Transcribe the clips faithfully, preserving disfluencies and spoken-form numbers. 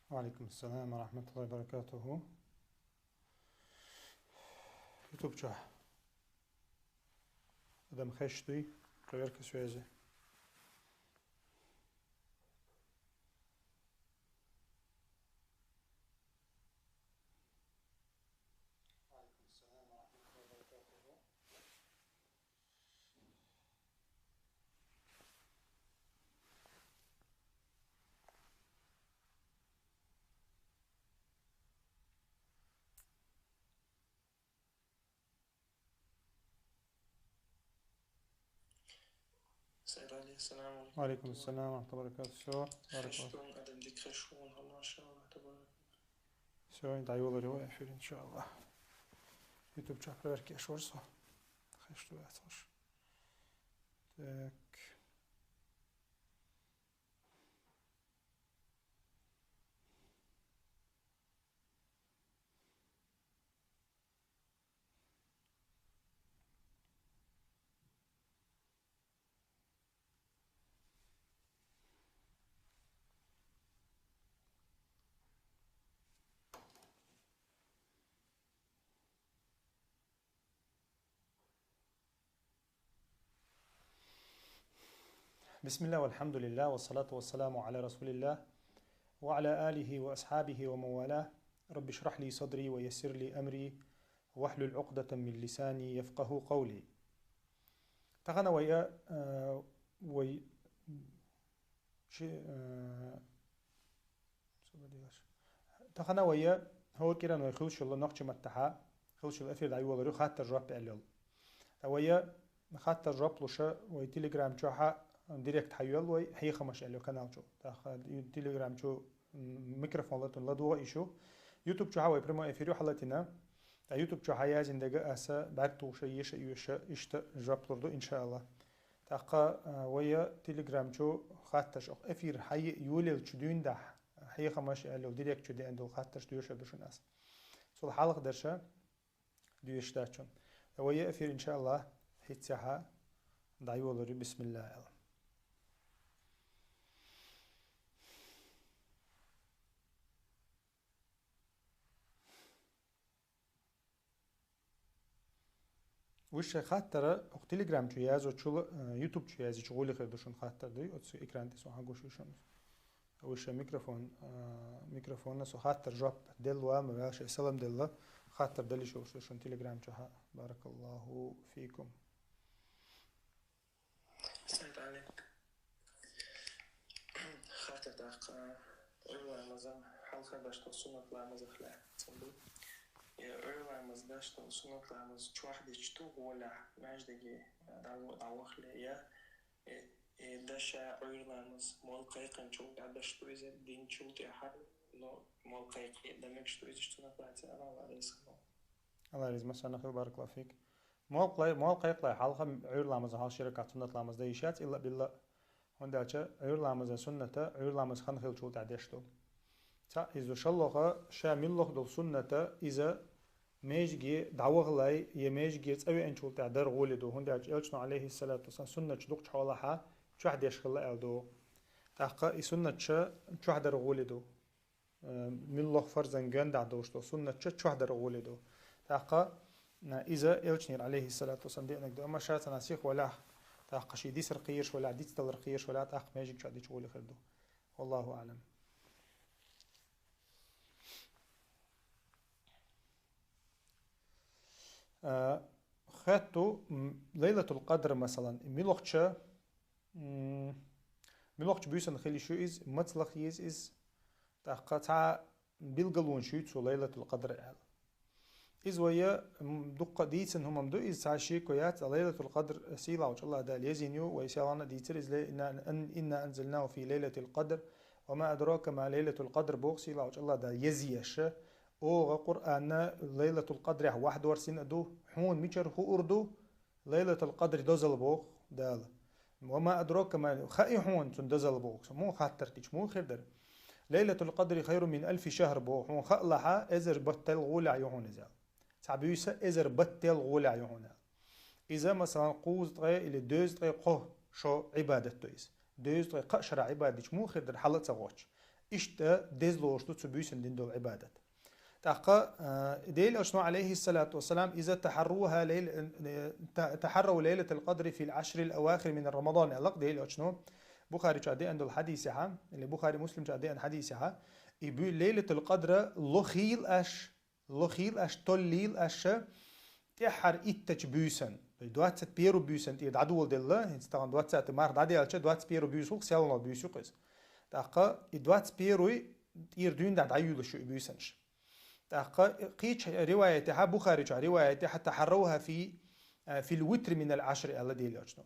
وعليكم السلام ورحمة الله وبركاته. YouTube чу адам хеш дуй, проверка связи. Сайд Али, ассаламу алейкум. Ва алейкум ассалам ва рахматуллахи ва баракатух. Всё, баракаллах. Хештун адам дик хешун, машаллах, табарак. Всё, дайволар йо эфир, иншаллах. YouTube чу проверка еш варсо. Хешту яцхуш. Так. بسم الله والحمد لله والصلاة والسلام على رسول الله وعلى آله وأصحابه ومن والاه. رب اشرح لي صدري ويسر لي أمري واحلل عقدة من لساني يفقهوا قولي. Тахан вай, э, вай, чи, э, Тахан вай, хӀокхуьнан вай хилшилла нохчийн маттахь, хилшилла эфир дӀайолор ю, хаттар-жоп аьлла йолу. Ткъа вай хаттар-жоп луш, вай Telegram чохь директ хьайоьллу вай, хьехамаш аьлла йолу канал чу. ТӀаккха Telegram чу, м, микрофон латун ладогӀа иш ю. YouTube чохь вай прямой эфир ю хьалатина. Ткъа YouTube чохь яздина дерг аса бӀаьрг тухуш, еша а оьшуш, иштта жоп лур ду, иншаллах. ТӀаккха, а, вай Telegram чу хаттарш, оха эфир хьайолалучу дуьйна дӀа, хьехамаш аьлла йолу директ чу деана долу хаттарш доьшур ду шуна аса. Цул хьалха дерш доьшуш дац шуна. Вай эфир, иншаллах, хӀинццехь дӀайолор ю, бисмиллахӀ аьлла. Вуьш шайн хаттар оха Telegram чу яздечул, э, YouTube чу яздича гӀоле хир ду шуна хаттар дуй, оцу экран тӀе со хьан гуш ю шуна. Вуьш шайн микрофон, э, микрофонна со хаттар-жоп делла ма ваьлла, шайн салам делла, хаттар дала йиш йолуш ду шуна Telegram чохь. Баракаллаху фикум. Сайд Али. Хаттар тӀаккха, Ӏуьйра ламазан хьалха деш долу суннат ламазах лаьцна ду. Я Ӏуьйра ламаз деш долу суннат ламаз чохь дича ду гӀолехь маьждиге дӀа-, дӀавахале, я, э, э, деш Ӏуьйра ламаз, молла кхайкхинчул тӀаьхьа деш ду иза, динчул тӀаьхьа, но молла кхайкхий дан мегаш ду иза, суннат лаьцна ала реза хилла. Ала реза, массарна хила, баракаллаху фик. Молла кхай-, молла кхайкхале хьалха Ӏуьйра ламазан хьалха ши ракаӀат суннат ламаз дан йиш яц, илла-билла. ХӀунда аьлча Ӏуьйра ламазан суннат, Ӏуьйра ламаз хан хиллачул тӀаьхьа деш ду. Цхьаъ иза ду, шолгӀа, ша муьлхха долу суннат, иза маьждиге дӀавахале, я маьждиге цӀа веанчул тӀаьхьа дар гӀоле ду. ХӀунда аьлча Элчано, Ӏалайхиссалату вассалам, суннаташ дукхачу хьолахь чохь деш хилла аьлла ду. ТӀаккха и суннаташ чохь дар гӀоле ду. Э, муьлхха фарзан гонаха долуш долу суннаташ чохь дар гӀоле ду. ТӀаккха, э, иза Элчанера, Ӏалайхиссалату вассалам, деанарг ду. Амма ша цхьана сиха валахь, тӀаккха шен дисар кхоьруш валахь, дицдалар кхоьруш валахь, тӀаккха маьждиг чохь дича гӀоле хир ду. Валлаху аӀлам. Э, хаттар ду, м, Лайлатул Къадр, масалан, муьлххачу М, муьлххачу буьйсанна хила йиш ю иза, мацалла еза иза, тӀаккха цхьа билгалонаш ю цу Лайлатул Къадр аьлла. Иза вай, м, дуккха дийцина хӀума ду, иза цхьа шеко яц, а Лайлатул Къадр сийлахьчу АллахӀ Дала езйина ю, вай селхана дийцира иза, ле, инна, ан-, инна анзалнаху фи лайлатил къадр, ва ма адрака ма лайлатул къадр боху сийлахьчу АллахӀ Дала езъеш. Оха Къуръанна Лайлатул Къадрехь вахдорсина а ду, хьуна мичара хуур ду, Лайлатул Къадри дозалла боху Дала. Ва ма адрака ма, хаьий хьуна цуьнан дозалла боху? Муха хаттар дича, муха хир дара? Лайлатул Къадри хайрун мин алфи шахр боху, хьуна хаалахь, эзар баттал гӀолехь ю хьуна иза. Цхьа буьйса эзар баттал гӀолехь ю хьуна. Иза, масалан, кхузткъе или доьзткъе кхо шо Ӏибадат ду иза. Доьзткъе кхо шарахь Ӏибадат дича, муха хир дара хьала а ца гӀоттуш? Иштта деза лоруш ду цу буьйсанна дина долу Ӏибадат. ТӀаккха, а, Делан Элчано, алейхиссалату вассалам, иза тахьарруха лейл-, э, та-, тахьарру лейлатал къадри фил ашрил авахир мин Рамадан, аьлла-кх Делан Элчано, Бухари чохь деана долу хьадисехьа, или Бухари Муслим чохь деана хьадисехьа, и буьй Лейлатул Къадра лохийла аш, лохийла аш, толлийла аша, тӀаьххьара иттачу буьйсан, то есть двадцать первый буьйсан тӀера дӀадоладелла, хӀинца тахана двадцатый март дӀадаьлча, двадцать первый буьйса хӀокху селхана буьйса ю-кх иза. ТӀаккха и двадцать первый тӀера дуьйна дӀа дӀайуьйлуш ю и буьйсанаш. ТӀаккха кхечу риваятехьа, Бухари чохь риваятехьа, тахьарруха фи, э, фил витри минал ашри аьлла Делан Элчано.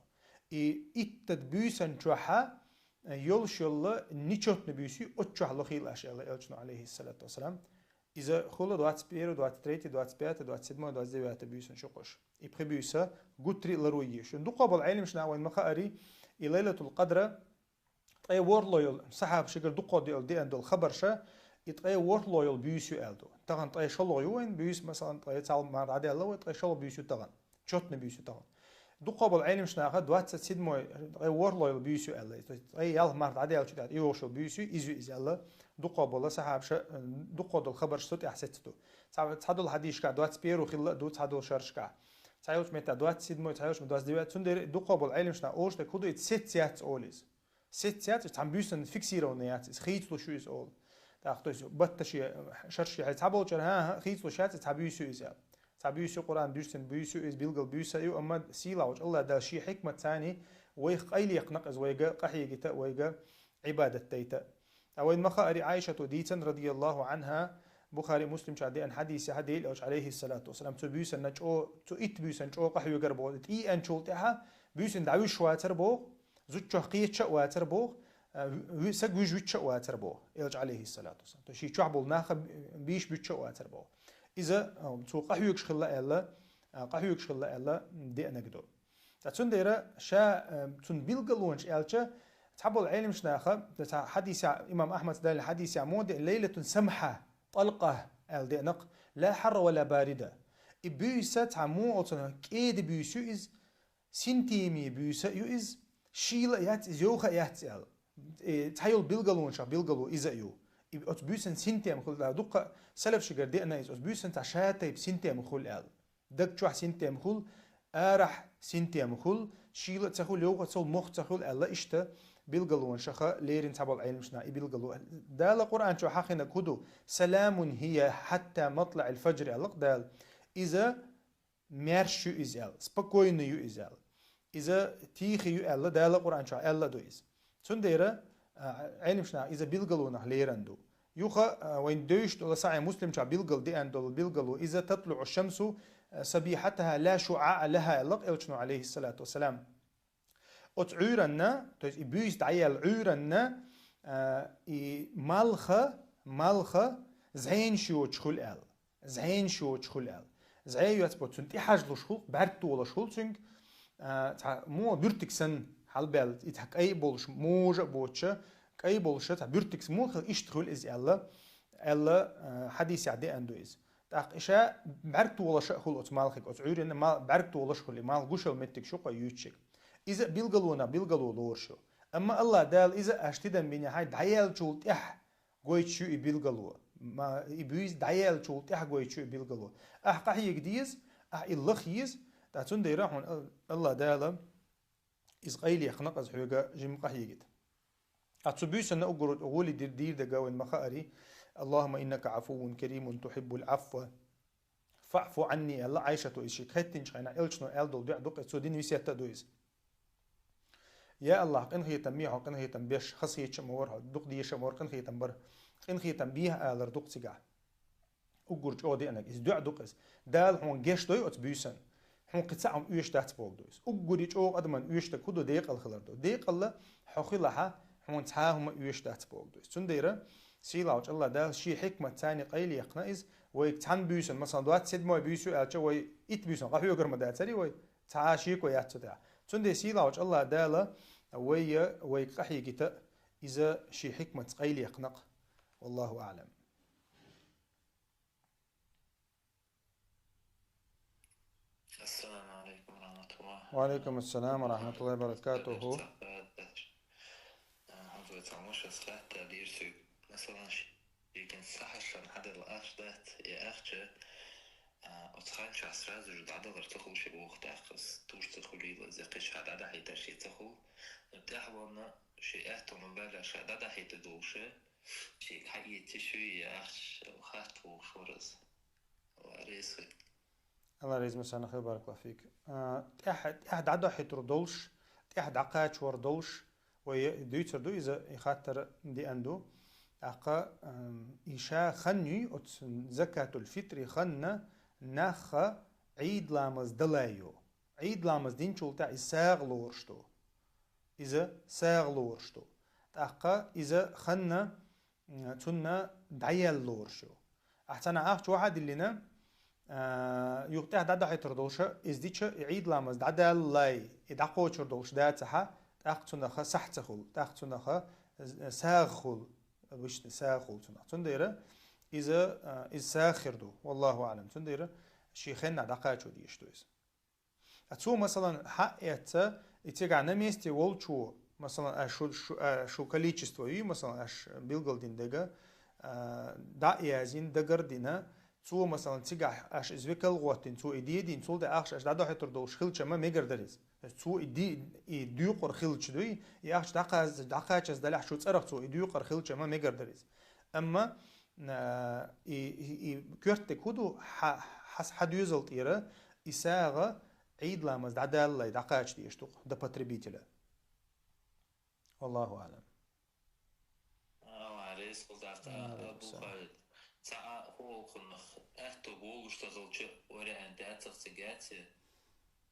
И иттад буьйсан чохьа, э, йолуш йолла нечётный буьйса ю, оцу чохь лохийла аша аьлла Элчано, алейхиссалату вассалам. Иза хула двадцать первый, двадцать третий, двадцать пятый, двадцать седьмой, двадцать девятый буьйсанаш ю-кх уьш. И пхи буьйса гуттар а ларъеш ю. Дукха болу Ӏеламнаха вайна ма хаъара, и Лайлатул Къадра ткъе ворхӀалгӀа йолу, сахьабашкара дукха долу деана долу хабарша, и ткъе ворхӀалгӀа йолу буьйса ю аьлла ду. Тахана ткъе шолгӀа ю вайн буьйса, масалан, ткъе цхьалла март дӀадаьлла вай, ткъе шолгӀа буьйса ю тахана. Чётный буьйса ю тахана. Дукха болу Ӏеламнаха двадцать седьмой, ткъе ворхӀалгӀа йолу буьйса ю аьлла. То есть ткъе ялх март дӀадаьллачу тӀехь йогӀуш йолу буьйса ю, иза ю иза аьлла. Дукха болу сахьабаша, дукха долу хабарш цу тӀехь сецна ду. Цхьа, цхьадолу хьадисашкахь двадцать первый хилла а ду, цхьадолу шаршкахь. Цхьайолчу меттехь двадцать седьмой, цхьайолчу меттехь двадцать девятый. Цундела дукха болу Ӏеламнаха олуш дерг хӀун ду, иза сецца яц олу иза. Сецца яц, иза цхьана буьйсанна фиксированный яц, иза хийцалуш ю иза олу. ТӀаккха, то есть, батташи, шарши хьай цхьаболчара, хӀан-хӀа, хийцалуш яц, иза цхьа буьйса ю иза аьлла. Цхьа буьйса ю, Къуръан дуьйцина буьйса ю иза, билггал буьйса ю, амма сийлахьчу Аллах Дала шен хьикматца вайх къайлекхна-кх иза вайга къахьегийта а, вайга Ӏибадат дайта а. Ткъа вайна ма хаъара Ӏайшата дийцина, радияллаху анхьа, Бухари Муслим чохь деана хьадисехьа Делан Элча, алейхиссалату вассалам, цу буьйсанна чӀо-, цу итт буьйсанна чӀогӀа къахьоьгура боху. ТӀееанчул тӀаьхьа буьйсанна дӀавуьжуш вацара боху, зудчух кхеташ а вацара боху, а, ви-, саг вуьжуш вуьтуш а вацара боху, Элча, алейхиссалату вассалам. То есть шен чохь болу нах а бийш буьтуш а вацара боху. Иза, а, цо къахьоьгуш хилла аьлла, а, къахьоьгуш хилла аьлла деанарг ду. Ткъа цундела ша, э, цуьнан билгалонаш аьлча, цхьаболу Ӏеламнаха, цхьа хьадисехь, имам Ахьмада далийна хьадисехь муха деана, лайлатун самхьа, тӀалкъа аьлла деана-кх, ла хьарра ва ла барида. И буьйса цхьа муха олу цунах, кӀеда буьйса ю иза, синтеме буьйса а ю иза, шийла а яц иза, йовха а яц аьлла. Э, цхьайолу билгалонашах билгало иза а ю. И оцу буьйсанна синтем хуьлу аьлла, дуккха салафашкара деана иза, оцу буьйсанна цхьа шатайпа синтем хуьлу аьлла. Даг чохь синтем хуьлу, арахь синтем хуьлу, шийла а ца хуьлу, йовха а ца хуьлу, мох ца хуьлу аьлла, иштта билгалонашаха лерина цхьаболу Ӏеламнаха и билгало. Дала Къуръан чохь хьахийнарг хӀун ду? «Саламун хьия хьатта матлаӀил фаджр», аьлла-кх Дала. Иза маьрша ю иза аьлла, спокойный ю иза аьлла. Иза тийхи ю аьлла, Дала Къуръан чохь аьлла а ду иза. Цундела, а, Ӏеламнаха иза билгалонах лерина ду. Юха, а, вайн девзаш долу Сахьихь Муслим чохь билгал деана долу билгало, иза татлуӀу шамсу, а, сабихьатаха ла шуӀаӀа лаха аьлла-кх Элчано, алейхиссалату вассалам. Оцу Ӏуьйранна, то есть и буьйса дӀаяьлла Ӏуьйранна, а, и малха, малха зӀенаш йоцуш хуьлу аьлла. ЗӀенаш йоцуш хуьлу аьлла. ЗӀе йоцу бо цунна тӀехьажлуш хуьлу, бӀаьрг толуш хуьлу цуьнга, а, цхьа муха буьртиг санна хьалабаьлла, и цхьа кӀай болуш, можа а боцуша, кӀай болуша, цхьа буьртиг санна муха хила, иштта хуьлу иза аьлла, аьлла, а, хьадисехь деана ду иза. ТӀаккха и ша бӀаьрг толуша а хуьлу оцу малхиг, оцу Ӏуьйранна мал-, бӀаьрг толуш хуьлу, и малх гуш йолу меттиг шу кхо юьйцуш. Иза а билгалонах билгало лоруш ю. Амма Аллах Дала иза аша тидам бинехь, хьайн дӀаяьллачул тӀаьхьа гойтуш ю и билгало. Ма, и буьйса дӀаяьллачул тӀаьхьа гойтуш ю и билгало. Ахь къахьега деза, ахь и лаха еза, ткъа цундела хьуна Ал-, Аллах Дала иза къайлехкна-кх иза хьоьга жимма къахьегийта. Ткъа цу буьйсанна уггар гӀоли дир-, дийр дага вайн ма хаари: «Аллахумма иннака Ӏафуввун каримун тухьиббул Ӏафва фаӀфу Ӏанни», аьлла Ӏайшата иза шега хаьттинчу хенахь, Элчано аьлла долу дуӀа ду-кх иза, цо дина весет а ду иза. Я Аллах, къинхетам бе хьо, къинхетам беш, хазахеташ а ма вара хьо, дукха дезаш а ма вара, къинхетам бара. Къинхетам бехьа алар ду-кх цигахь. Уггар чӀогӀа деанарг, иза дуӀа ду-кх иза. Дала хьуна гечдой оцу буьйсанна. Хьуна кхин цхьа хӀума оьшуш дац бохург ду иза. Уггаре чӀогӀа адамна оьшург хӀун ду, декъал хилар ду. Декъал хьо хилахь, хьуна цхьа а хӀума оьшуш дац бохург ду иза. Цундела сийлахьчу Аллах Дала шен хьикматца къайлехкна иза, вайга цхьана буьйсанна, масалан, двадцать седьмой буьйса ю аьлча, вай итт буьйсанна къахьоьгур ма дацарий вай, цхьа а шеко яц цу тӀехь. Цундела сийлахьчу Аллах Дала вай, вайга къахьегийта иза шен хьикматца къайлехкна-кх. Валлаху аӀлам. Ассаламу алейкум ва рахматуллах. Ва алейкум ассалам ва рахматуллахи ва баракатуху. Э, хьан цо цхьа муш ас хатта дийр суьг. Масала, шийгара сахьаршан хьаделла ахча дац, и ахча, а, оцу ханчахь сразу же дӀадалар ца хуьлуш боху тӀаккха, туш ца хуьлийла, иза кхечахьа дӀадахьийтар шен ца хуьлу. Но тӀаьхьа ванна шен аьтту ма-баьлла ша дӀадахьийта долуш, шега хьаэцаш ю и ахча, хатта вохуш вара иза. Алла реза хуьлда. Алла реза ма санна хила, баракаллаху фик. А, тӀаьхьа, тӀаьхьа дӀадахьийтур долуш, тӀаьхьа дӀакхачор долуш, вай дуьйцур ду иза, и хаттар деана ду. ТӀаккха, ам, и ша хан юй, оцу закатул-фитри ханна нахха Ӏийд ламаз далайо. Ӏийд ламаз динчул тӀаьхьа иза сагӀа лоруш ду. Иза сагӀа лоруш ду. ТӀаккха иза ханна, м, цунна дӀаяла лоруш ю. Ахьа цхьана ахча вахьа диллина, а, юха тӀаьхьа дӀадахьийтур долуша, иза дича, и Ӏийд ламаз дӀадаллалай, и дӀакхочур долуш дацахьа, тӀаккха цунах сахь ца хуьлу, тӀаккха цунах, э, сагӀа хуьлу, обычный сагӀа хуьлу цунах. Цундела иза, а, иза сагӀа хир ду, валлаху аӀлам. Цундела шен хеннахь дӀакхачо дезаш ду иза. А цо, масалан, хьаэцна, и цигахь на месте волчо, масалан, аш шу, шу, а, шу количество юй, масалан, аш билгалдина дега, а, дӀа а яздина, дагар а дина, цо, масалан, цигахь аш иза векал а гӀоттина, цо и дедина, цул тӀе ахча аш дӀадохьуьйтур долуш хилча ма мегар дара иза. То есть цо и ди-, и дуьйкъур хилча дуй, и ахча дӀакхаз-, дӀакхачаза далехь шу цӀарах цо и дуьйкъур хилча ма мегар дара иза. Амма, а, и, и, и коьртаниг хӀун ду, хьа-, хьас-, хьан доьзал тӀера, и сагӀа Ӏийд ламаз дӀадаллалай дӀакхача дезаш ду-кх до потребителя. Валлаху аӀлам. Алла реза хуьлда, Алла реза хуьлда. Бухари, цхьа а хӀокхунах аьтто болуш ца хилча, вариант яцара цига яц?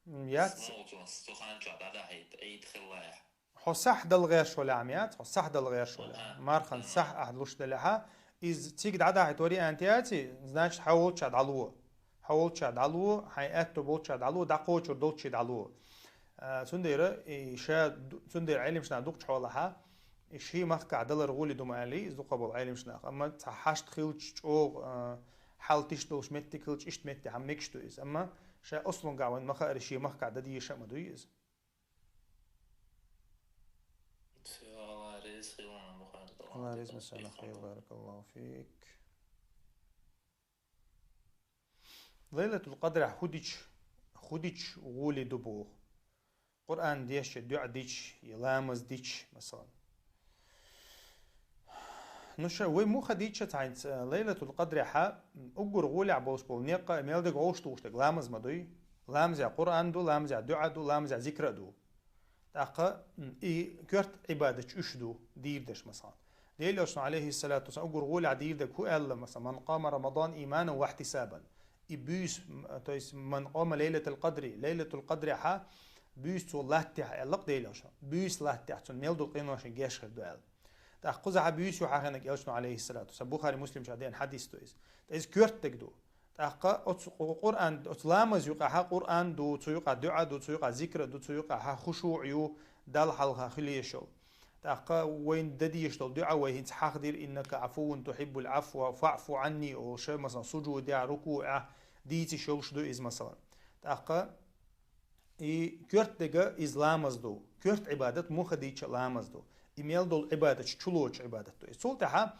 М, яц. Смолтон суханча дӀадахьийта, Ӏийд хиллехь. Хьо сахь дала гӀерташ валахь ма яц, хьо сахь дала гӀерташ валахь. Аха. Мархан сахь ахь луш далехьа, иза цига дӀадахьийта вариант яц, значит, хьан волча дӀало. Хьан волча дӀало, хьайн аьтто болча дӀало, дӀакхочур долчий дӀало. А, цундела и ша ду-, цундела Ӏелимаш нах дукхачу хьолахьа, и шен махкахь далар гӀоли ду ма аьллий, иза дукха болу Ӏелимаш нах. Амма цхьа хьашт хилча чӀогӀа, а, хьал тиша долуш меттиг хилча, иштта меттиг хьан мегаш ду иза. Амма ша ослунгахь вайн ма хаара, шен махкахь дан дезаш а ма дуй иза. Всё, Алла реза хуьлда, Бухари. Алла реза ма санна хила, баракаллаху фик. Лайлатул Къадрехь хӀун дича, хӀун дича гӀоли ду боху? Къуръан дешча, дуьӀа дича, я ламаз дича, масалан. Ну, ша, вай муха дийча цхьаьнца, Лайлатул Къадрехьа, уггар гӀолехь болуш болу некъа, мел дерг вовшах тухуш дерг ламаз ма дуй. Ламазехь Къуръан ду, ламазехь дуьӀа ду, ламазехь зикра а ду. ТӀаккха, м, и коьрта Ӏибадаташ уьш ду, дийр дерш, масалан. Делан Элчано, алейхиссалату вассалам, уггар гӀолехь дийр дерг хӀун аьлла, масалан, «Ман къама Рамадан иманан ва ихьтисабан». И буьйса, м, то есть, «Ман къама лайлатал къадри», Лайлатул Къадрехьа, буьйса цо латтехь аьлла-кх Делан Элчано. Буьйса латтехь цунна мел долу къиношна геч хир ду аьлла. ТӀаккха кхузахьа буьйса юьхьа хинарг Элчано, алейхиссалату вассалам, Бухари, Муслим чу деана хьадис ду иза. ТӀаккха иза коьрта дерг ду. ТӀаккха оцу Къу-, Къуръан, оцу ламаз юкъахьа Къуръан ду, цу юкъахь дуьӀа ду, цу юкъахь зикра ду, цу юкъахьа хушуъ ю, Далла хьалха хила езаш йолу. ТӀаккха вайна дан дезаш долу дуьӀа вай хӀинца хьахадира, «Иннака Ӏафуввун тухьиббул Ӏафва фаӀфу Ӏанни», олуш, масалан, сужудехь, рукуӀехь дийцаш йолуш ду иза, масалан. ТӀаккха и коьрта дерг иза ламаз ду, коьрта Ӏибадат муха дийча ламаз ду. И мел долу Ӏибадаташ чулоцу Ӏибадат ду. Иза цул тӀаьхьа,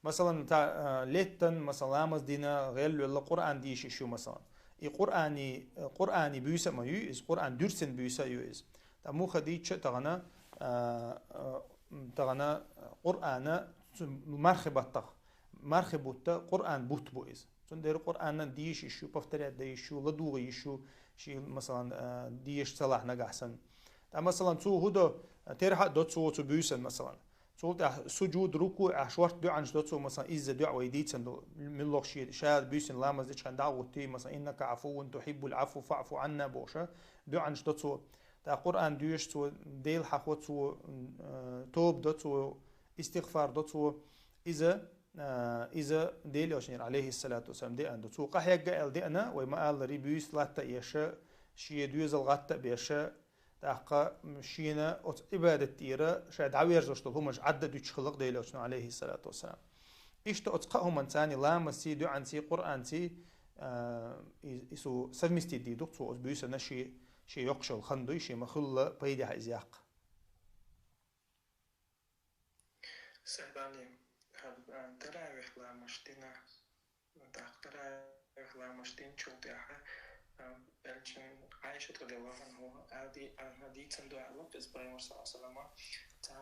масалан, та, а, леттан, масалан, ламаз дина, гӀелвелла, Къуръан дийшиш ю, масалан. И Къуръани, Къуръани буьйса а ма ю иза, Къуръан дуьрсина буьйса а ю иза. Ткъа муха дийча тахана, а, а, тахана Къуръана цу мархи баттах, мархи бутта Къуръан бутт бу иза. Цундела Къуръанан дийшиш ю, повторять дайиш ю, ладугӀа йиш ю, ши, масалан, а, дийш ца лахь нагахь санна. Ткъа, масалан, цо хӀун до, терхьа а до цо цу буьйсан, масалан. Цул тӀаьхьа сужуд, рукуъ, ахь шорта дуьӀанаш до цо, масалан, изза дуьӀа вай дийцина долу, муьлхха шен ша буьйсина ламаз дечу хенахь дӀа а гӀоттий, масалан, «Иннака Ӏафуввун тухьиббул Ӏафва фаӀфу Ӏанна», бохуша, дуьӀанаш до цо. ТӀаккха Къуръан доьшу цо, Дела хьахо цо, м, э, тоба до цо, истигъфар до цо. Иза, э, иза Делан Элчанера, алейхиссалату вассалам, деана ду. Цо къахьегна аьлла деана, вай ма-аллара, буьйса латта а еш, шен доьзал гӀатта а беш, тӀаккха, м, шена оцу Ӏибадат тӀера ша дӀаверзош долу хӀуманаш Ӏадда дуьтуш хилла-кх Делан Элчано, алейхиссалату вассалам. Иштта оцу кхаа хӀуманций, ламазций, дуьӀанций, Къуръанций, а, и, и цо совместить дийр ду-кх цо оцу буьйсанна шен, шен йоккхуш йолу хан дуй, шен ма-хуьллу пайдехь иза яккха. Сахьбани, Таравих ламаш дина, тӀаккха таравих ламаш динчул тӀехьа, а, элчан Ӏайшат радияллаху анхӀа ади-, анхӀа дийцан дуьхьа лукъ из пайхамар саллаллаху алейхи ва саллама, ца,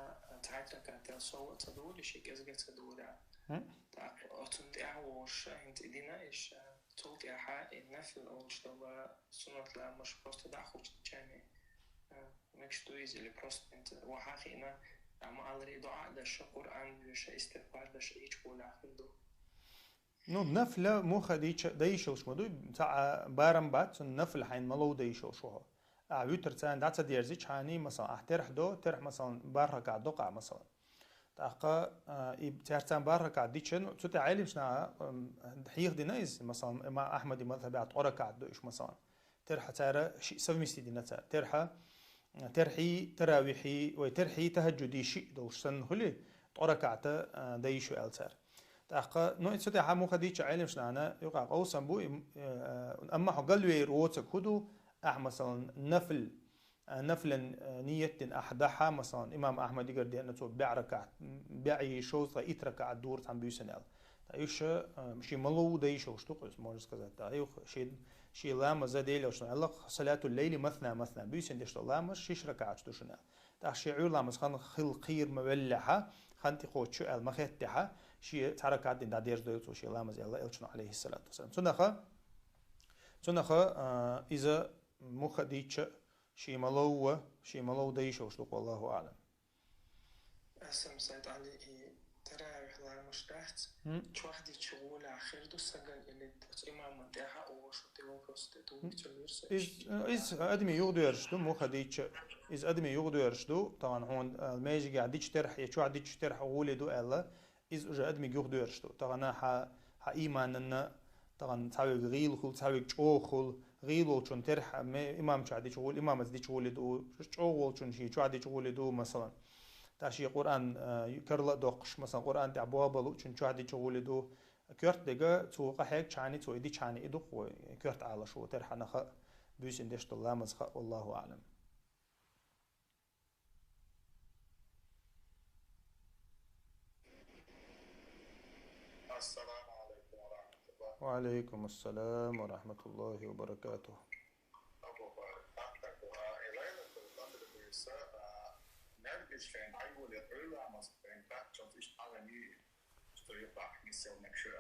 ца ракатал сов ца дулиш, и кӀезига ца дула. Хм. ТӀаккха оцун тӀехьа вовша, хӀинца и дина иш, а, цул тӀехьа и нафил олуш дола суннат ламаш просто дӀахуччани, а, мегаш ду иза или просто хӀинца ваха хиъна, амма алари дуӀа а даш, Къуръан а дуьйш, истигъфар даш, ичкъула хир ду. Ну, нафла муха дийча дайшалш ма ду, ца а барам бац, цун нафла хьайн малов дайшалш ву хьо. А витр царна дӀа ца дерзича хьани, масалан, ахь терхь до, терхь, масалан, бархӀ ракаӀат до къа, масалан. ТӀаккха, а, и царцан бархӀ ракаӀат дича, ну, цу тӀа Ӏелимшна, ам, хьех дина иза, масалан, имам Ахьмади мазхабехь ткъо ракаӀат ду иш, масалан. Терхьа цара ши-, совместить дина цара. Терхьа, терхьи, таравихьи, вай терхьи, тахаджуди шиъ долуш санна хуьли, ткъо ракаӀата, а, дайшу аьлла цара. ТӀаккха, ну, и цу тӀехьа муха дийча Ӏелимшнана, юкъа къовсам бу, им, э, амма хьо галвер воцаг хӀу ду, ахь, масалан, нафл, э, нафлан, э, ниет дина ахь дахьа, масалан, имам Ахьмадигара деана цо бегӀ ракаӀат, бегӀи шовзткъа итт ракаӀат дура цхьана буьйсанел. Та уьш, э, ши малув дайшалш ду, можно сказать, та юха ши, ши ламаза делелшна, Аллах, салатул лейли масна, масна, буьйсан деш до ламаз, шиш ракаӀат ду шуна. ТӀаккха ши Ӏуьйр ламаз хан хил кхийр ма веллехьа, хан тӀе кхочу аьлла ма хеттехьа, ши цхьа ракаӀат дина дӀадерза дойла цо ши ламаз аьлла элчано, алейхиссалату вассалам. Цунаха, цунаха, а, иза муха дийча, ши маловва, ши малов дайшалш ду, валлаху аълам. Ас ам сайт Али и таравих ламаш дац, М? чохь дича гӀула хир ду саган или имаман тӀехьа ошу тӀе вопрос тӀе ду, М? вицал вирса Из, иш. из адми югӀдоьраш ду, муха дийча, из адми югӀдоьраш ду, тахана хьуна, а, межигехь дича терхьа, я чохь дича терхьа гӀули ду аьлла, из уже адмиг юхдоьраш ду. Тахана хьа, хьа имананна, тахана цхьавиг гӀийла хуьлу, цхьавиг чӀогӀа хуьлу, гӀийла волчун терхьа ме-, имам чохь дича гӀули, имамаца дича гӀули ду, чӀогӀа волчун шен чохь дича гӀули ду, масалан. Та шен Къуръан, а, карла а доккхуш, масалан, Къуръан тӀехь бохабалучун чохь дича гӀули ду. Коьрта дега цо къахьегчхьани, цо и дичхьани и дукха вай, коьрта Ӏалаш ву, терхьа наха буьйсина деш долу ламаз хаьа, валлаху аълам. السلام عليكم ورحمة الله. وعليكم السلام ورحمة الله وبركاته. Абу Бакр, Абу Бакр, а, и Лайлатул Кадр буьйса, а, мел гишкен айвуле къуйламас бен каччалц иш алани, что юкъах мисел мекшур.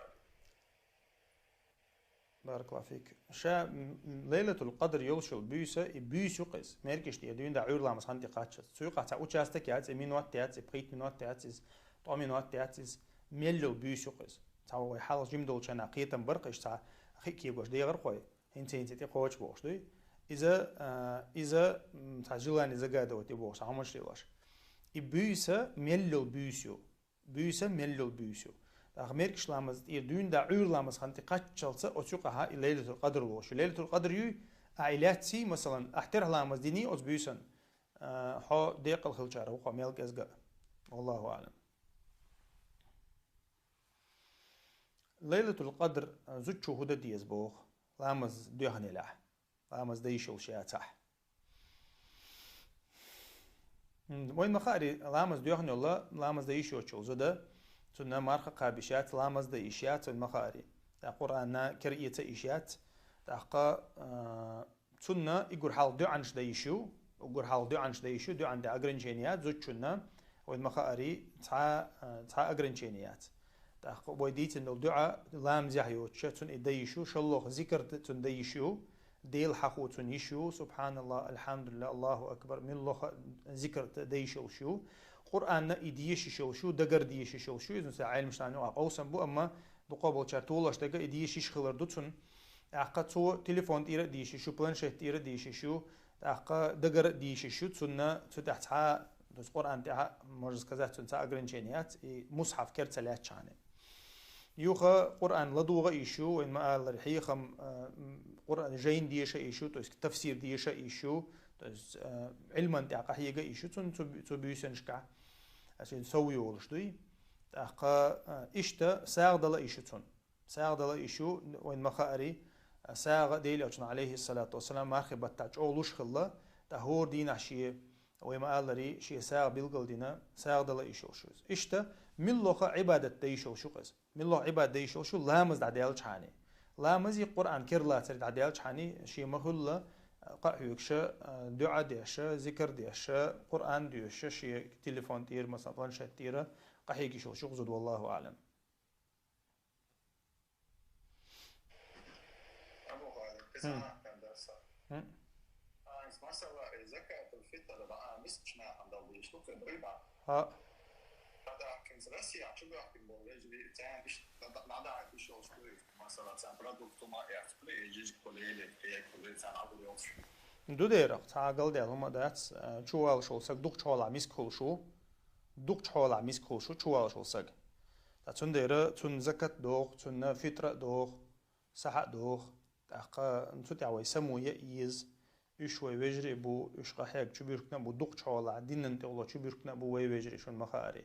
Баракаллаху фик. Ша, м, м, Лайлатул Кадр йолуш йолу буьйса, и буьйса ю-кх иза. Мергаш тӀе дуьйна дӀа Ӏуьйр ламаз хан тӀе кхаччалц. Цу юкъахь цхьа участок яц, и минот яц, и пхийтта минот яц, иза ткъо минот яц, иза мел йолу буьйса ю-кх иза. Цхьа вай хьалха жима долчу хенахь кхетам бара-кх, иштта цхьа хи кегош дегӀархой, хӀинца-хӀинца тӀе кхочуш бохуш дуй. Иза, а, иза, м, цхьа желание загадывать ю бохуш, цхьа хӀуманаш лелош. И буьйса мел йолу буьйса ю. Буьйса мел йолу буьйса ю. ТӀаккха мергаш ламаз тӀера дуьйна дӀа Ӏуьйр ламаз хан тӀе кхаччалца оцу юкъахьа и Лайлатул Кадр лошу. Лайлатул Кадр юй, ахь и лаьцций, масалан, ахь терхьа ламаз диний оцу буьйсан, а, хьо декъала хилчара ву хьо мел кӀезга а. Валлаху аълам. Лайлатул Кадр, а, зудчо хӀу дан деза боху, ламаз доьхна елахь. Ламаз дан йиш йолуш яцахь. М, вайн ма хаари, ламаз доьхна йолла, ламаз дан йиш йоцучул зуда, цунна марха кхаба йиш яц, ламаз дан йиш яц, вайн ма хаари. ТӀаккха Къуръанна кера эца йиш яц. ТӀаккха, а, цунна и гур хьалха доьӀанаш дан йиш ю, уггар хьалха доьӀанаш дан йиш ю, доьӀан тӀехь ограничение яц, зудчунна, вайн ма хаари, цхьа, а, цхьа ограничение яц. ТӀаккха вай дийцина долу дуьӀа ламазехь йоцуша, цунна и дан йиш ю, шолгӀа зикр цунна дан йиш ю, Дела хьахо цунна йиш ю, субханаллах, алхьамдулиллах, Аллаху акбар, муьлхха а зикр дан йиш йолуш ю. Къуръанна и деша йиш йолуш ю, дагара деша йиш йолуш ю, иза Ӏелмашна юкъахь къовсам бу, амма дукхахболчара толаш дерг и деша йиш хилар ду цунна. ТӀаккха цо телефон тӀера а деша йиш ю, планшет тӀера а деша йиш ю, тӀаккха дагара а деша йиш ю, цунна цу тӀехь цхьа, то есть Къуръан тӀехь, можно сказать, цунна цхьа ограничение яц, и мусхьаф кера ца лаьцчхьана. Юха Къуръан ладугӀа а йиш ю, вайн ма-аллара хьехам, а, м, Къуръан жайна деша а йиш ю, то есть тафсир деша а йиш ю, то есть, а, Ӏилман тӀехь къахьега а йиш ю цунна цу, цу буьйсанашкахь, а, шен сов йолуш дуй. ТӀаккха, а, иштта сагӀа дала а йиш ю цунна. СагӀа дала а йиш ю, вайн ма хаари, а, сагӀа Делан Элчано, алейхиссалату вассалам, мархи баттахь чӀогӀа луш хилла, тӀаккха хӀора дийнахь шен Вай ма-аллара, шен сагӀа билгалдина, сагӀа дала йиш йолуш ю иза. Иштта, муьлхха а Ӏибадат дан йиш йолуш ю-кх иза. Муьлхха а Ӏибадат дан йиш йолуш ю, ламаз дӀадаьллачхьана. Ламази Къуръан керлацар дӀадаьллачхьана, шен ма-хуьллу, къа а хьоьгуш, дуӀа а деш, зикар а деш, Къуръан а доьшуш, шен телефон тӀера, масала, планшет тӀера къахьега йиш йолуш ю-кх зуда, валлахӀу аӀлам. Абу Халид, хм, кхин цхьа хӀума дар сан. ХӀм. А, иза масала, и закатул-фитр, а, мискачу нахана дала дезаш ду-кх иза, дуй бах? ХӀаъ. ТӀаккха кхин цхьа Россехь чу баьхкина болу вежарий, царна иштта дӀа-, дӀа-, дӀадахьийта йиш йолуш дуй, масала, царна продукт хӀума а эцна, и жижиг хуьлий, или кхин кхин хуьлий, царна Ӏадур йолуш. Ду дера, цхьа а галдаьлла хӀума дац, а, чуволуш волу саг дукхачу хьолахь миска хуьлуш ву. Дукхачу хьолахь миска хуьлуш ву чуволуш волу саг. Ткъа цундела цунна закат а доху, цунна фитра а доху, сахьа а доху. ТӀаккха цу тӀехь вай само ян а еза. Уьш вай вежарий а бу, уьш къахьега чубуьркина а бу, дукхачу хьолахь динан тӀехула чубуьркина а бу вай вежарий, шуна ма-хаъара.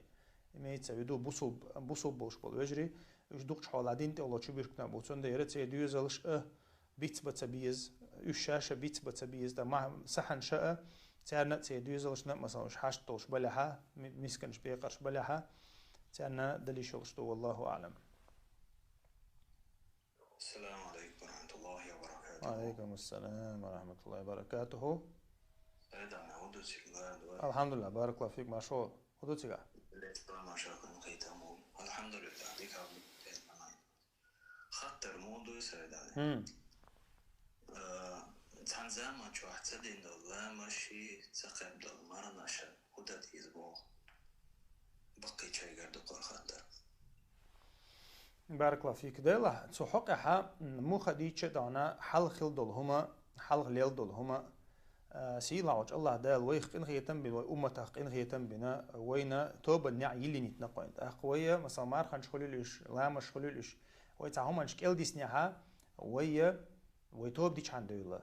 Имеется в виду, бусулба, бусулба болуш болу вежарий, уьш дукхачу хьолахь дин тӀехула чубуьркина а бу. Цундела церан доьзалш а бицбан ца беза, уьш шаьш а бицбан ца беза, ткъа ма-, сахьанаш а, царна а, церан доьзалшна а, масала, уьш хьашт долуш балехьа, ми-, мисканаш, бекхарш балехьа, царна дала йиш йолуш ду, валлахӀу аӀлам. Ассаламу Ӏалайкум ва рахьматуллахӀи ва баракатухӀу. Ва Ӏалайкум ассалам ва рахьматуллахӀи ва баракатухӀу. Сайдана, хӀун ду цига, лар ду? АлхьамдулиллахӀ, баракаллахӀу фик, маршо. ХӀун ду цига? Лечба, маршо, кхин кхетам бу. АлхьамдулиллахӀ, дика хӀума. Хаттар муха ду, Сайдана? ХӀм. Э, цхьана заман чохь ца дина долу ламазаш, ца кхаьбна долу марханаш хӀун дан деза боху? Баккхийчаьргара ду кху хаттар. Баракаллаху фик. Делахь, цу хьокъехьа, м, муха дийча а дона, хьалха хила долу хӀума, хьалха лела долу хӀума, а, сийлахьчу АллахӀ Дала вайх къинхетам бина, вай умматах къинхетам бина, вайна тобанан неӀ йиллийтина кхойн. ТӀаккха вай, масала, марханаш хуьлийла уьш, ламазаш хуьлийла уьш, вай цхьа хӀуманаш кӀел диснехьа, вай, вай тоба дичхьана девлла.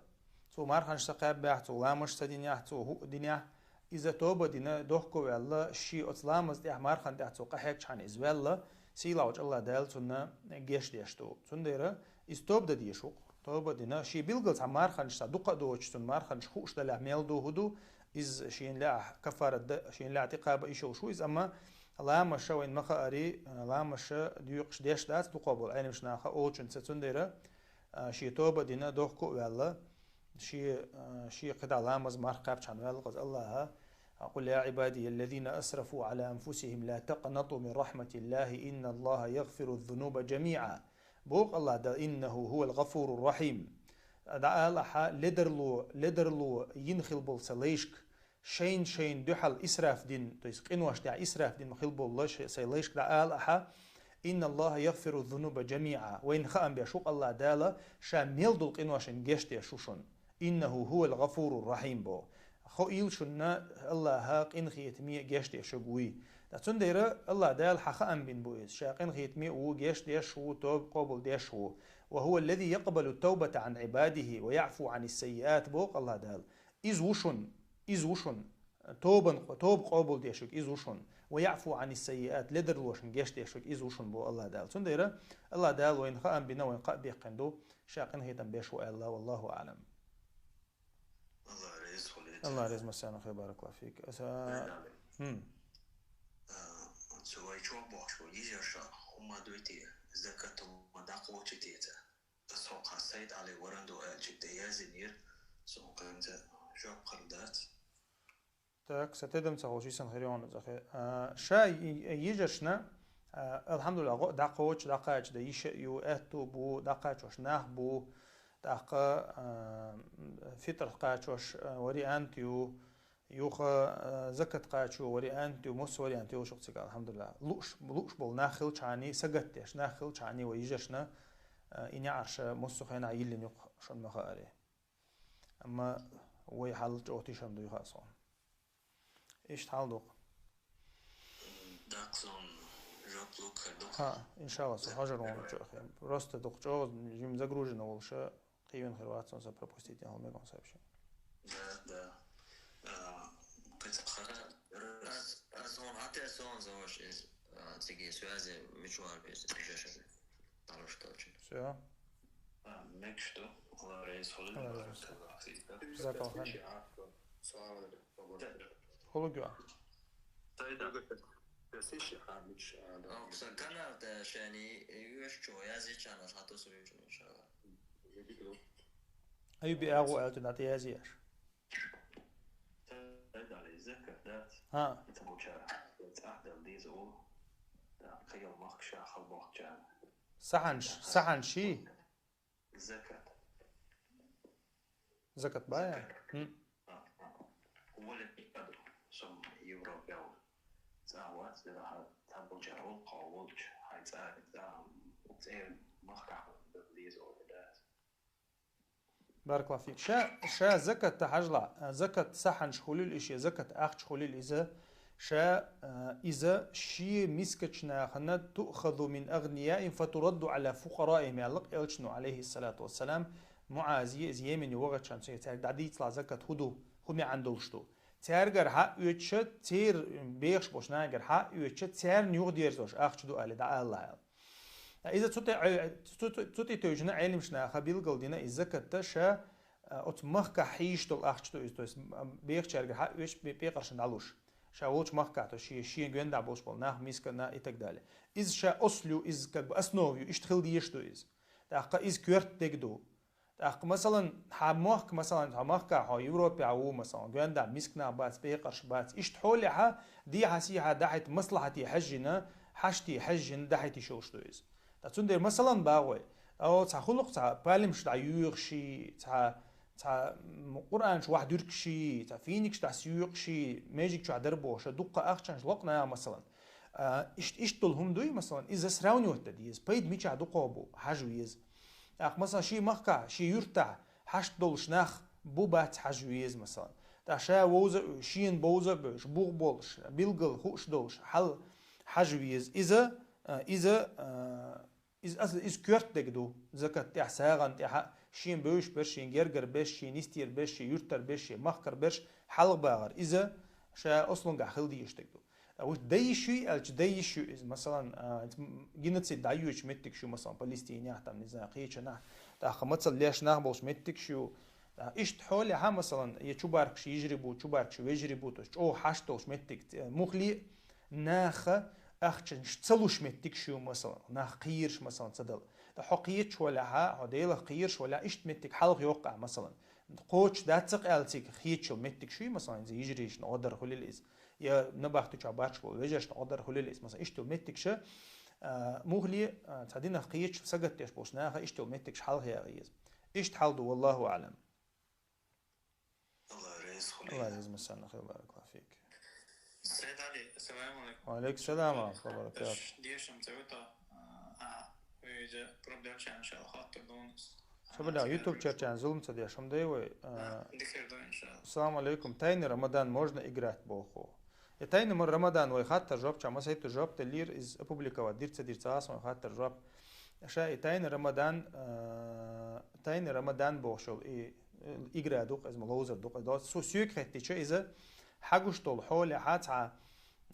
Цо марханаш ца кхаьбнехь, цо ламазаш ца динехь, цо хӀуъа динехь, иза тоба а дина, дохко а ваьлла, шен оцу ламаза тӀехь, мархана тӀехь цо къахьегчхьана иза ваьлла, сийлахьчу АллахӀ Дала цунна гечдеш ду. Цундела иза тоба дан дезаш ву-кх. Тоба а дина, шен билггал цхьа марханаш, цхьа дукха а доцуш, цунна марханаш хууш далехь мел ду, хӀун ду, иза шена лаахь каффарат дан, шена лаахь тӀекхаба йиш йолуш ву иза, амма ламазаш вайна ма-хаъара, ламазаш доькъуш деш дац дукха болу Ӏеламнаха олучунца, цундела, а, шен тоба а дина, дохко а ваьлла, шен, а, шен кхидӀа ламаз, марха кхаьбчхьана ваьлла-кх иза АллахӀа: «قل يا عبادي الذين أسرفوا على أنفسهم لا تقنطوا من رحمة الله إن الله يغفر الذنوب جميعا». Боху АллахӀ Дала: «إنه هو الغفور الرحيم». ДӀаала ахьа ледарло, ледарло йина хила болу сан лайшка, шайна-шайна дуьхьал исраф дина, то есть къинош тӀехь исраф дина хила болу лай-, сайн лайшка, дӀаала ахьа: «إن الله يغفر الذنوب جميعا». Вайна хаам беш ву-кх АллахӀ Дала, ша мел долу къиношна гечдеш ву шуна. «إنه هو الغفور الرحيم», боху. Хоийла шуна, АллахӀ къинхетаме, гечдешверг вуй. Ткъа цундела АллахӀ Дала хьан хаам бина бу иза, ша къинхетаме а ву, гечдеш а ву, тоба къобалдеш а ву. «وهو الذي يقبل التوبة عن عباده ويعفو عن السيئات», боху АллахӀ Дала. Иза ву шуна, иза ву шуна, тобан, тоба къобалдешверг иза ву шуна. «ويعفو عن السيئات», ледарлошна гечдешверг иза ву шуна, боху АллахӀ Дала. Цундела АллахӀ Дала вайна хаам бина, вайна кхаъ баьккхина ду, ша къинхетам беш ву аьлла, валлахӀу аӀлам. АллахӀ реза хуьлда. АллахӀ реза, массарна хир, баракаллаху фик. Аса, хӀм. А, цу вай чохь бохуш болу йижарша хӀумма дуй те, закат хӀумма дӀакхочий те ца? Аса хьо кхин Сайд-Ӏали варан ду аьлча тӀе яздинера, со кхин ца жоп хир дац. Так, сан тидам ца хуьлуш, йисан хир йогӀу цӀа хи. А, ша и-, и-, йижаршна, а, алхьамдулиллахӀ, гӀо-, дӀакхочу, дӀакхача дан йиш а ю, аьтту а бу, дӀакхачош нах бу, тӀаккха, а, фитр кхачош, а, вариант ю, юха, а, закат кхачо вариант ю, массо вариант йолуш ю-кх цига, алхьамдулиллахӀ. Лууш, лууш болу нах хилчхьана, сагатдеш нах хилчхьана вай йижаршна, а, и неӀарш массо хенахь йиллина ю-кх, шуна ма-хаъара. Амма вай хьал чӀогӀа тишам дуй хаьа суна. Иштта хьал ду-кх. ДӀаккха суна жоп лур ду-кх. ХӀаъ, иншаллахӀ, со хьажар вон чу ахи. Просто ду-кх чӀогӀа жим загружено волуш, кхин вен хир вац суна сан пропустить йина хӀума мегаш сообщи. Да, да. А, кхин цхьа хара. Ас, ас вон хьатӀе сон завош из, а, циге связи мичуар без, без. Хорош точно. Всё. А, мекш ду. Алла реза хуьлда. Алла реза хуьлда. Баракаллаху фик. Салам алейкум. Хулугуа. Оксан канал да шани юаш чо язи чана хату сурюш иншалла. Аюби агу алту нати язияш. Дали закат да. Ха. Ца бучара. Ца дал диз ол. Да, хаял махша хал бохча. Саханш, саханши. Закат. Закат бая. Хм. Уоле пикаду сом Европел. Ца ва ца да ха ца бучара ол ка волч. Хай ца ца ца махка дал диз ол да. Баракаллаху фик. Ша, ша закат хажла, закат саханш хулил иши, закат ахч хулил иза, ша, э, иза ши мискачна хана ту'хаду мин агнияим фатурадду аля фукъараим, яллакъ элчну, алейхи салату вассалам, Муази из Йемени вагачан цуе царг дадицла закат худу, хуми андулшту. Царгар ха уьча, цер бехш бош нагар ха уьча, царн югдерзош ахч ду али да Аллах. Иза цути, цути, цути тойжна элимшна ха билгал дина из закатта ша, э, от махка хиштол ахч ду из, то есть, м, бехчаргар ха уьч бе-, бекъаршин алуш. Ша волч махка, то ши, ши гвенда болш бол, нах миска на и так далее. Из ша ослю, из как бы основью, ишт хил диеш ду из. Тахка из кверт дег ду. Тахка, масалан, ха махк, масалан, ха махка, ха Европе, ха у, масалан, гвенда, мискна бац, бекъарш бац. Ишт холе ха, ди ха си ха дахит маслахати хажина, хашти хажин дахит шош ду из. Та цундер, масалан, багой. О, ца хулук, ца палимш да югши, ца, ца, м, Къуран ш вах дюркши, ца финикш да сюкши, межик чу дар боша, дукка ахчанш локна, масалан. А, ишт, ишт дул хум дуй, масалан, из сравнивать да диз, пайд мича дукка бу, хажу из. Ах, масалан, ши махка, ши юрта, хашт долш нах, бу бац хажу из, масалан. Та ша вовза, шин бовза беш, буг болш, билгал хуш долш, хал хажу из. Иза, а, иза, а, из, аз, из кверт дег ду, закат тя, саган тя, ха, шин беш беш, шин гергар беш, шин истир беш, шин юртар беш, шин махкар беш, халг багар. Иза, ша ослунга хил диеш дег ду. А уж дай ищу, алч дай ищу из, масалан, а, м, геноцид да юч меттик шу, масалан, Палестине, там, не знаю, кича на. Та хамацал леш нах болш меттик шу. Та ишт холе ха, масалан, е чубарк ши ижри бу, чубарк ши вежри бу, то есть, о, хаш толш меттик, э, мухли наха ахчан ш-, цалуш меттик шу, масалан, нах кирш, масалан, цадал. Та хо кирш вала ха, хо дела кирш вала ишт меттик халх йока, масалан. Коч да цак алцик хичил меттик шу, масалан, зи ижриш на одар хулил из. Я набахту ча барч бол, вежеш на одар хулил из, масалан, ишту меттик ша, а, мухли, а, цадина кирш сагат теш болш, наха ишту меттик ш халх я из. Ишт халду, валлаху алам. Аллах рейс Аллах из масана хил баракла фик. Средали, ассаламу алейкум. Ва алейкум салам ва рахматуллахи ва баракатух. Дешам цевута, а, уйде проблемчан шал хаттыр донус. Шабада YouTube черчан зулм цадеш, шамдей вай, а, Дикер дон, иншалла. Ассаламу алейкум. Тайный Рамадан можно играть боху? Э, тайный ма-, Рамадан вай хаттар жоп ча, масайту жоп те лир из опубликовать дирца дирца ас вай хаттар жоп. Ша и тайный Рамадан, э, тайный Рамадан бохшол и, э, игра дук, из ма лоузер дук, из да су сюк хетти ча иза хагуш тол холе ха ца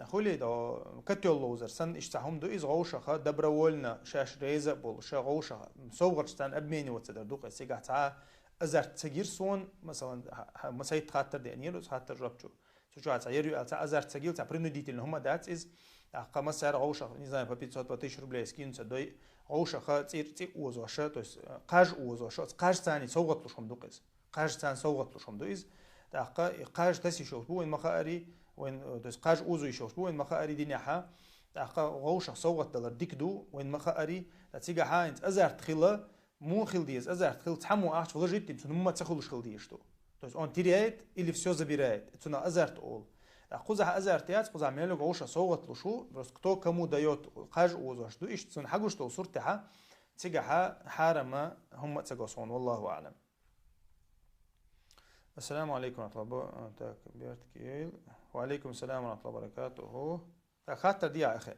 хули да котел лоузер сан иш ца хум ду из гоуша ха добровольно шаш реза бол ша гоуша ха. Совгат сан обмениваться дар дук, из сига ца азарт цагир сон, масалан, ха-, ха-, масайт хаттар де, нирус хаттар жоп чу. Цу чуа ца ерю алца азарт цагил ца принудительно хума дац из, а, ха масар гоуша, не знаю, по пятьсот, по тысяче рублей скинуться, дой гоуша ха цир ци уозоша, то есть, э, каж уозоша, каж цани совгат лушум дук из. Каж цан совгат лушум ду из. Тахка, и каж таси шош бу, вен маха ари, вен, э, то есть каж узу шош бу, вен маха ари диняха. Тахка, гоуша совгат далар дик ду, вен маха ари, та цига ха инц азарт хила, му хил диез, азарт хил, цаму ахч вложить дин, цунумма цахулуш хил диеш ду. То есть он теряет или всё забирает, цуна азарт ол. Та куза азарт яц, куза мелю гоуша совгат лушу, просто кто кому даёт каж узош ду, иш цун хагуш тол суртеха, цига ха харама хумма цагосон, валлаху алам. Ассаламу алейкум ва рахматуллах. Бу, а, так, Берт Кийл. Ва алейкум салам ва рахматуллах ва баракатуху. Так, хаттар дия, ахе.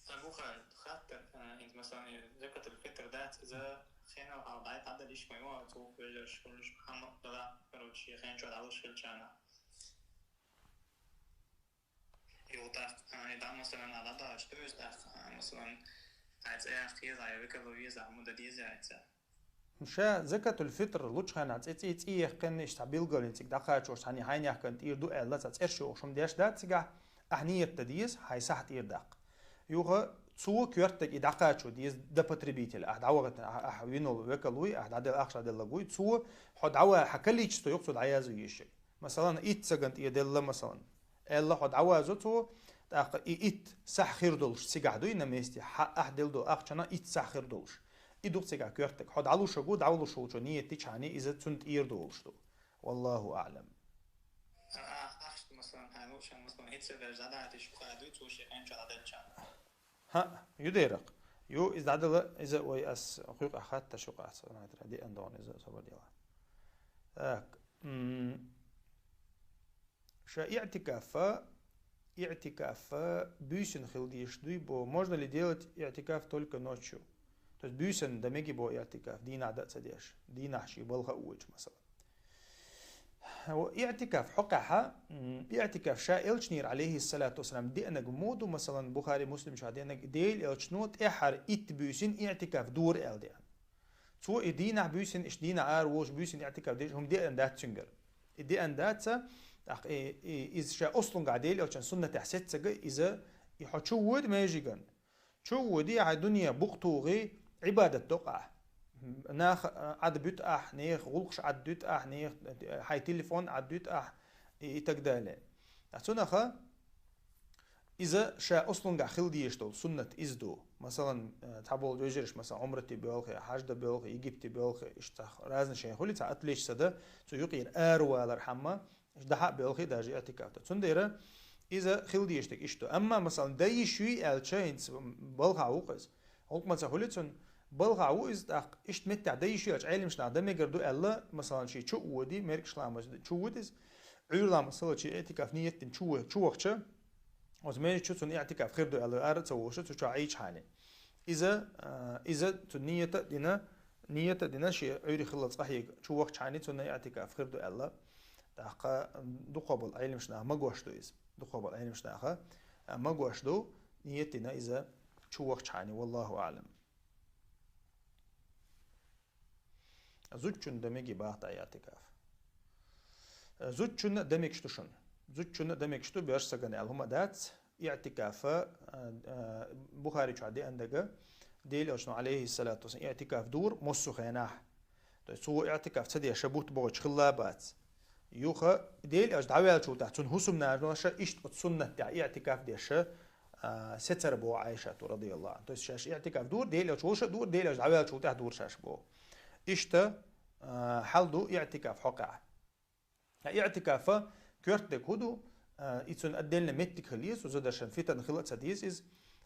Абуха хаттар, инт масалан, закатул фитр дац, за хенал ал дайт ада лиш мой ма, цу вежер школиш хамат дала, короче, хен чуа далыш хилчана. Юлтах, и да масалан, ада да, что есть так, масалан, айц эх киз, ай векалу виза, муда дизе айца. Ша закатуль-фитр лучхьана цӀи, цӀи, цӀи яьккхина, иштта билгалвина цига дӀакхачош, цхьанне хьайна яьккхина тӀера ду аьлла, цхьа цӀераш йолуш хӀума деш дац цигахь, ахь нийят дан деза, хьайн сахь тӀера даккха. Юха цо коьртаг и дӀакхачо деза до потребителя, ахь дӀавахийтина, ахь, ахь вина волу векал вуй, ахь дӀаделла, ахча дӀаделларг вуй, цо хьо дӀаваха, хьан количество юха цо дӀаязъе еза шега. Масалан, итт сагана тӀера делла, масалан. Аьлла, хьо дӀавазо цо, тӀаккха и итт сахь хир долуш цигахь дуй на месте, хьа-, ахь делла долу ахчанах итт сахь хир долуш. И ду-кх цигахь коьртаг. Хьо дӀалуш ву, дӀалуш волчо нийят дичхьана, иза цунна тӀера долуш ду. Валлаху аӀлам. А, а, ахча, масалан, хьайн луучан, масалан, хӀинца берш дӀадахьийтича, бухахь дуй, цо шен хенча дӀаделчарна. ХӀаъ, ю дерриг. Ю, иза дӀадала, иза вай ас кхуьйкъахь хатташ ю-кх ас, найтра, диъан догӀун иза, собар дела. Так, м, ша иӀтикафа, иӀтикафа буьйсанна хила дезаш дуй бо, можно ли делать иӀтикаф только ночью? То есть буьйсанна дан мегий бо иӀтикаф, дийнахь дан а ца деш, дийнахь шен балха а воьдуш, масалан. Ва иӀтикаф хьокъехь, м, иӀтикаф ша элчанера, алейхиссалату вассалам, деанарг муха ду, масалан, Бухари, Муслим чохь деанарг, Делан элчано тӀаьххьара итт буьйсанна иӀтикаф дора аьлла деана. Цо и дийнахь буьйсанна, иштта дийнахь ара волуш буьйсанна иӀтикаф деш хӀума деана дац цуьнгара. И деана дац, тӀаккха и, и, иза ша ослунгахь Делан элчан суннатехь сеццага, иза, и хьо чу воьду межиган. Чу а воьдий, хьайн дуьне букъ тухий, Ӏибадат до-кх ахь. Нах, а, Ӏад буьту ахь, нехан гӀуллакхаш Ӏад дуьту ахь, нехан, а, хьайн телефон Ӏад дуьту ахь, и, и так далее. Ткъа цунах иза ша ослунгахь хила дезаш долу суннат иза ду. Масалан, а, цхьаболу вежарш, масалан, Ӏумрате боьлху, хьаж дан боьлху, Египте боьлху, иштта цхьа разный шайн хуьлий, цхьа отвлечься дан, цу юкъера аравалар хьамма, Иштта хьа а боьлхий даже иӀтикаф дан. Цундела иза хила дезаш дерг иштта ду. Амма, масалан, дан йиш юй аьлча, хӀинца балхахь ву-кх иза. ГӀуллакх ма ца хуьлий цунна, балхахь ву иза тӀаккха, иштта меттехь дан йиш йоцу Ӏеламнаха дан мегар ду аьлла, масалан, шен чу а воьдий, маьркӀаж ламаз чу воьду иза, Ӏуьйра ламаз ца лучу иӀтикаф нийят дина чу во-, чу вахча, оцу межа чу цунна иӀтикаф хир ду аьлла, ара а ца вогӀуш, цу чохь Ӏийчхьана. Иза, а, иза цу нийята а дина, нийята а дина, шен Ӏуьйре хилла цкъа хьега чу вахчхьана, цунна иӀтикаф хир ду аьлла. ТӀаккха дукхахболу Ӏеламнаха магош ду иза. Дукхахболу Ӏеламнаха, а, магош ду, нийят дина иза чу вахчхьана, валлаху аӀлам. Зудчунна дан мегий боху тӀаккха иӀтикаф? Зудчунна дан мегаш ду шуна. Зудчунна дан мегаш ду, боьрша сагана аьлла хӀума дац. ИӀтикафа, а, а, Бухари чохь деана дерг, Делан элчано, алейхиссалату вассалам, иӀтикаф дора массо а хенахь. То есть цо иӀтикаф ца деш бутт бохучу хилла а бац. Юха Делан элча дӀаваьллачул тӀаьхьа цуьнан хӀусамнаша иштта оцу суннат тӀехь иӀтикаф деш, а, сецара боху Ӏайшата, радияллаху Ӏанха. То есть шаьш иӀтикаф дора, Делан элча волуш а дора, Делан элча дӀаваьллачул тӀаьхьа дора шаьш боху. Иштта, а, хьал ду иӀтикаф хьокъехь. Ткъа иӀтикафа коьрта дерг хӀун ду? А, и цуьнан отдельно меттиг хила еза, зударшна фитан хила а ца деза иза.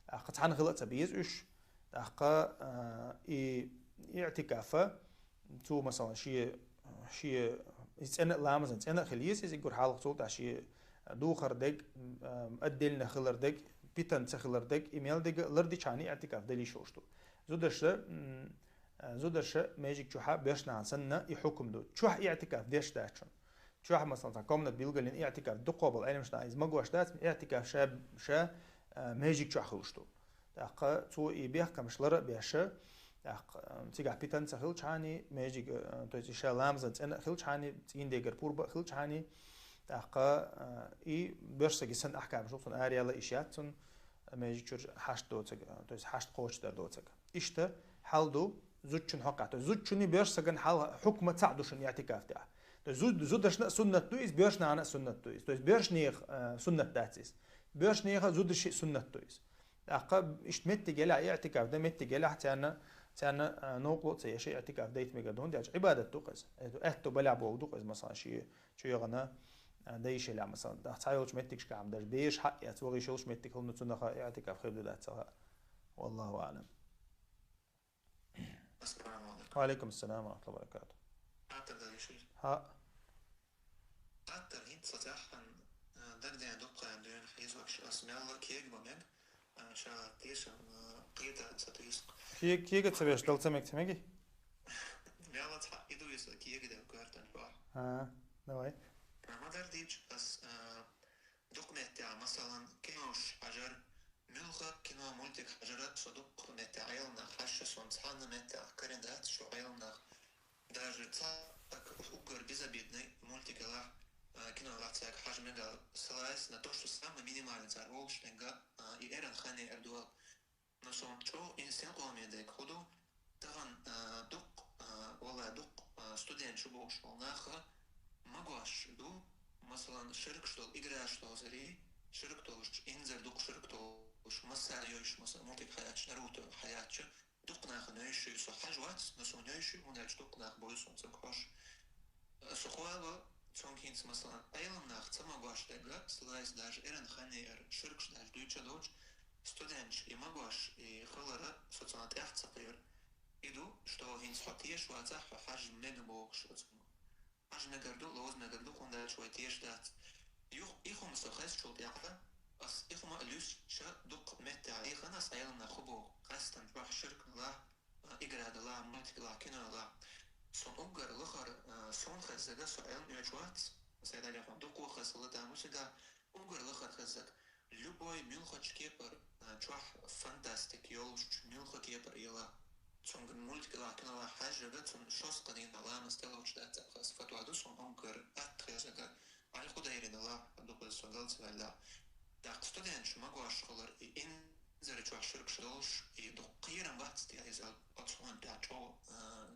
ТӀаккха цхьаьна хила а ца беза уьш. ТӀаккха, а, и иӀтикафа цо, масалан, шен, шен, иза цӀена а, ламазан цӀена а хила еза иза, и гур хьалха цул тӀаьхьа шен духар дерг, а, отдельно хилар дерг, питан ца хилар дерг, и мел дерг а лардичхьана иӀтикаф дала йиш йолуш ду. Зударша, м, а, зударша межиг чухьа боьршнахана санна и хьукам ду. Чохь иӀтикаф деш дац шуна. Чохь, масалан, цхьа комната билгалйина иӀтикаф, дукхахболу Ӏеламнаха иза магош дац, иӀтикаф ша, ша, а, межиг чохь хуьлуш ду. ТӀаккха цо и бехкамаш лар а беш, тӀаккха, а, цигахь питан ца хилчхьана, межиг, а, то есть ша ламазан цӀена а хилчхьана, цӀийндегара пурба а хилчхьана, тӀаккха, а, и боьрша сага санна ахкамаш ду цунна, араяла йиш яц цунна, межиг чуьра хьашт доцург, а, то есть хьашт кхочушдар доцург. Иштта хьал ду зудчун хьокъехь. То есть зудчунний боьрша сагана хьал хьукма цхьаъ ду шуна иӀтикаф тӀехь. То есть зуд-, зударшна а суннат ду иза, боьршнахана а суннат ду иза. То есть боьршнех, э, суннат дац иза. Боьршнеха а зударши а суннат ду иза. ТӀаккха иштта меттиг елахь, иӀтикаф дан меттиг елахь, царна, царна, э, новкъарло а ца еш, иӀтикаф дайта мегар ду, хӀунда аьлча Ӏибадат ду-кх иза. Э, аьтту балехь бохург ду-кх иза, масалан, шен чу яхана, э, дан йиш елахь, масалан. ТӀаккха цхьайолчу меттигашкахь-м даже беш хьаъ яц, вахийша йолуш меттиг хилла, цунах иӀтикаф хир ду, дац ца хаьа. Валлаху аӀлам. Ассаламу алейкум. Ва алейкум ассалам ва рахматуллахи ва баракатух. Хаттар дар йиш ю? ХӀаъ. Хаттар хӀинца цхьа цхьаъ, а, дагадеана дуккха дуьйна хьийзош, ас мелла кега ма мега, а, ша тешам, а, кхета ца туьйсу. Ке-, кега ца беш, дала ца мега, ца меги? Мелла цхьаъ и ду иза, кега дерг коьртан чохь. А, давай. А, ма-дарра дийцча ас, а, дукха меттехь, масалан, кинош хьажар, муьлхха кино, мультик хьажар а со дукха меттехь Ӏеламнах хьаьжча, сон цхьанна меттехь карийна дац, шу Ӏеламнах Даже цхьа уггар безобидный мультик йолаш, а, кино йолаш цхьа хьажа мегаш йолаш, ссылаясь на то, что самый минимальный цар волчтенга, а, и эран хане эрдуал. Но сон чӀо инсен къоме дег худу, тахан, а, дукх, а, вала дукх, а, студент шу болуш вол наха, магош ду, масалан, ширкаш дол играш дол зари, ширк долуш, инзар дукх ширк долуш, масса йойш, масалан, мультик хьаяча, Наруто хьаяча, дукх наха нойши, со хьажа вац, но сон нойши, хӀунда аьлча дукх нах бой сон цунг хьош. Со хвала, цунг хӀинца, масалан, Ӏелам нах ца магош дега, слайс даже эран хане эр, ширкаш даже дуьйча долча, студенташ и магош, и хилара со цунна тӀехь ца кхер. И ду, что хӀинца хьо теш вацахь, хьо хьажа мега бохуш оцунга. Хьажа мегар ду, ловза мегар ду, хӀунда аьлча вай теш дац. Юх, и хӀума со хезачул тӀаьхьа, ас и хӀума а луьстуш дуккха меттехь дийхина ас Ӏелам нах хӀу боху, къаьстина чохь ширк лахь, а, игра далахь, мультик лахь, кино лахь. Сон уггар лахара, а, сон хеззага со Ӏелам оьцуш вац, сан далехь дукха хеза хила тамашига, уггар лахара хеззаг. Любой муьлххачу кепара, а, чохь фантастик йолуш, муьлхха кепара йила. Цуьнга мультик лахь, кино лахь хьаьжжага, цунна шозза кхидийна ламаз тӀелоцуш дац, хас фатва ду сон уггар атта хеззага. Ай худайри дала, дукха со галцваьлла. ТӀаккха студенташ магош хилар и инзаре чохь ширкаш долуш, и дукха кхерам бац те иза оцу хӀума тӀехь чӀогӀа, а,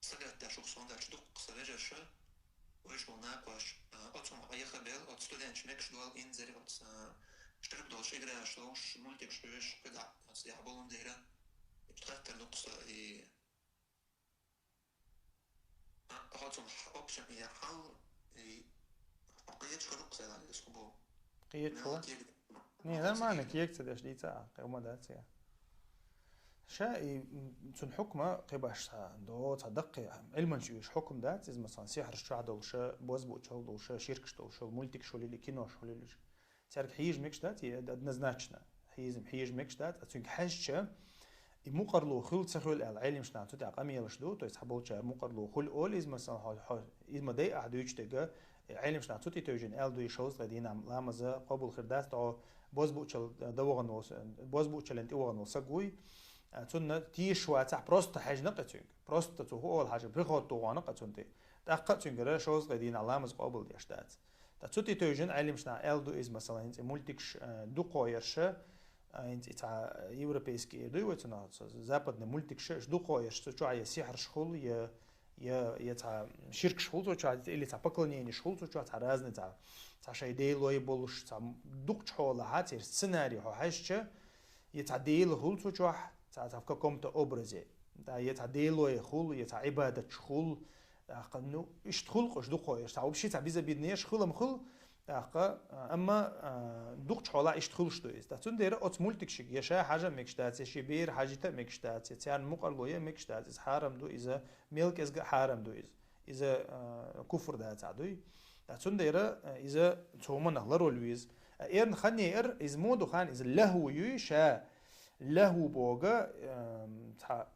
сагатдеш ух сон даьлча дуккха сан вежарша, вайша вол накъош, а, оцу хӀума Ӏехабел, оцу студенташ мегаш дол инзаре оцу, а, ширк долуш играш долуш, мультикаш хьоьжуш, кхидӀа оцу тӀехь болун дера. Иштта хаттар дуккха сан и А, хьо цунах общем я хьал, и, хьо кхечу хӀара кхуза дан иза хӀу бу? Кхечу хӀу? Мелла кег-, Не, хӀу нормально, ца кег ца деш дийца, а, кхин хӀума дац я. Ша и, м, цун хьукма кхин баш цхьа до, цхьа даккхий, Ӏилманча уьш хьукма дац, иза, масалан, сихьраш чохь долуша, бозбуунчалла долуша, ширкаш долуша, мультикаш хулили, кинош хулили. Цаьрга хьийжа мегаш дац, и однозначно. Хьийза, хьийжа мегаш дац, а цуьнга хьаьжча, и мукъарло хуьлу ца хуьлу аьлла, Ӏелимаш нах цу тӀехь къамелаш ду, то есть хьан болчара мукъарло хуьлу олу иза, масалан, хьо, хьо, иза ма дай ахь дуьйцу дега, и Ӏелимаш нах цу тӀе тевжина аьлла ду, и шовзткъе дийнахь ламаза къобал хир дац, тӀо бозбуучал, э, дан вахана волу, бозбуучаллин тӀе вахана волу саг вуй, а, цунна тешаш вацахь, просто хьаьжна кхин цуьнга. Просто цо хӀу олу хьажа, приход тухуна кхин цунна тӀе. ТӀаккха а цуьнгара шовзткъе дийнахь ламаз къобал деш дац. Ткъа цу тӀе тевжина Ӏелимаш нах аьлла ду иза, масалан, хӀинца и мультикаш, э, дукхо ерша, э, хӀинца и цхьа европейский дуй вай цунах, ца-, западный мультикаш, уьш дукхо ерш цу чохь я сихьраш хуьлу, я, я, я цхьа ширкаш хуьлу цу чохь, или цхьа поклонениш хуьлу цу чохь, цхьа разный цхьа, цхьа шайн делой болуш, цхьа дукхачу хьолахьа, церан сценарий хьо хьаьжча, я цхьа дела хуьлу цу чохь, цхьа, цхьа в каком-то образе. Да, я цхьа делой хуьлу, я цхьа Ӏибадатчу хуьлу. ТӀаккха, ну, иштта хуьлу кхуш дукхо ерш. Цхьа вообще цхьа безобидный ерш хуьлу-м хуьлу. ТӀаккха, а, амма, а, дукхачу хьолахь иштта хуьлуш ду иза. ТӀаккха цундела оцу мультикшиг я ша хьажа мегаш дац, я шен бер хьажийта мегаш дац, я царна мукъарло я мегаш дац. Иза хьарам ду, иза мел кӀезга а хьарам ду иза. Иза, а, куфр дацахь дуй. ТӀаккха цундела, а, иза цу хӀуманах ларвала веза. А эрна хан яр, иза мо ду хан, иза лахӀу юй ша. ЛахӀу бога, эм, цхьа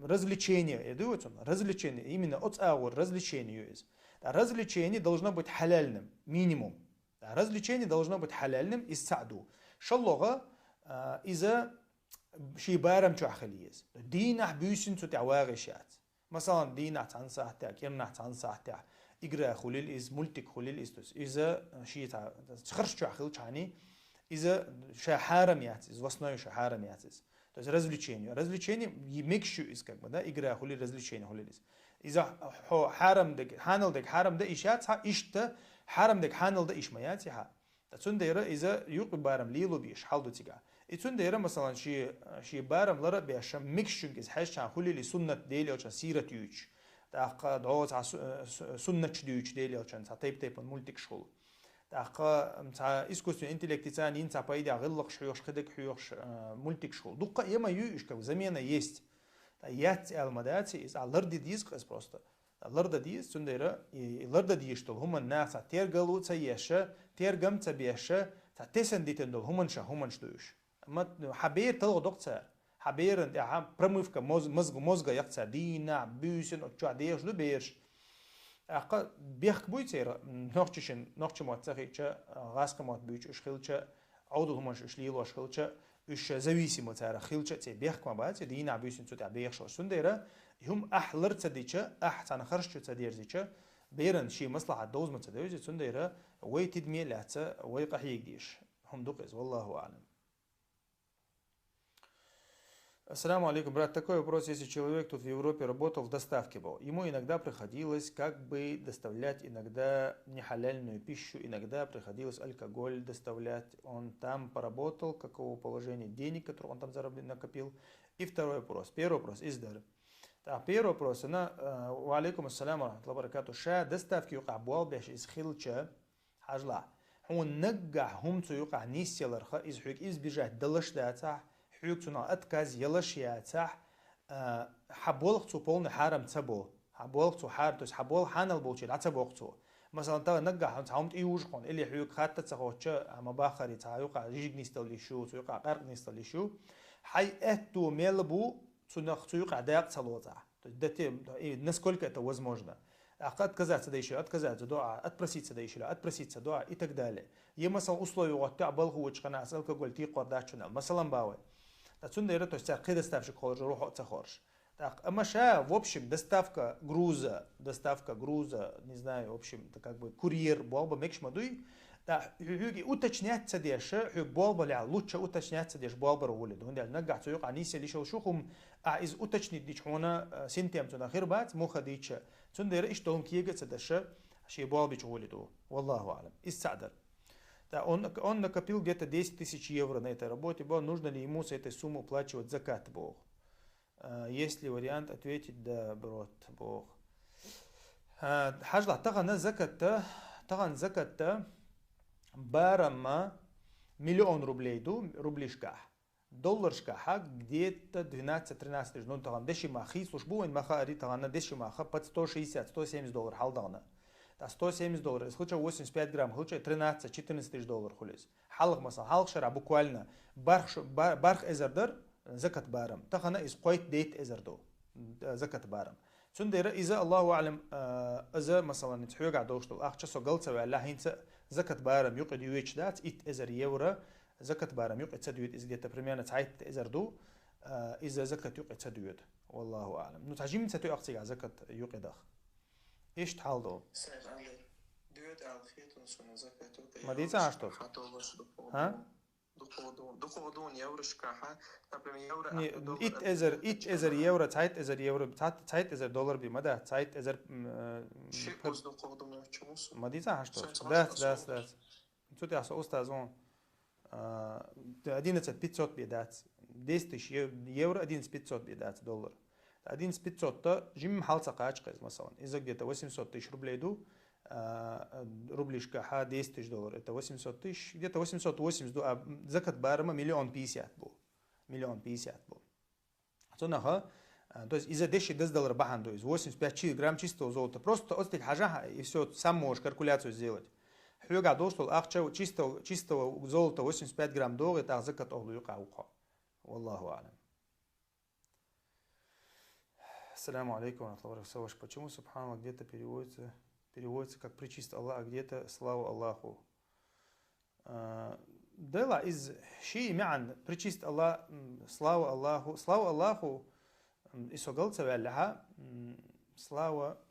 развлечение, я дуй вай цунна? Развлечение, именно оцу агӀор развлечение ю иза. ТӀаккха развлечение должно быть хьаляльным, минимум. ТӀаккха развлечение должно быть хьаляльным, иза цхьаъ ду. ШоллагӀа, а, иза шен барам чохь хила еза. Дийнахь буьйсина цу тӀехь вагӀийш яц. Масалан, дийнахь цхьана сахьтехь, кӀирнахь цхьана сахьтехь, игра хуьлийла иза, мультик хуьлийла иза, то есть иза, э, шен цхьа, харш чохь хилчахьана, иза ша хьарам яц иза, в основе ша хьарам яц иза. То есть развлечение. Развлечение е-, мегаш ю иза, как бы, да, игра хуьлийла, развлечение хуьлийла иза. Иза хьо хьарам дег, хьанал дег хьарам дан йиш яц хьа, иштта хьарам дег хьанал дан йиш ма яц хьа. Ткъа цундела иза юкъа барам лело беш хьал ду цигахь. И цундела, масалан, ши, ши барам лара а беш, мегаш чуьнга иза хьаьжчахьана хуьлийла суннат Дела элчан сират юьйцуш. ТӀаккха дӀо цхьа су-, су-, суннаташ дуьйцуш Дела элчан цхьа тайп-тайпана мультикаш хуьлу. ТӀаккха цхьа искусственный интеллектица йина цхьа пайда гӀиллакхаш хьоьхуш, кхидерг хьоьхуш, а, мультикаш хуьлу. Дуккха а ма ю уьш, как замена есть. ТӀаккха яц аьлла ма дац иза, а ларде деза-кх иза просто. Лардан деза, цундела и, и лардан дезаш долу хӀуманна наха цхьа тергал а ца еш, тергам а ца беш, цхьа тесна дитина долу хӀуманаш, хӀуманаш ду уьш. Ма, хьан бер талха доккху цара. Хьан беран тӀехь промывка моз-, мозг-, мозга яккха цара дийнахь, буьйсина оцу чохь дехаш ду бераш. ТӀаккха бехк буй церан, нохчашна, нохча мотт ца хиъча, гӀазкхи мотт буьйцуш уьш хилча, Ӏовдал хӀуманаш уьш лелош хилча, уьш зависимо царах хилча а, церан бехк ма бац, дийнахь буьйсина цу тӀехь бехаш волуш. Цундела И хӀума ахь лар ца дича, ахь цхьана харш чу ца дерзича, беран ший маслахьат довза ма ца девзи, цундера вай тидаме лаьца вай къахьега дезаш. ХӀума ду-кх из, валлаху аӀлам. Ассаламу алейкум, брат. Такой вопрос. Если человек тут в Европе работал в доставке был, ему иногда приходилось как бы доставлять иногда нехаляльную пищу, иногда приходилось алкоголь доставлять. Он там поработал, каково положение денег, которые он там заработал, накопил? И второй вопрос. Первый вопрос. Из дар. Так, первый вопрос. Ана, э, ва алейкум ассалам ва рахматуллахи ва баракатух. Ша доставка юкъахь болх беш из хилча, хьажал. Хьуна наггахь хӀума цу юкъахь нийсъяларх, из хьоьга избежать далаш дацахь, хьоьга цунах отказ ялаш яцахь, а, хьа болх цо полный хьарам ца бо. Хьа болх цо хьар-, то есть хьа болх хьанал болче дӀа ца боху цо. Масалан, тахана наггахь хьуна цхьа хӀума тӀеюжу хьуна, или хьоьга хатта ца хоттуш, а, ма баххара, цхьа юкъахь жижиг нисдала йиш ю, цу юкъахь къаьркъа нисдала йиш ю. Хьай аьтту мел бу, цунах цу юкъахь дакъа ца лоцахь. То есть до те-, и насколько это возможно. ТӀаккха отказаться дайшила, отказаться доӀа, отпроситься дайшила, отпроситься доӀа и так далее. Е, масалан, условия гӀоттехь, балха вочу хана ас алкоголь текхор дац чунал. Масалан, бавай. ТӀа цундела, то есть, цаьрга кхин доставщик холуш, рухьа а ца хорш. Так, амма ша, в общем, доставка груза, доставка груза, не знаю, в общем, это как бы курьер, болх бан мегаш ма дуй. Так, хьоьга уточнять ца деш, хьоьга болх балехь лучше уточнять ца деш болх бар гӀоле ду. ХӀунда аьлча наггахь цу юкъахь нийсъяла йиш йолу шух хӀума, а, иза уточнить дича хьуна, а, синтем цунах хир бац, муха дийча. Цундела иштта долу кега а ца деш, шен болх бича гӀоле ду. Валлаху аӀлам. Иза цхьаъ дара. Так, он, он накопил где-то десять тысяч евро на этой работе. Бо, нужно ли ему с этой суммы уплачивать закат, боху? А, есть ли вариант ответить «да», брат, боху? А, хьажал, тахана закатта, тахана закатта барамма миллион рублей ду, рублишкахь. Долларшкахьа где-то двенадцать-тринадцать тысяч. Ну, тахана деши мах хийцалуш бу вайн, ма хаари, тахана деши маха под сто шестьдесят, сто семьдесят доллар хьалдахана. ТӀа сто семьдесят доллар, иза хилча восемьдесят пять грамм хилча, тринадцать-четырнадцать тысяч доллар хуьлу иза. Хьалха, масалан, хьалха шарахь буквально барх ш-, ба-, барх эзар дара закат барам. Тахана иза кхойтта-дейтта эзар ду, э, закат барам. Цундела иза, Аллаху аӀлам, э, иза, масалан, иза хьоьгахь долуш долу ахча со гал ца ваьлла, хӀинца закат барам юкъе доьдуш дац, итт эзар евро закат барам юкъе ца доьду, иза где-то примерно цхьайтта эзар ду, э, иза закат юкъе ца доьду. Валлаху аӀлам. Ну, цхьа жимма ца тоьу ахча цигахь закат юкъе даха. Иштта хьал ду. Сайн, али, доьду ала хетун суна закат юкъе. Ма дийца аш тот? Хьан долларш ду? ХӀа? Дукха ду, дукха ду еврошкахьа, например, евро Не, ахьа доллар итт эзар, итт эзар евро, цхьайтта эзар евро, цхьайтта, цхьайтта эзар доллар би, ма да, цхьайтта эзар, м, э, Ши пер- уз дукха ду ма чу мусу. Ма дийца аш тот? Дац, дац, дац. Цу тӀехь со устаз вон, а, одиннадцать пятьсот бе дац. Десять тысяч е-, евро, одиннадцать пятьсот бе дац доллар. Одиннадцать пятьсот-та жимма хьал ца кхача кхеза, масалан. Иза где-то восемьсот тысяч рублей ду, а, рублишкахьа десять тысяч доллар. Это восемьсот тысяч, где-то восемьсот восемьдесят ду, а закат барама миллион пятьдесят бу. Миллион пятьдесят бу. Цунаха, а, то есть иза деши даздалар бахьана ду, из восемьдесят пять чи-, грамм чистого золота. Просто оцтиг хьажахьа, и всё, сам можешь калькуляцию сделать. Хьоьгахь долуш долу ахча чистого, чистого золота восемьдесят пять грамм догӀи, тӀаккха закат охлу юкъахь ву кхо. Валлаху аӀлам. Ассаламу алейкум ва рахматуллахи ва баракатух. Почему субханаллах где-то переводится, переводится как «пречист Аллах», а где-то «слава Аллаху»? А, дела из ши маьӀан, «пречист Аллах», м, «слава Аллаху», «слава Аллаху», м, и со гал ца ваьллехьа, м, «слава»,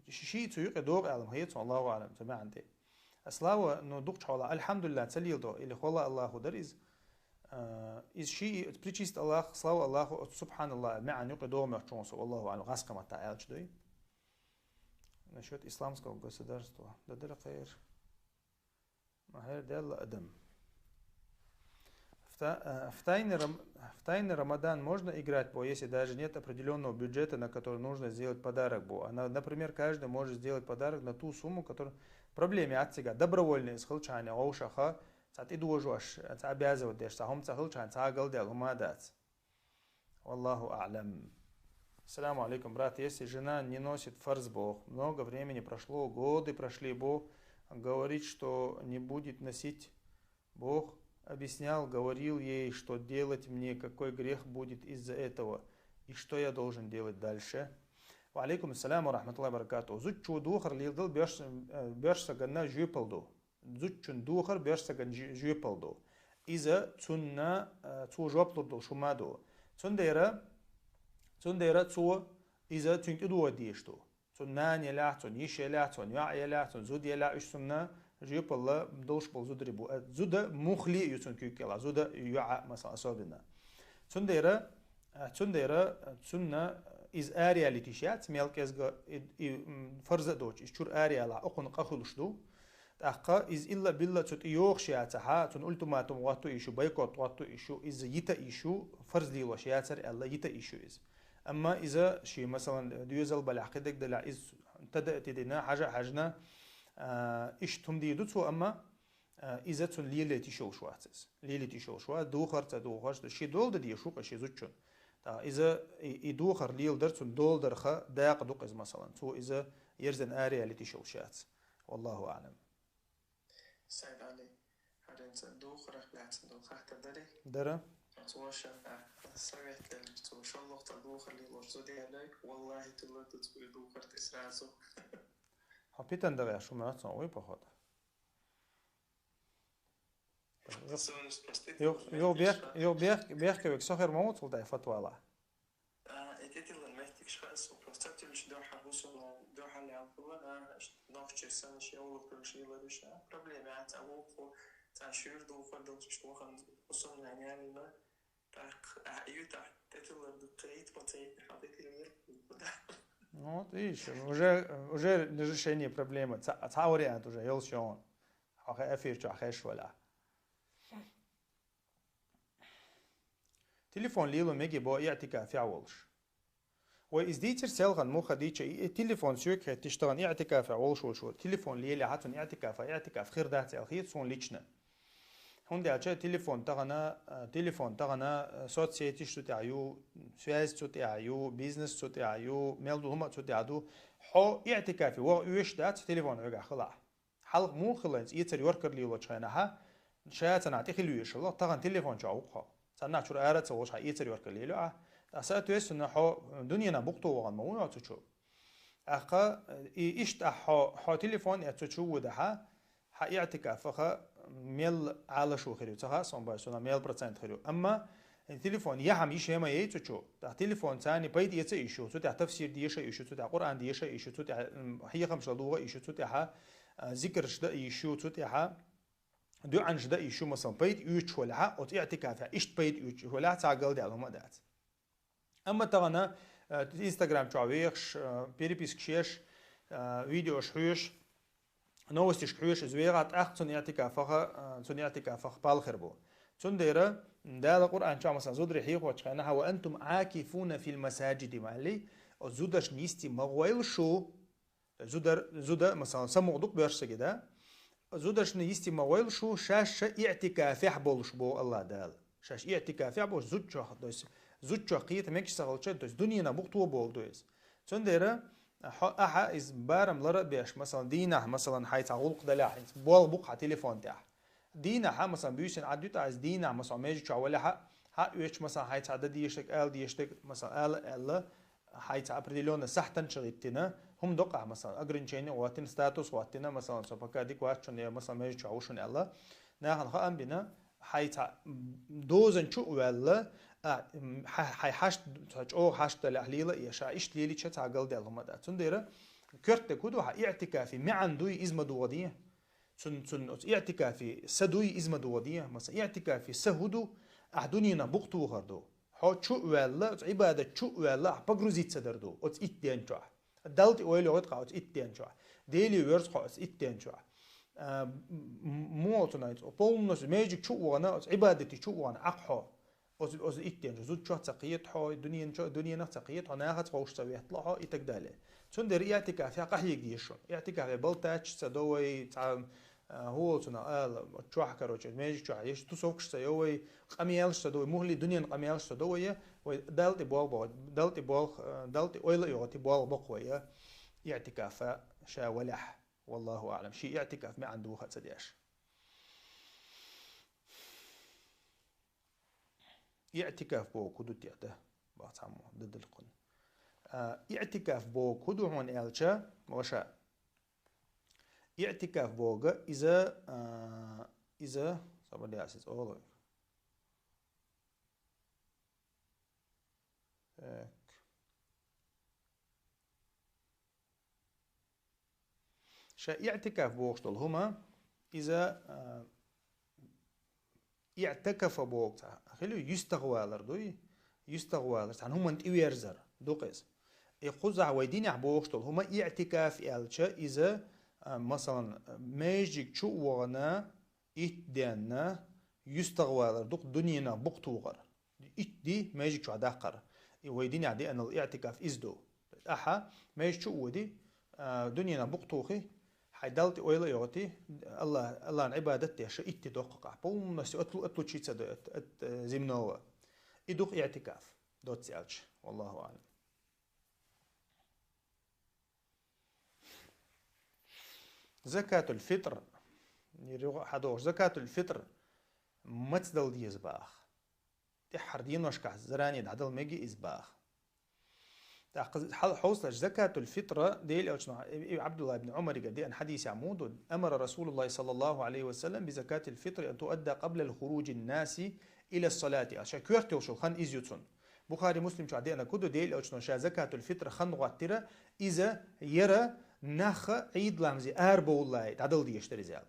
ши, ши цу юкъе догӀу аьлла, хьецун, Аллаху аӀлам, цу маьӀан тӀе. Слава, ну, дукхачу хьолахь, «Альхьамдулиллах» ца леладо, или «Хвала Аллаху» дара иза. А, иза ши, «пречист Аллах», «слава Аллаху», «субханаллах» маьӀан юкъе догӀу моьтту суна со, Аллаху аӀлам, гӀаскхаматта аьлча дуй. Насчёт исламского государства. Да дара кхайр. Ма хӀара Делла адам. В та-, э, в тайный рам-, в тайный Рамадан можно играть, бо, если даже нет определённого бюджета, на который нужно сделать подарок, бо? А на-, например, каждый может сделать подарок на ту сумму, которая... Проблема яц цигахь, добровольно иза хилчахьана, вовшаха, цхьа тӀедожош, цхьа обязывать деш, цхьа хӀума ца хилчахьана, цхьа галдаьлла хӀума а дац. Валлаху аълам. Ассаламу алейкум, брат. Если жена не носит фарз, бо, много времени прошло, годы прошли, бо, говорит, что не будет носить, бо, объяснял, говорил ей, что делать мне, какой грех будет из-за этого, и что я должен делать дальше? Ва алейкум ассалам ва рахматуллахи ва баракатух. Зудчо духар лелдал беш, э, беш саганна жоьпал ду. Зудчун духар беш саган жи-, жоьпал ду. Иза цунна, э, цо жоп лур долуш хӀума ду. Цундера, цундера цо, Иза цуьнан тӀедогӀа дезаш ду. Цуьнан нана елахь, цуьнан йиша елахь, цуьнан йоӀ елахь, цуьнан зуда елахь, уьш цунна жоьпалла долуш болу зударий бу. Зуда муххале а ю цуьнан куьйга кӀелахь, зуда йоӀ, масала, особенно. Цундела, цундела цунна иза араяла йиш яц, мел кӀезга и, и, м, фарз а доцуш, иза чуьра араяьлча, окхунна къа хуьлуш ду. ТӀаккха иза илла-билла цу тӀе йогӀуш яцахь, цунна ультиматум хӀотто йиш ю, бойкот хӀотто йиш ю, иза йита йиш ю, фарз лелош яцара аьлла, йита йиш ю иза. Амма иза шен, масалан, доьзал балехь, кхидерг далехь, иза тада а тидина, хьажа а хьаьжна, а, иштта хӀума дийр ду цо, амма, а, иза цунна лелийта йиш йолуш вац иза. Лелийта йиш йолуш вац, духар ца духарш, шен дола дан дезаш ву-кх шен зудчунна. ТӀаккха иза и, и духар леладар цунна дола дарх дакъа ду-кх иза, масалан. Цо иза ерзина араяла йиш йолуш яц. Валлаху аӀлам. Сайд Али, хӀара хӀинца духарх лаьцна долу хаттар дарий? Дара. Оцу ваша, а, совет лелча, цо шолгӀа цхьа духар лелош зуда ялой, валлахӀи, тилла ду цо и духар тӀе сразу. Хьо питана дан веш хӀума ца вуй, походу. Юха, юха бех-, юха бех-, бехке век со хир ма ву цул тӀаьхьа фатвала. А, и тӀетиллина меттигаш хаьа суна, просто цацуьллуш дуьхьал хӀусамна, дуьхьал ял хилла, а, нохчий санна шен йовлакх хуьлуш йиллараш, а, проблема яц, а, вукхо, цхьа шуьйра духар долчуьш вахана хӀусамна ялийна, тӀаккха, а, ю тӀаккха тӀетиллар ду, ца йита, ма ца йита, хьал тӀетиллар. Ну, вот видишь, уже, уже решение проблемы, ца-, цхьа вариант уже йолуш ю хьуна. Хьо хе эфир чохь хезаш валахь. Телефон лело мега бо иӀтикафехь волуш. Вай иза дийцира селхана, муха дийцича, и, и телефон соьга хетташ тахана иӀтикафехь волуш волуш вара. Телефон лелехь цунна иӀтикафа, иӀтикаф хир дац аьлла хета суна лично. ХӀунда аьлча телефон тахана, а, телефон тахана, а, соцсетиш цу тӀехь ю, связь цу тӀехь ю, бизнес цу тӀехь ю, мел ду хӀума цу тӀехь ду. Хьо иӀтикафе ваха оьшуш дац телефон хьоьгахь хилахь. Хьалха муха хилла хӀинца эцар йоркар лелочу хенахь, ша цунах тӀе хила везаш хилла, тахана телефон чохь ву-кх хьо. Царнах чуьра ара а ца волуш хьан эцар йоркар лело ахь. Ткъа соответственно хьо дуьненан букъ тӀе вахана ма ву хьо цу чу. ТӀаккха, и иштта ахь хьо, хьо телефон эцна цу чу ву дахь, хьан иӀтикафах мел Ӏалашо хир ю, ца хаьа суна боху, суна мел процент хир ю. Амма телефон яхьама йиш яма яй цу чу. ТӀаккха телефон царна пайда эца а йиш ю, цу тӀехь тафсир деша а йиш ю, цу тӀехь Къуръан деша а йиш ю, цу тӀехь, м, хьехамаш ладугӀа а йиш ю, цу тӀехь, а, зикарш дан а йиш ю, цу тӀехь, а, дуьӀанаш дан а йиш ю, масалан, пайда оьцуш валахь, оцу иӀтикафехь иштта пайда оьцуш валахь, цхьа галдаьлла хӀума а дац. Амма тахана, а, Instagram чохь вехаш, а, перепискаш еш, а, видеош хьоьжуш, новостишка хьоьжуш иза вехахь, тӀаккха цунна иӀтикафах, а, цунна иӀтикафах пал хир бу. Цундела Дала Къуръан чохь, масалан, зударий хьехочу хенахь: «Ва антум Ӏакифуна фил масаджиди», ма аьллий, оцу зударшна йисте ма гӀойла шу. То есть зуда, зуда, масалан, самукъа ду-кх боьрша стаге, да? Зударшна йисте ма гӀойла шу, шаьш ша иӀтикафехь болуш боху АллахӀ Дала. Шаьш иӀтикафехь болуш зудчохь, то есть зудчохь кхета мегаш ца хилча, то есть дуьненан букъ тӀе болу ду иза. Цундела хьо, ахьа иза барам лар а беш, масалан, дийнахь, масалан, хьайн цхьа гӀуллакх далахь, хьайн болх бу-кх хьан телефон тӀехь. Дийнахь, масалан, буьйсанна Ӏад ю тӀаккха иза, дийнахь, масалан, межа чохь валахь, хьан оьцуш, масалан, хьайн цхьа дан дезаш дерг, ала дезаш дерг, масалан, ала аьлла, хьайн цхьа определённый сахьтанча гӀиттина, хӀума доккхахь, масалан, ограничение а хӀоттина, статус а хӀоттина, масалан, со пока дика вац шуна, я, масалан, межа чохь ву шуна аьлла, нахана хаам бина, хьайн цхьа дозанчу а ваьлла, а, м, хьа-, хьайн хьашт, цхьа чӀогӀа хьашт далахь лела а еш, а, иштта лелийча цхьа галдаьлла хӀума дац. Цундела коьртаниг хӀун ду, хьан иӀтикафе маьӀна дуй, иза ма догӀа ден. Цун, цун оцу иӀтикафе са дуй, иза ма догӀа ден. Масалан, иӀтикафе са хӀун ду, ахь дуьненан букъ тохар ду. Хьо чу а ваьлла, оцу Ӏибадат чу а ваьлла, ахь погрузиться дар ду оцу итт ден чохь. Далла тӀе ойла йогӀуьйту хьан оцу итт ден чохь. Деле воьрзу хьо оцу итт ден чохь. А, м-, м-, муха цунах, полностью межиг чу а вахана, оцу Ӏибадате чу а вахана Ӏа-кх хьо. Оцу, оцу итт ден чохь зудчохь ца кхета хьо, дуьнен чо-, дуьненах ца кхета хьо, нахаца ховш ца веттала хьо и так далее. Цундела иӀтикафехь къахьега деза шуна. ИӀтикафе балтача ца до вай, цхьа, а, хӀун волу цунах ала, чохь, короче, межиг чохь, еш тусовкаш ца йо вай, къамелаш ца до вай, муххале дуьненан къамелаш ца до вай, вай Далла тӀе болх бо-, Далла тӀе болх, а, Далла тӀе ойла а йогӀуьйту болх бо-кх вай, иӀтикафехь ша валахь. Валлаху аӀлам. Шен иӀтикаф маьӀна дохо а ца деш. ИӀтикаф бохург хӀун ду те, да? Бац хьаммо, дадалла кхунна. А, иӀтикаф бохург хӀун ду хьуна аьлча, ваша. ИӀтикаф бохург иза, а, иза, сабар де ас иза олу. Так. Ша иӀтикаф бохуш долу хӀума, иза, а, иӀтакафа боху цхьа хилла, юьстахвалар дуй, юьстахвалар, цхьана хӀуманна тӀеверзар ду-кх иза. И кхузахь вай динехь бохуш долу хӀума иӀтикаф аьлча, иза, а, масалан, межиг чу а вахана, итт денна, юьстахвалар ду-кх, дуьненах букъ тухар. Итт ди межиг чохь даккхар. И вай динехь деанал иӀтикаф иза ду. Ахьа межиг чу а воьди, а, дуьненах букъ тухий, хьайн Далла тӀе ойла а йохий, Алла-, Аллана Ӏибадат деш, итт ди доккху ахь. Полностью отлу-, отлучиться до от, от, э, земного. И ду-кх иӀтикаф, доцца аьлча. Валлаху аӀлам. Закатуль-фитр. Юха хьадогӀуш, закатуль-фитр маца дала деза боху. ТӀаьххьара деношкахь заране дӀадала мега иза боху. ТӀаккха хьал-, хьовсалаш, закатуль-фитра Делан Элчано, и, и Ӏабдулла ибн Ӏумаригара деана хьадисехь муха ду: «Амара Расулуллахи саллаллаху Ӏалайхи ва саллам би закатиль-фитри ан туадда къабла хуружин наси иля салати». Ша коьрта йолуш йолу хан иза ю цунна. Бухари, Муслим чохь деана ду, Делан Элчано ша закатуль-фитр хан гӀоттира, иза яра нах Ӏийд ламазе арабовлале дӀадала дезаш дара иза аьлла.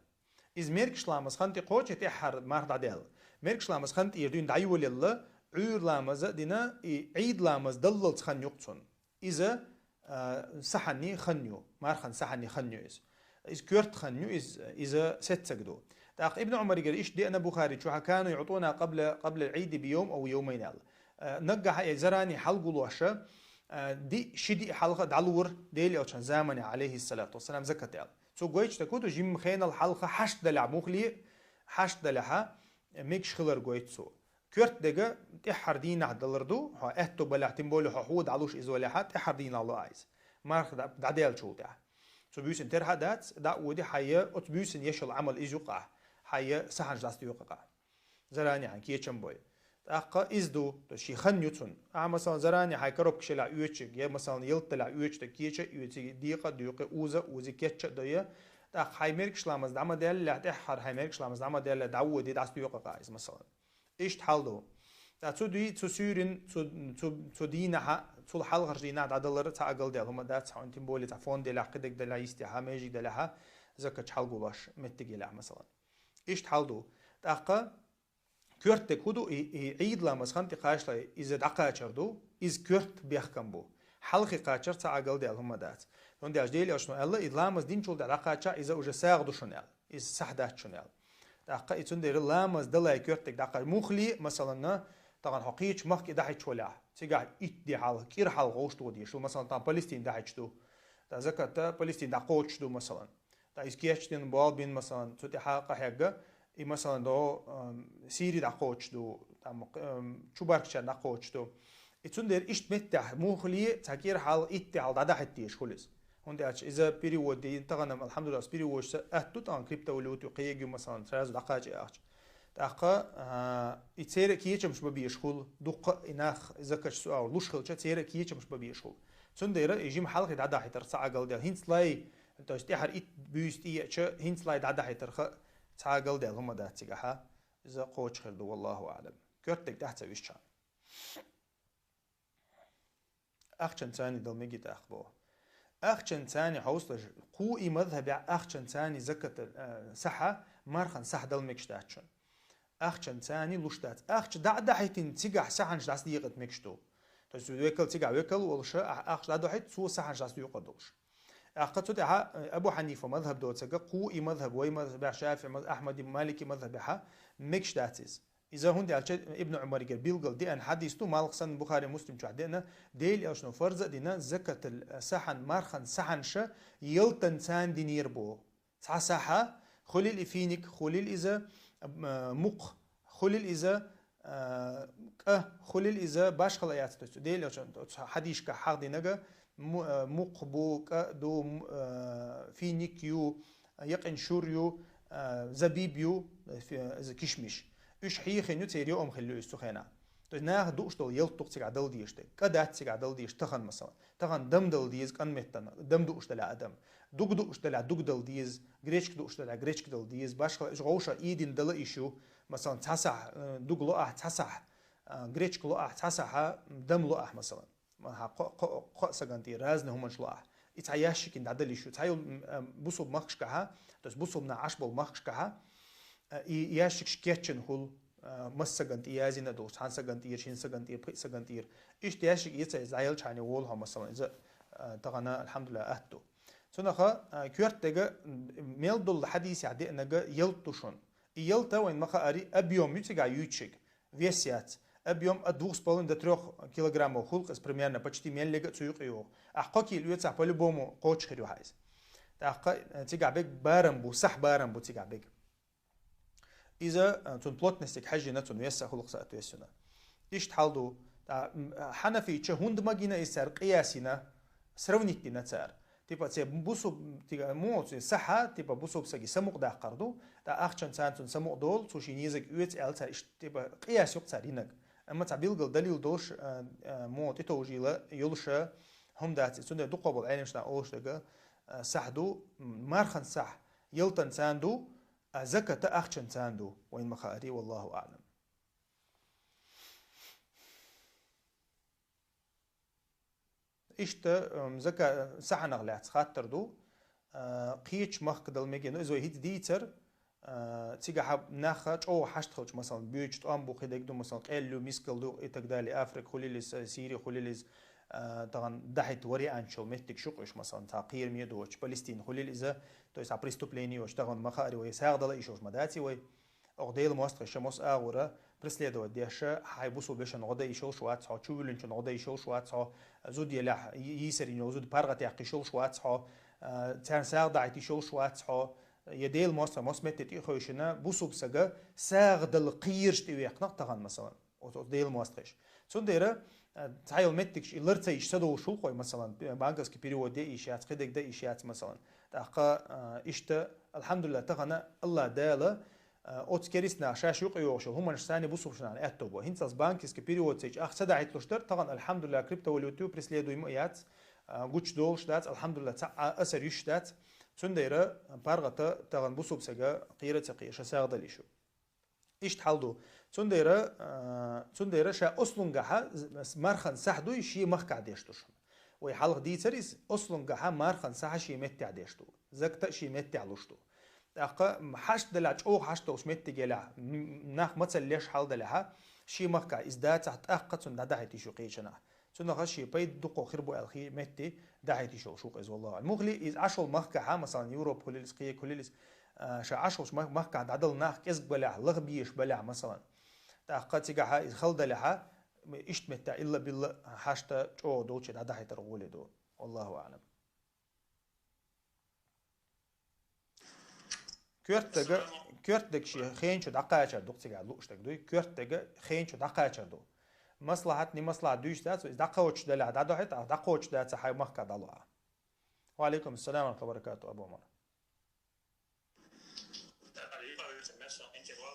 Иза мергаш ламаз хан тӀе кхочу, тӀаьххьара марха дӀадаьлла. Мергаш ламаз хан тӀера дуьйна дӀайолаелла, Ӏуьйра ламаз а дина, и Ӏийд ламаз даллалц хан ю-кх цунна. Иза, а, сахьанний хан ю, мархан сахьанний хан ю иза. Иза коьрта хан ю, иза, иза сеццаг ду. ТӀаккха Ибн Ӏумаригара иштта деана Бухари чохь: «Кану юътуна къабла, къабла Ӏийди би йовм ав йовмайн», аьлла. А, наггахь а, э, зарани хьалгулоша, а, диъ, ши диъ хьалха дӀалора Делан Элчан замане, Ӏалайхиссалату вассалам, закат аьлла. Цо гойтуш дерг хӀун ду, жимма хенал хьалха хьашт далахь муххале, хьашт далахьа, мегаш хилар гойту цо. Коьрта дерг тӀаьххьара дийнахь далар ду, хьо аьтто балахь, тем более хьо хьо дӀалуш иза валахьа, тӀаьххьара дийнахь ло а иза. Марха дӀа-, дӀадаьллачул тӀаьхьа. Цу буьйсанна терхьа а дац, дӀа а воьди, хьан я оцу буьйсанна еш йолу Ӏамал иза ю-кх ахь, хьан я сахьанаш дӀасадоькъу-кх ахь. Зарани хьан кечам бой. ТӀаккха иза ду, то есть шен хан ю цунна. Ахьа, масалан, зарани хьайн коробкаш ялахь оьцуш, я, масалан, ялта далахь оьцуш дерг кеча а оьций, декъа а декъий, уза а узий, кечча а дой. ТӀаккха хьайн мергаш ламаз дӀа ма даьллехь, тӀаьххьара хьайн мергаш ламаз дӀа ма даьллехь, дӀа а воьди, дӀасадоькъу-кх иза, масалан. Иштта хьал ду. ТӀаккха цу дуьй, цу суьйрин, цу, цу, цу дийнахьа, цул хьалхарчу дийнахь дӀадалар цхьа а галдаьлла хӀума дац, хьуна тем более цхьа фонд делахь, кхидерг делахь, йистехьа, межиг делахьа, закат хьалгулош меттиг елахь, масалан. Иштта хьал ду. ТӀаккха коьрта дерг хӀун ду, и, и Ӏийд ламаз хан тӀе кхачале иза дӀакхачар ду, иза коьрта бехкам бу. Хьалхе кхачар цхьа а галдаьлла хӀума дац. ХӀунда аьлча Делан Элчано аьлла, и ламаз динчул тӀаьхьа дӀакхачахь, иза уже сагӀа ду шуна аьлла. Иза сахь дац шуна аьлла. ТӀаккха и цундела ламаз далале коьрта дерг дӀакхача. Муххале, масалан, тахана хьо кхечу махке дӀахьаьжча валахь, цигахь итт ди хьалха, кӀира хьалха вовшах дӀадоьдуш ду, масалан, тахана Палестина дӀахьаьжча ду, ткъа закат Палестина дӀакхочуш ду, масалан. ТӀаккха иза кечдина, болх бина, масалан, цу тӀаьхьа къахьегна, и, масалан, до, ам, Сири дӀакхочуш ду, там, ам, чубаркхачарна дӀакхочуш ду. И цундела иштта меттехь муххале цхьа кӀира хьалха, итт ди хьалха дӀадахьийта дезаш хуьлу иза. ХӀунда аьлча иза перевод дина, тахана, алхьамдулиллахь, переводчица атта ду, тахана криптовалюту кхийгий, масалан, сразу дӀакхача яхча. ТӀаккха, а, и церан а кечамаш бан безаш хуьлу, дуккха а и нах закаташ цу агӀор луш хилча, церан а кечамаш бан безаш хуьлу. Цундела и жима хьалхе дӀадахьийтар цхьа а галдаьлла. ХӀинца лай, то есть тӀаьххьара итт буьйса тӀееача, хӀинца лай дӀадахьийтарх цхьа а галдаьлла хӀума дац цигахьа. Иза кхочуш хир ду, валлаху аӀлам. Коьрта дерг тӀехь ца висча. Ахчанца дала мегий тӀаккха боху. Ахчанца хьовсалаш, кху и мазхьабехь ахчанца закат, э, сахьа, мархан сахьа дала мегаш дац шуна. Ахчанца луш дац. Ахча дӀа а дахьийтина, цигахь сахьанаш дӀасадекъийта мегаш ду. То есть векал цигахь векал волуш, а-, ахча дӀадахьийта, цо сахьанаш дӀасадоькъур долуш. ТӀаккха цу тӀаьхьа, э, Абу Хьанифа мазхьаб доцург, кху и мазхьаб, вай мазхьабехь, ШафиӀи мазхьаб, Ахьмади, Малики мазхьабехьа мегаш дац иза. Иза хӀунда аьлча Ибн Ӏумаригара билггал деана хьадис ду, малх санна Бухари, Муслим чохь деана, Делан Элчано фарз а дина, закатал сахьан, мархан сахьанаш ялтанца динера боху. Цхьа сахьа, хуьлийла и финик, хуьлийла иза, м, мукх, хуьлийла иза, а, кӀа, хуьлийла иза, башхала яц, то есть Делан Элчано оцу хьадисашкахь хьахдинарг, му-, а, мукх бу, кӀа ду, м, а, финик ю, якъин шур ю, а, забиб ю, фи-, иза кишмиш. Уьш хьийхина ю, церан йоӀам хилла ю иза цу хенахь. То есть наха дууш долу ялта ду-кх цигахь дала дезаш дерг. КӀа дац цигахь дала дезаш, тахана, масалан. Тахана дам дала деза къинметтана, дам дууш далахь адам. Дуг дууш далахь, дуг дала деза, гречка дууш далахь, гречка дала деза. Башхала, уьш вовшах ийдина дала йиш ю. Масалан, цхьа сахь, э, дуг ло ахь, цхьа сахь, э, гречка ло ахь, цхьа сахьа дам ло ахь, масалан. Ма хьан кхо, кхо, кхо а сагана тӀера разный хӀуманаш ло ахь. И цхьа ящикин дӀадала йиш ю. Цхьа йолу, м, а, бусулба махкашкахьа, то есть бусулба нах Ӏаш болу махкашкахьа, а, и ящикаш кечйина хуьлу, а, массаган тӀе язйина а долуш, цхьана сагана тӀера, шина сагана тӀера, пхи сагана тӀера. Иштта ящик эца иза дӀаелчхьана волу хьо, масалан, иза, а, тахана, алхьамдулиллахӀ, атта ду. Цунаха, а, коьрта дега, м, мел долу хьадисехь деанарг ялта ду шуна. И ялта вайн ма хаари, объём ю цигахь юьйцург. Вес яц. Объём от двух с половиной до трёх килограммов хуьлу-кх иза примерно, почти меллига а цу юкъа йогӀу. Ахьа кхо кило оьцахь, по-любому кхочуш хир ю хьан иза. ТӀаккха, э, цигахь бег барам бу, сахь барам бу цигахь бег. Иза, э, цунна плотностига хьаьжжина, цунна вес а хуьлу-кх соответственно. Иштта хьал ду. ТӀа, м, хьанафийча хӀунда ма гина иза цара, къияс йина, сравнить дина цара. Типа, цхьа бусуб-, тига, муха цхьа сахьа, типа, бусуб саги самукъадаккхар ду, тӀа ахчанца цунна самукъадолу, цо шен езаг оьцу аьлла цара, иштта, типа, къияс ю-кх цара йинарг. Амма цхьа билггал далил долуш, а, а, муха тӀетовжийла йолуша хӀума дац иза. Цундела дукха болу Ӏеламнаха олуш дерг, а, сахь ду, м, мархан сахь ялтанца ду, а заката ахчанца ду, вайн ма хаари, валлаху аӀлам. Иштта, м, зака-, сахьанах лаьцна хаттар ду. А, кхечу махка дала мегий, ну, иза вай хӀинца дийцар, а, цигахь нах чӀогӀа хьашт хилча, масалан, боьдучу тӀом бу, кхидерг ду, масалан, къел ю, мискал ду и так далее, Африка хуьлийла иза, Сири хуьлийла иза, а, тахана дахьийта вариант йолу меттигаш ю-кх уьш, масалан, цхьа кхераме а доцуш, Палестина хуьлийла иза, то есть, цхьа преступление йолуш, тахана ма хаари вай, сагӀа дала йиш йолуш ма дац и вай. Оха Делан мостагӀаша мосазза агӀора преследовать деш, хьайн бусул бешан гӀо дан йиш йолуш вац хьо, чувуьллинчун гӀо дан йиш йолуш вац хьо, зуда елахь, йи-, йийсарийн йолу зуда паргӀатъяккха йиш йолуш вац хьо, а, царна сагӀа дахьийта йиш йолуш вац хьо, я Делан мостагӀа мосса метте тӀе а хевшина, бусул сага сагӀа дала кхераш тӀевеккхина-кх тахана, масалан, оцу, оцу Делан мостагӀаша. Цундела, а, цхьа йолу меттигаш и лар ца йиш ца долуш хӀуллакх вай, масалан, банковский перевод де йиш яц, кхидерг де йиш яц, масалан. ТӀаккха, а, иштта, алхьамдулиллахӀ, тахана Аллах Дала, а, оцу керистанаха шаьш юкъа йогӀуш йолу хӀуманаш санна бусулбанашна аьтто бо. ХӀинцалц банковский перевод ца йича, ахча ца дахьийталуш дара, тахана, алхьамдулиллахӀ, криптовалюта ю, преследуемо яц, а, гучудолуш дац, алхьамдулиллахӀ, цхьа а асар йиш дац. Цундела паргӀата тахана бусулба сага кхера а ца кхера, ша сагӀа дала йиш ю. Иштта хьал ду. Цундела, а, цундела ша ослунгахьа з-, мархан сахь дуй, шен махкахь деш ду шуна. Вай хьалха дийцар иза, ослунгахьа мархан сахьа шен меттехь деш ду. Заката а шен меттехь луш ду. ТӀаккха, м, хьашт далахь, чӀогӀа хьашт долуш меттиг елахь, м, нах мацалла леш хьал далахьа, шен махкахь иза дацахь, тӀаккха цунна дӀадахьийта йиш ю кхечанахь. Цунах шен пайда дукха хир бу аьлла хи метте дахьийта йиш йолуш ву-кх иза, валлахӀу аӀлам. Мухли иза Ӏаш волу махкахьа, масалан, Европа хуьлийла иза, кхе хуьлийла иза, а, ша Ӏаш волчу мах-, махкахь дӀадала нах кӀезиг балехь, лаха безаш балехь, масалан. ТӀаккха цигахьа иза хала далехьа, иштта метта илла-билла хьашта чӀогӀа долчу дӀадахьийтар гӀоле ду. ВаллахӀу аӀлам. Коьртага, коьртага шен хен чу дӀакхачар ду-кх цигахь лууш дерг дуй, коьртага хен чу дӀакхачар ду. Маслахьат, не маслахьат дуьйцуш дац, иза дӀакхочуш далехь дӀадохьуьйту, а дӀакхочуш дацахь хьайн махка дӀалохьа. Ва алейкум ассалам ва рахматуллахи ва баракатух, Абу Умар.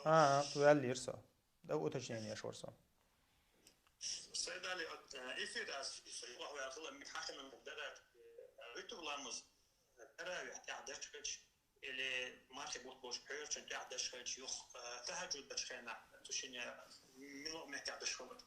А, а, ваьллера со. Да, уточнение еш вара со. Сайдали, от, э, эфир аз, юкъахваьлла, миг хьахинан дара, э, витр ламаз, э, таравих тӀехь деш хилча, или мархи бутт болуш пхьоьрчун тӀехь деш хилча, юха, э, тахаджуд деш хенахь, цу шине мила меттехь деш хилар.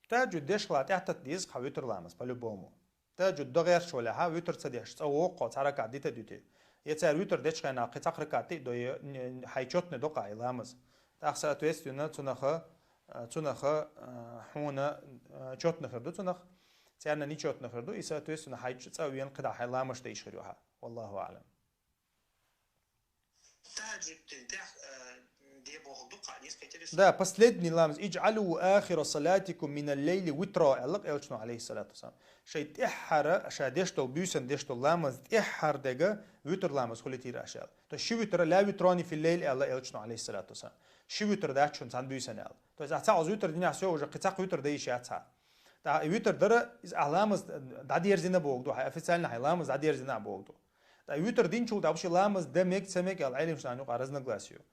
Тахаджуд деш хила тӀехь тата деза хьан витр ламаз, по-любому. Тахаджуд дан гӀерташ валехьа, витр ца деш, цӀа вогӀу хьо, цхьа ракаӀат дита а дуьтий. Я цара витр дечу хенахь кхин цхьа ракаӀат тӀе а дой, н-, хьайн чотный доккху и ламаз. ТӀаккха, соответственно, цунаха, а, цунаха, а, хьуна, а, чотный хир ду цунах, царна нечотный хир ду, и, соответственно, хьайн цӀа а вена кхидӀа хьайн ламазаш дайш хир ю хьан. Валлаху аӀлам. Тахаджуддин тӀехь, э, де бохург ду, кхаа несколько интересно. Да, последний ламаз. «Иджъалу ахира салатикум минал лейли витра», аьлла-кх элчано, алейхиссалату вассалам. Шайн тӀаьххьара, ша деш долу, буьйсан деш долу ламаз тӀаьххьара дега витр ламаз хуьлийтира аша аьлла. То есть ши витр, ла витрони фил лейл аьлла элчано, алейхиссалату вассалам. Ши витр дац шуна цхьана буьйсанна аьлла. То есть ахьа цхьа оцу витр динехь, всё, уже кхин цхьаккха витр дан йиш яц хьан. ТӀаккха и витр дара, иза ахьа ламаз дӀадерзина бохург ду, хьайн официально хьайн ламаз дӀадерзина бохург ду. ТӀаккха витр динчул тӀаьхьа ши ламаз дан мега, ца мега аьлла, Ӏеламнаха юкъахь разногласие ю.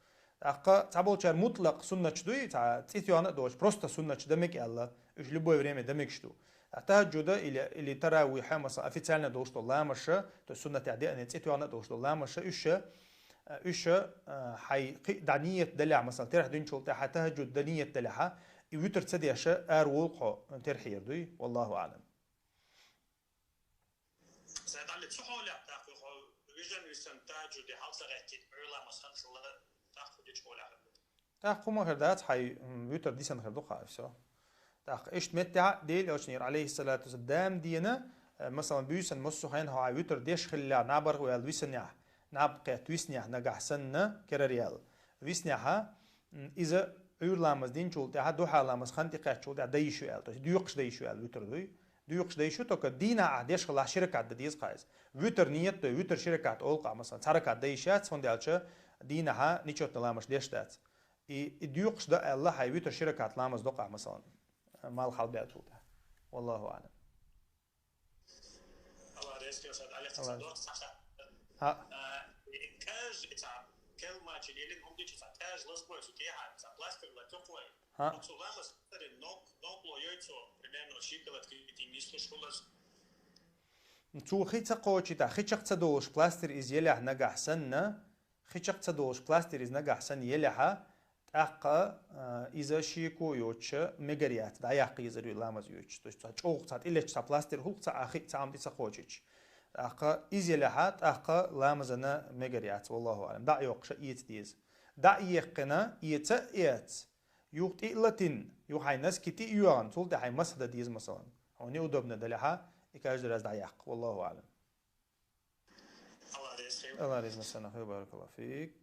ТӀаккха цхьаболчара мутлакъ суннаташ дуй, цхьа цӀе тоьхна а долуш, просто суннаташ дан мега аьлла, уьш любое время дан мегаш ду. ТӀаккха тахаджуда или, или таравихьа, масала, официально долуш долу ламазша, то есть суннатехь деана цӀе тоьхна а долуш долу ламазша, уьш ша, уьш ша, а, хьайн кхин а дӀа ниет далехь, масала, терахь динчул тӀаьхьа тахаджуд дан ниет далехьа, и витр ца деш ара волу хьо терахьера дуй, валлаху аӀлам. Сай дӀали цу хьолехь тӀаккха хьо вижан висан тажуди хьалсагӀеттит Ӏуйла масхан шула тӀаккха дичхьолехь. ТӀаккха хӀума хир дац, хьай, м, витр дисан хир ду-кха, всё. ТӀаккха иштта меттехь Дела Элчанера, алейхиссалату вассалам, дам дена, э, масалан, буьйсан массо а хенахь хьо витр деш хилла, набарх ваьлла висанехь, наб кхетта виснехь нагахь санна, керара яьлла. Виснехьа, м, иза Ӏуйра ламаз динчул тӀаьхьа, духьа ламаз хан тӀекхаьччул тӀаьхьа дан йиш ю аьлла. То есть доькъуш дан йиш ю аьлла витр дуй. Доькъуш дай шу, только дийнахьа ахь деш хилла ши ракаӀат дан деза-кха иза. Витр ниет дай, витр ши ракаӀат олу-кха, масалан, цхьа ракаӀат дан йиш яц, хӀунда аьлча дийнахьа нечётный ламаз деш дац. И, и доькъуш дан аьлла, хьай витр ши ракаӀат ламаз до-кха, масалан, малх хьалабаьллачул тӀаьхьа. Валлаху аӀлам. Алла реза хилва, Сад, Алла реза хилва. Алла. Доккха сахьат. ХӀаъ. А, и кӀаж, и цхьа кел мачи лелин хӀума дичи цхьа кӀаж лазбой цу тӀехьа, цхьа пластырь ла тукхой. ХӀаъ. Оцу ламаз хатари нок-, нокъло йой цо, примерно, шоколадки тӀе нислуш хулаз. Цо хи ца кхочийта, хи чекх ца долуш пластырь иза елехь нагахь санна, хи чекх ца долуш пластырь иза нагахь санна елехьа, тӀаккха, а, иза шеко йоцуша мегар яц, дӀаяккха езар ю ламаз йоцуш. То есть цхьа чӀогӀа цхьа тӀелечу цхьа пластырь хӀуллакх цхьа а хи, цхьа Ӏам тӀе ца кхочийча. ТӀаккха иза елехьа, тӀаккха ламазана мегар яц, валлаху аӀлам. ДӀа а йоккхуша эца деза. ДӀа а еккхина, эца а эц. Юха тӀе а латин, юха хьайн носки тӀе а йоьгӀна, цул тӀе хьайн масхьа дан деза, масалан. Хьуна неудобно далехьа, и каждый раз дӀаяккха, валлаху аӀлам. Алла реза хилва. Алла реза хилва, баракаллаху фик.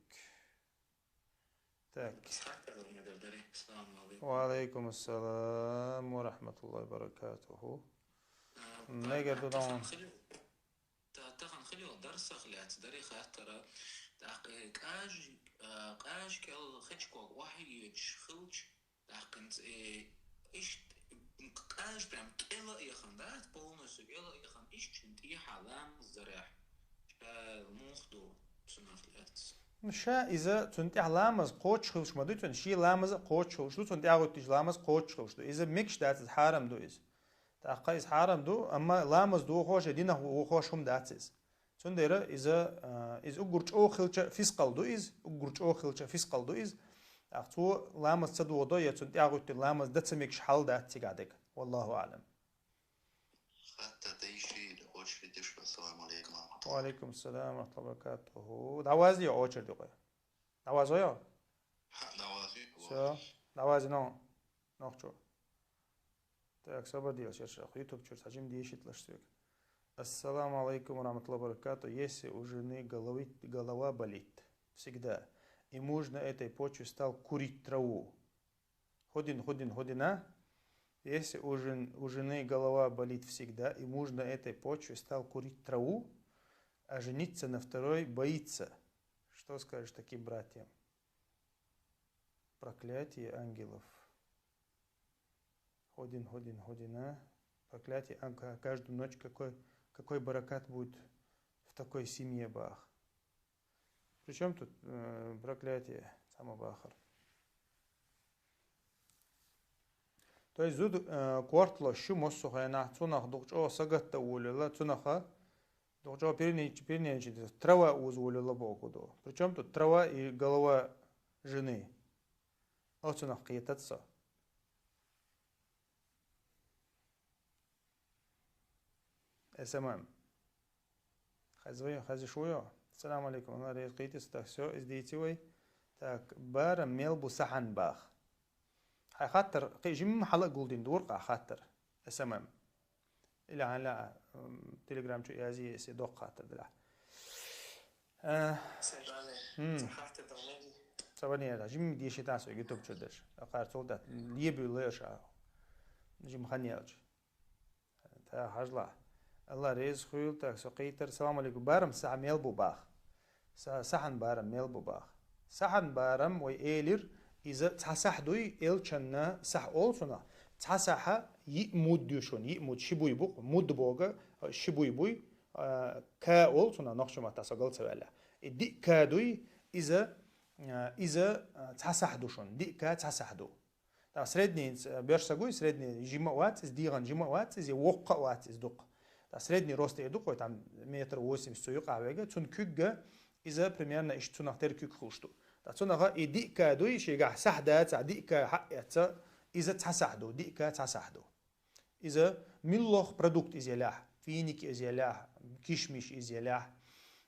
Так. Исхак Карл, Мегар дари. Салам алейкум. Ва алейкум ассалам ва рахматуллахи ва баракатуху. А, Мегар ду даун. Тахан хили-, та-, тахан хилла дарсах лаьцна дари хаттара. ТӀаккха, э, кӀаж, а, кӀаж кӀел хечког охьайоьдуш хилча, тӀаккхинца, э, иштта, м, кӀаж прям кӀела а яхан, да, полностью кӀела а яхан, иштта шун тӀехьа ламаз дарехь, ша муха ду цунах лаьцна? Ну, ша иза цунна тӀехь ламаз кхочуш хилуш ма ду цунна, шен ламаз а кхочуш хилуш ду, цунна тӀехь гӀуьттуш ламаз кхочуш хилуш ду. Иза мегаш дац, иза хьарам ду иза. ТӀаккха иза хьарам ду, амма ламаз дохош я динах вохош хӀума дац иза. Цундела иза, а, иза уггар чӀогӀа хилча фискъал ду иза, уггар чӀогӀа хилча фискъал ду иза. ТӀаккха цо ламаз ца дохадо, я цунна тӀехь гӀуьттина ламаз дан ца мегаш хьал дац цигахь дерг. Валлаху аӀлам. Хаттар дан йиш йий, очередь йиш ю. Ассаламу алейкум ва рахматуллах. Ва алейкум ассалам ва рахматуллахи ва баракатуху. ДӀавазде йо очередь юкъе? ДӀавазо йо? ХӀаъ, дӀавазде. Всё. ДӀавазде нох-, нохчо. Так, собар дела, шершах. YouTube чуьра цхьа жима дешийталаш соьга. Ассаламу алейкум ва рахматуллахи ва баракату. Если у жены головы-, голова болит всегда, и муж на этой почве стал курить траву. Худин, худин, худина. Если у жен-, у жены голова болит всегда, и муж на этой почве стал курить траву, а жениться на второй боится. Что скажешь таким братьям? Проклятие ангелов. Ходин, ходин, ходина. Проклятие, а, ка-, каждую ночь какой, какой баракат будет в такой семье, бах. При чём тут, э, проклятие, самобахар? То есть зуда, э, корталаш шу массо а хенахь, цунах дукха чӀогӀа сагатта волуьла, цунаха дукха чӀогӀа перенеч-, перенечи трава уза волуьла боху ду. При чём тут трава и голова жены? Оцунах кхетац со. С М М. Хаза вай, хаза шу йо. Салам алейкум. Ана рез кхетис, так, всё, из дийци вай. Так, бара мел бу сахьан бах. Хьай хаттар, кхи жимма хьала а гулдин дур къа хаттар. С М М. Или хьан ла, м, Telegram чу язи, если доккха хаттар дила. Э, Сан дали, м. Сан хаттар дали. Ца вани яда, жимма деши тас YouTube чу деш. Акхар цул дат, лебу леша. Жим хан ялч. Та хьажла. Алла рез хуйл, так, со кхетар. Салам алейкум. Барам са мел бу бах. Са-, сахьан барам мел бу бах. Сахьан барам вай элир, иза цхьа сахь дуй, элчанна сахь олцуна. Цхьа сахьа йиъ муд ю шун, йиъ муд ши буй бу, муд бога, ши буй буй, а, ка олцуна, нохчу матта со гал ца ваьлла. И диъ ка дуй, иза, а, иза, а, цхьа сахь ду шун, диъ ка цхьа сахь ду. Та средний, э, беш сагуй, средний жима а вац, из диган жима а вац, из воккха а вац, из дукха. Та средний рост э дукхой, там метр восемьдесят цу юкъа вега, цун куьгга, иза примерно иш цунах тер куьг хулш ду. Та цунаха и диъ ка дуй, шигахь сахь даца, диъ ка хьаъ эца, иза цхьа сахь ду, диъ ка цхьа сахь ду. Иза миллох продукт из елях, финики из елях, кишмиш из ялахь,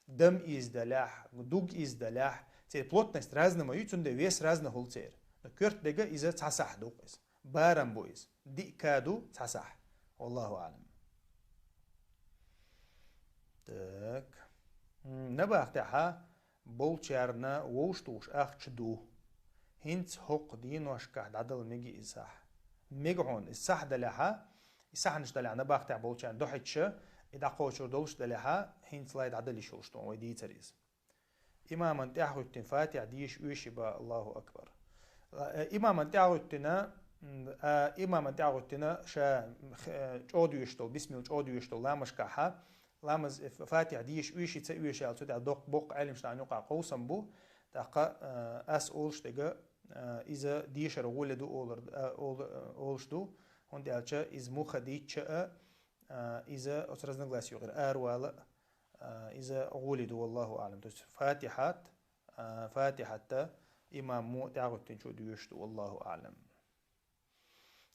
дам из далахь, дуг из далахь, церан плотность разный ма ю, цундела вес разный хул церан. Но коьрта дега иза цхьа сахь ду-кх иза. Барам бу иза. Диъ ка ду цхьа сахь. Валлаху аълам. Так. М, набахтехьа болчарна вовшах тухуш ахча ду. ХӀинца хӀокху деношкахь дӀадала мега иза сахь. Мега хьуна, иза сахь далехьа, и сахьанаш далехьа набахтехь болчарна дохьуьйтуш, и дӀакхочур долуш далехьа, хӀинца лай дӀадала йиш йолуш ду вай дийцар иза. Имаман тӀаьхьахӀуьттина Фатихьа дийша оьший ба, Аллаху акбар. Э, имаман тӀаьхьахӀуьттина, м, а, имаман тӀаьхьахӀуьттина ша, э, чӀогӀа доьшуш долу, бисмилла чӀогӀа доьшуш долу ламазашкахьа, ламаз, э, Фатихьа дийша оьший, ца оьший аьлла, цу тӀехь доккха боккха Ӏеламаш нахана юкъахь къовсам бу, тӀаккха, э, ас олуш дерг, э, иза дешар гӀоле ду олар, э, олу-, э, олуш ду, хӀунда аьлча иза муха дийцча а, э, иза оцу разногласий юкъара аравала а, э, иза гӀоле ду, валлаху аълам. То есть Фатихьат, э, Фатихьатта имам мо тӀаьхьахӀуьттинчо доьшуш ду, валлаху аълам.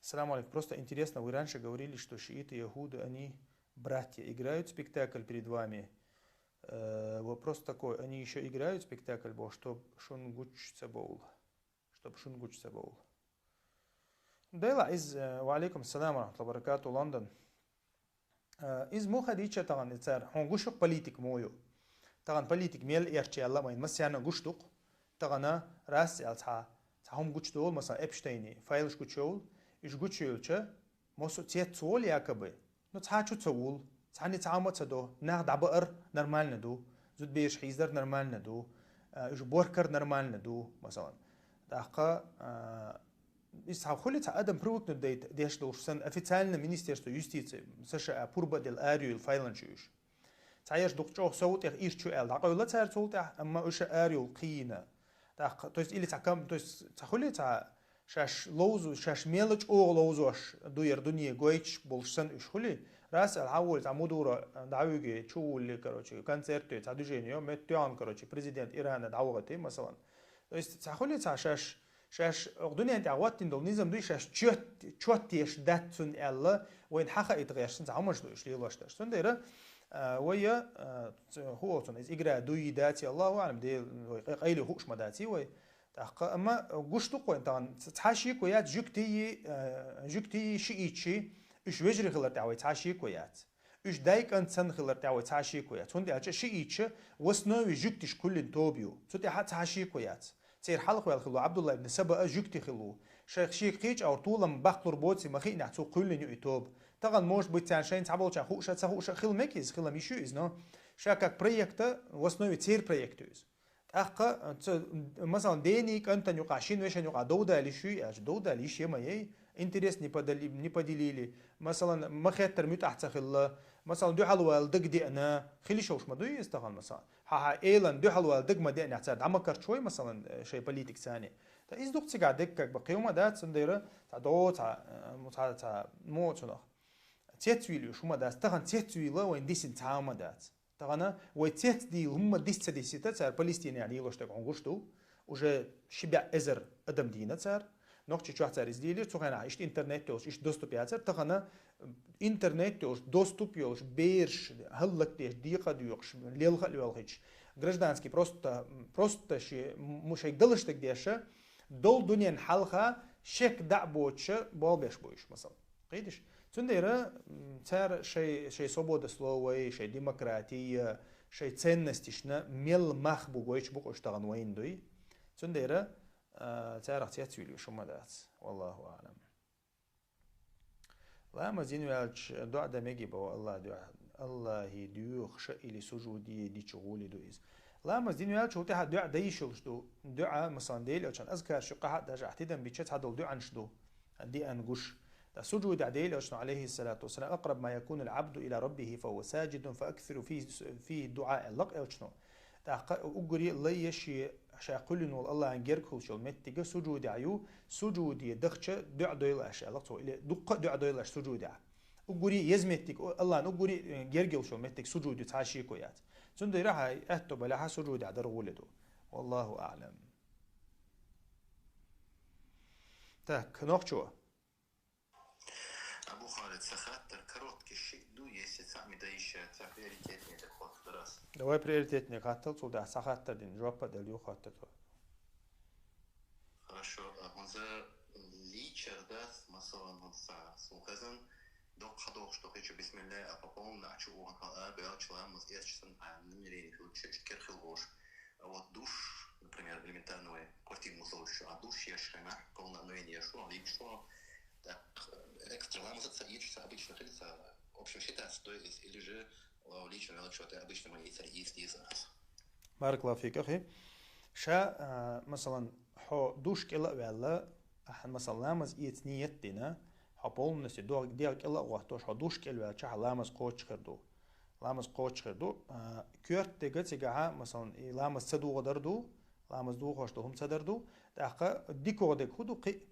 Салам алейкум. Просто интересно, вы раньше говорили, что шииты и яхуды, они братья, играют спектакль перед вами. Э, вопрос такой, они ещё играют спектакль, бо, чтоб шун гучца боул? Чтоб шун гучца боул? Дела из, э, ва алейкум салам ва рахматуллахи ва баракату, Лондон. Э, иза муха дийцча тахана и цара, хьуна гуш ю-кх политик мо ю. Тахана политик мел эрча яьлла а ма йина, массарна а гуш ду-кх. Тахана рас аьлла цхьа, цхьа хӀума гучудолу, масала, Эпштейни, файлаш гучуйовлу, уьш гучуйовлча, массо а цец ца волу якобы. Ну, цхьа чу ца вулу, цхьанна цхьа хӀума а ца до, нах дӀабаар нормально ду, зудбераш хьийзадар нормально ду, а, уьш боркар нормально ду, масалан. ТӀаккха, а, иза цхьа хуьлу цхьа адам привыкнуть дайта деш долуш санна, официально Министерство юстиции, С Ш А, пурба а делла араюьйлу файланаш ю уьш. Цхьаерш дукха чӀогӀа сов тӀех ирча ю аьлла, дӀакъевлла цара цул тӀаьхьа, амма уьш араюьйлу кхийна. ТӀаккха, то есть, или цхьа кам-, то есть, цхьа хуьлу цхьа шаьш ловзу-, шаьш мела чӀогӀа ловзош ду яра дуьне гойтуш болуш санна уьш хуьлу. Рас аьлла, хьан волу цхьа мудура дӀавуьгу, чу вуллу, короче, концерт йо, цхьа движение йо, меттахь, короче, президент Ирана дӀавахийтий, масалан. То есть, цхьа хуьлу цхьа шаьш, шаьш оха дуьнен тӀехь хӀоттийна долу низам дуй, шаьш чот-, чот еш дац цунна аьлла, вайна хьан хаийта гӀерташ санна цхьа хӀуманаш ду уьш лелош дерш. Цундела, а, вай, а, ц-, хӀун олу цунна, иза игра дуй, даций, Аллаху аълам, де-, вай къай-, къайле хууш ма даций вай. ТӀаккха, амма гуш ду-кх вайн тахана, ц-, цхьа шеко яц, жуьгтий, э, жуьгтий, шиитчий, уьш вежарий хилар тӀехь вай цхьа шеко яц. Уьш дай-кӀант санна хилар тӀехь вай цхьа шеко яц. ХӀунда аьлча шиитча в основе жуьгтиш кхуьллина тоба ю. Цу тӀехь цхьа шеко яц. Церан хьалха ваьлла хилла Абдулла ибн Саба а жуьгти хилла. Шайх шега кхечӀагӀур толам баккхалур боций ма хиънехь, цо кхуьллина ю и тоба. Тахана, может быть, царна шайна цхьаболчарна хууш а, ца хууш а хила мега иза, хила ма йиш ю иза, но ша как проекта, в основе церан проект ю иза. ТӀаккха, ца, масалан, дений, кӀантана юкъахь, шина вешан юкъахь дов дала йиш юй аьлча, дов дала йиш я ма яй, интерес не подели-, не поделили, масалан, ма хеттара муьтӀахь ца хилла, масалан, дуьхьал вала дага деана, хила йиш йолуш ма дуй иза тахана, масалан. Хьан-хьан элан дуьхьал вала дага ма деанехь, цара дӀа ма карча вай, масалан, шайн политик царна. Ткъа иза дукха цигахь дерг как бы кхин хӀума дац, цундела цхьа дов, цхьа, э, цхьа, цхьа, мо цунах. Цецвийла уьш хӀума дац, тахана цецвийла вайн дисина цхьа хӀума дац. Тахана вай цецдийла хӀума дис ца дисийта, цара Палестинехь лелош дерг хьуна гуш ду. Уже ши бӀе эзар адам дийна цара. Нохчийчохь цара иза лелийра, цу хенахь иштта интернет йолуш, иштта доступ яцара. Тахана интернет йолуш, доступ йолуш, бераш хӀаллакдеш, декъа а доькъуш, лелха а лоьлхуьйтуш, гражданский просто, просто ши-, м-, шайга далаш дерг деша, долу дуьненна хьалха шек дӀа а боцуша болх беш бу уьш, масала. Кхеташ? Цундела, м, цара шай, шай свобода слова, шай демократия, шай ценностишна мел мах бу гойтуш бу-кх уьш тахана вайна дуй. Цундела, а, царах цецвийла уьш хӀума дац. Валлаху аълам. Ламаз дина ваьлча, доӀа дан мегий боху Аллахь дуьхьа? Аллахье доьхуша или сужуде дича гӀоле ду иза? Ламаз дина ваьлча, хӀу тӀаьхьа доӀа дан йиш йолуш ду. ДоӀа, масалан, Делан Элчан азкараш юкъахь а, даже ахь тидам бича цхьадолу доӀанаш ду, деана гуш. Ткъа сужудехь Делан Элчано, алейхиссалату вассалам: «أقرب ما يكون العبد إلى ربه فهو ساجد فأكثروا فيه، فيه الدعاء», аьлла-кх Элчано. ТӀаккха уггаре а лайя шен, ша кхуьллина волу Аллахьан герга хуьлуш йолу меттига сужудехь ю, сужуде дахча доӀа дойла аша, аьлла-кх цо, или дуккха а доӀа дойла аша сужудехь. Уггаре а еза меттиг, о, Аллахьан уггаре а, э, герга йолуш йолу меттиг сужуд ю, цхьа шеко яц. Цундела хьайн аьтто балехьа сужудехь дар гӀоле ду. Валлаху аълам. Так, нохчо. Ца хаттар короткий ши ду, если цхьа ма дайша, цхьа приоритетный даг хаттар ас. Давай приоритетный хаттал, цул тӀехьа цхьа хаттар дина жоп а дала, юха хаттар тхо. Хорошо, а хӀанз лийчар дац, масалан, хӀанз са сун хезан, доккха хьадохуш дохича, бисмилла, а пополнить а чу ухан хьал а, бел чу ламаз эцча сан а намерение хилча, чу кер хил гӀош. А вот душ, например, элементарно вай квартира мусалуш, а душ еш хенахь, полное омовение еш, а лийчо, так, экстра ламаз ца еш, ца обычно хилца, в общем, считается, то есть, или же личный велчо, это обычно мои цари есть, есть раз. Баракаллаху фик, ахи. Ша, а, масалан, хьо душ кӀела а ваьлла, ахьа, масалан, ламаз эца ниет дина, хьо полностью дог-, дегӀ кӀела а гӀоттош, хьо душ кӀела ваьлча, хьа ламаз кхочуш хир ду. Ламаз кхочуш хир ду. А, коьрта дега цигахьа, масалан, и ламаз ца дугӀа дар ду, ламаз духош ду, хӀума ца дар ду. ТӀаккха дикогӀа дег хӀу ду кхи?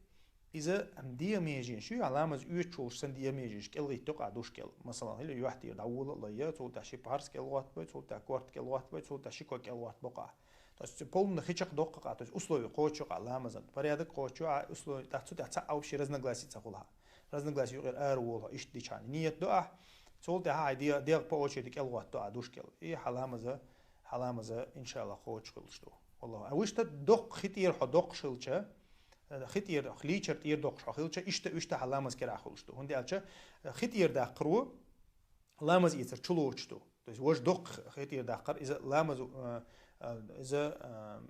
Иза дегӀа меженаш ю, а ламаз оьцуш волуш сан дегӀа меженаш кӀелгӀитту къа душ кӀел. Масалан, хӀила юьхь тӀера дӀавола а лайя, цул тӀаьхьа ши пхьарс кӀелгӀоттабай, цул тӀаьхьа корта кӀелгӀоттабай, цул тӀаьхьа ши ког кӀелгӀоттабо къа. То есть полный хи чекхдоккху къа, то есть условия кхочу къа ламазан. Порядок кхочу, а условия, тӀаккха цу тӀехь цхьа а вообще разногласий ца хула. Разногласий юкъера ара волу, иштта дичхьана. Ниет до ахь, цул тӀаьхьа хьайн дегӀ, дегӀ по очереди кӀелгӀотто а душ кӀел. И хьа ламаза, хьа ламаза, иншалла, кхочуш хуьлуш ду. Валлаху. А вуьшта доккха хи тӀера хьо доккхуш хилча, хи тӀера, лийчар тӀера доккхуш хьо хилча, иштта, иштта хьа ламаз керахь хуьлуш ду. ХӀунда аьлча хи тӀера даккхаро ламаз эцар чу лоцуш ду. То есть важа доккха хи тӀера даккхар, иза ламаз, а, а, иза, а,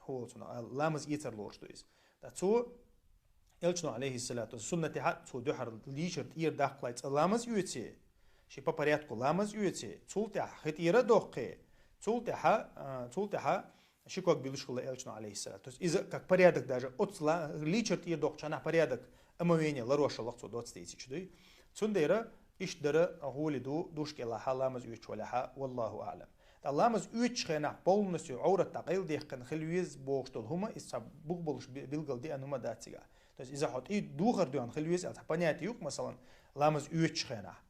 хӀу волу цунах, а, ламаз эцар лоцуш ду иза. Ткъа цо, элчано, алейхиссалату, суннатехьа цо дуьхьал лийчар тӀера даккхалай цкъа ламаз оьце, ши по порядку ламаз оьце, цул тӀаьхьа хи тӀера а доккхе, цул тӀаьхьа, а, цул тӀаьхьа ши ког билуш хилла элчано, алейхиссалату. То есть иза как порядок даже, оцу ла-, лийчар тӀера доккхучу хенахь порядок, омовение ларошаллах цо доцца дийцича дуй. Цундела иштта дара гӀоли ду, душ кӀелахьа, ламаз оьцуш валахьа, валлаху аълам. Ткъа ламаз оьцучу хенахь полностью Ӏоврат дӀакъайладехкина хила веза бохуш долу хӀума, иза цхьа бух болуш би-, билгал деана хӀума дац цигахь. То есть иза хьо тӀе духар доьхна хила веза аьлла цхьа понятие ю-кх, масалан, ламаз оьцучу хенахь.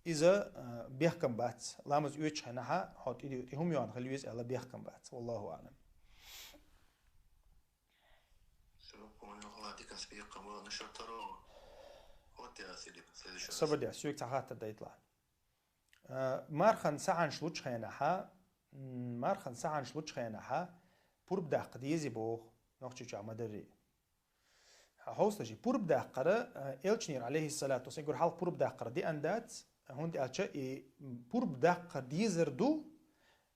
Иза, а, бехкам бац. Ламаз оьцучу хенахьа хьо тӀе, тӀе хӀума йоьхна хила веза аьлла бехкам бац. Валлаху аълам. Всё, понял. Ладно, дика спи, кому на шатаро. Вот я сиди, следующий раз. Сабадя, соьга цхьа хаттар дайтла. А, мархан сахьанаш лучу хенахьа, м, мархан сахьанаш лучу хенахьа, пурба даккха дезий боху, Нохчийчохь ма-дарра. Хьовсалаш, и пурба даккхара, а, элчанера, алейхиссалату вассалам, гур хьалха пурба даккхара деана дац, хӀунда аьлча и пурба даккхар дезар ду,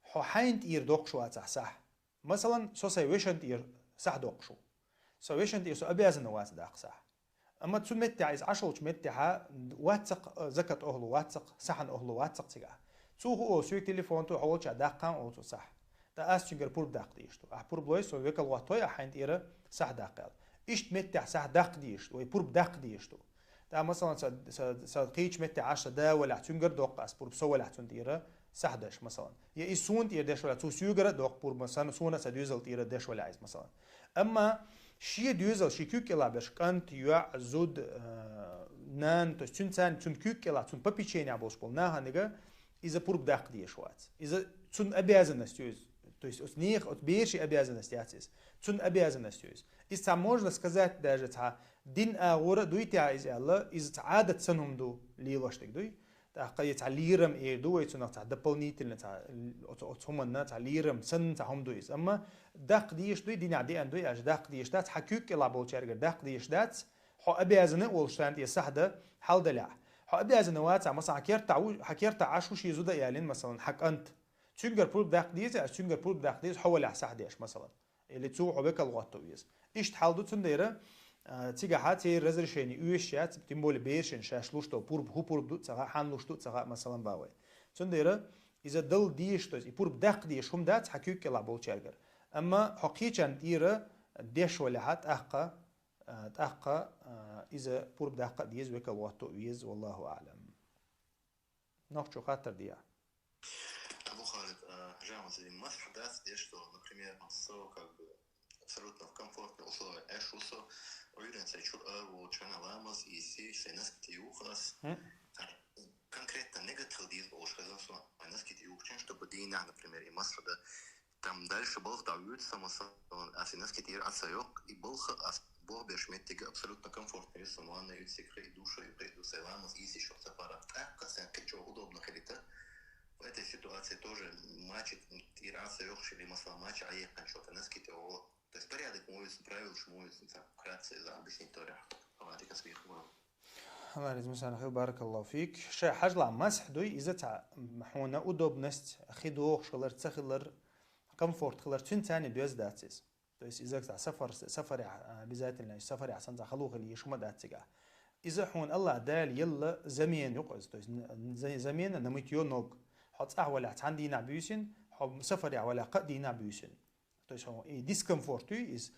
хьо хьайна тӀера доккхуш вацахь сахь. Масалан, со сайн вешан тӀера сахь доккхуш ву. Со вешан тӀера со обязан вац даккха сахь. Амма цу меттехь иза Ӏаш волчу меттехьа ваццакх, а, закат охьлу ваццакх, сахьан охьлу ваццакх цигахь. Цо хӀу олу, соьга телефон ту, хьо волчохь даккхахьа олу цо сахь. Ткъа ас цуьнгара пурба даккха дезаш ду. Ахь пурба лой, со векал гӀоттадой, ахь хьайна тӀера сахь даккха аьлла. Иштта меттехь сахь даккха дезаш ду, вай пурба даккха дезаш ду. ТӀаккха, масалан, сан, сан, сан кхечу меттехь Ӏаш сан да валахь, цуьнгара доккху ас пурба, со валахь цуьнан тӀера сахь даш, масалан. Я иза суна тӀера деш валахь, цо соьгара а доккху пурба, сан, суна а сан доьзал тӀера деш валахь иза, масалан. Амма шен доьзал, шен куьг кӀелахь берш, кӀант, йоӀ, зуда, а, нана, то есть цуьнан царна, цуьнан куьг кӀелахь, цуьнан попеченехь болуш болу нахана дерг, иза пурба даккха дезаш вац. Иза цуьнан обязанность ю иза. То есть оцу нехан, оцу берашийн обязанность яц иза. Цуьнан обязанность ю иза. Иза цхьа, можно сказать, даже цхьа дин агӀора а дуй те иза аьлла, иза цхьа Ӏадат санна хӀума ду, лелош дерг дуй. ТӀаккха и цхьа лерам эр ду вай цунах, цхьа дополнительно, цхьа оцу, оцу хӀуманна цхьа лерам санна цхьа хӀума ду иза. Амма даккха дезаш дуй, динехь деана дуй аьлча, даккха дезаш дац, хьан куьг кӀелахь болчаьргара даккха дезаш дац, хьо обязан а волуш, царна тӀера сахь дан хьал далехь. Хьо обязан вацахь, масалан, хьан кертахь ву, хьан кертахь Ӏаш ву шен зуда а ялийна, масалан, хьан кӀант. Цуьнгара пурба даккха деза, ас цуьнгара пурба даккха деза, хьо валахь сахь деш, масалан. Или цо хьо векал гӀотто веза. Иштта хьал ду, цундела, а, цигахьа церан разрешение оьшуш яц, тем более берашна шаьш луш долу пурба, хӀу пурба ду ца хаьа, хьанна луш ду ца хаьа, масалан, бан вай. Цундела иза дала дезаш, то есть и пурба даккха дезаш хӀума дац хьан куьг кӀелахь болчаьргара. Амма хьо кхечарна тӀера деш валахьа, тӀаккха, а, тӀаккха, а, иза пурба даккха а деза, векал гӀотто а веза, валлаху аълам. Нохчо хаттар дехьа. Абу Халид, а, хьажа, масалан, масхь дац деш, что, например, со как бы абсолютно в комфортных условиях Ӏеш ву со, уверен, сайн чуьра ара волчу хенахь ламаз эций, сайн носки тӀеюху ас. Хм. Конкретно негатив дийца болуш хезна со, носки тӀеюхучун, чтобы дийнахь, например, и масхь дан, там дальше балха дӀавоьду со, масалан, ас и носки тӀера Ӏа ца йоккху, и балха ас Бог берш меттиге абсолютно комфортно, если ванна юцик хей душа, хей душа, ламаз, иси шо сапара. Так, касен кичо удобно хилита. В этой ситуации тоже мачит и раса ёхшили масла мач, а ехать что-то наските о. То есть порядок моется, правил шмоется, так вкратце за объяснить Тора. Хаватика свихуа. Аллах резмусана хил, баракаллаху фик. Ше хажла масх дуй, иза ца хона удобность, хидох шалар, цахилар, комфорт хилар, цун цани доз дацис. То есть иза ца сафар, сафари, а, обязательно, сафари асан ца халу хили шума дацига. Иза хун Аллах дал елла замен юкъаз, то есть н-, н-, за-, замена намытьё ног. Хо цах валя цан дина бюсин, хо сафари валя ка дина бюсин. То есть хо и дискомфорт ю из,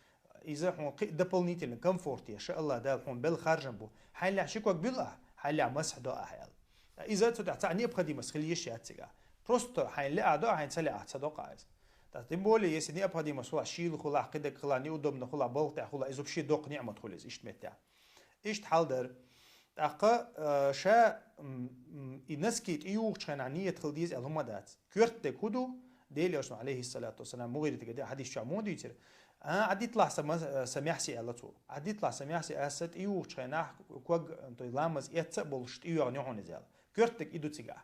иза хун кы-, дополнительный комфорт я, ша Аллах дал хун бел харжан бу. Хайля шиквак бил а, хайля масх до а хаял. Иза цо да ца необходимость хили еш яцига. Просто хайля а до а, хайн цаля а ца до а из. Да, тем более, если необходимость хула, шил хула, кидек хула, неудобно хула, болтя хула, из вообще док ниъмат хула из, ишт метя. Ишт халдар. Такъа, э, ша, м, м, и наски тиюх чхена ниет хил диз эл хума дац. Кёрт де куду, Дели Осну, алейхиссалату вассалам, Мугиритига де хадис ча муди тир. А, адитла сама-, э, самяхси эл цу. Адитла самяхси аса тиюх чхена куаг, то есть ламаз эца болш тиюх нихун из эл. Кёрт де иду цига.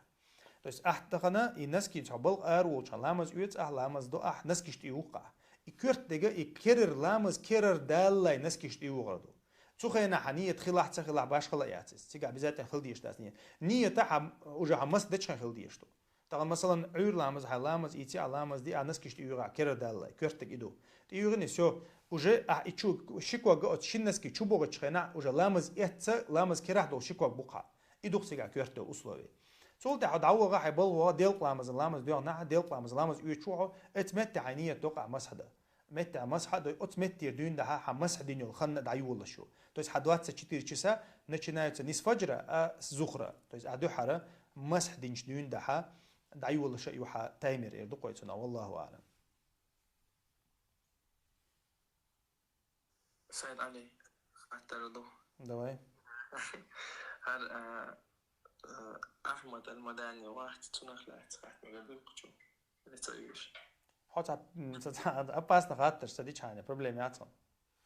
То есть ахтахана и наски цо бал ар волча ламаз уец ах ламаз до ах наскиш тиюха. И кёрт дега и керер ламаз керер даллай наскиш тиюгъарду. Цу хайна ха ниет хилах ца хилах баш хила яцис. Цига обязательно хил диеш дас ниет. Ниета ха уже ха мас дечхан хил диеш ту. Таган масалан уйр ламаз ха ламаз ици а ламаз ди а наскиш тиюга керер даллай. Кёрт дег иду. Тиюгини всё. Уже а ичу шиквага от шин наски чу богачхена уже ламаз эца ламаз керах дол шикваг буха. Идух цига кёрт условий. Цул тӀехьа дӀавуга хьай балгъуга делкъ ламазан ламаз дуьгӀна хьа, делкъ ламазан ламаз уьйчухьо, эц метте хьай ниет докъа масхьа да. Метте масхьа да, оц меттир дуьйна дахьа хьа масхьа динёл ханна дӀайолаш ю. То есть хьа двадцать четыре часа начинаются не с фаджра, а с зухра. То есть а дуьхьара масхьа динч дуьйна дахьа дӀайолаша ю хьа таймер эр дукъойцуна, валлаху аълам. Сайд Али, хаттар ду. Давай. Гьар, а, а, Ахмад Аль-Мадани вахт цунах лац хаттар ду кучу. Лицо юш. Хьо ца, м, ца, ца, опасно хаттар, ца дичхьане, проблема яцун.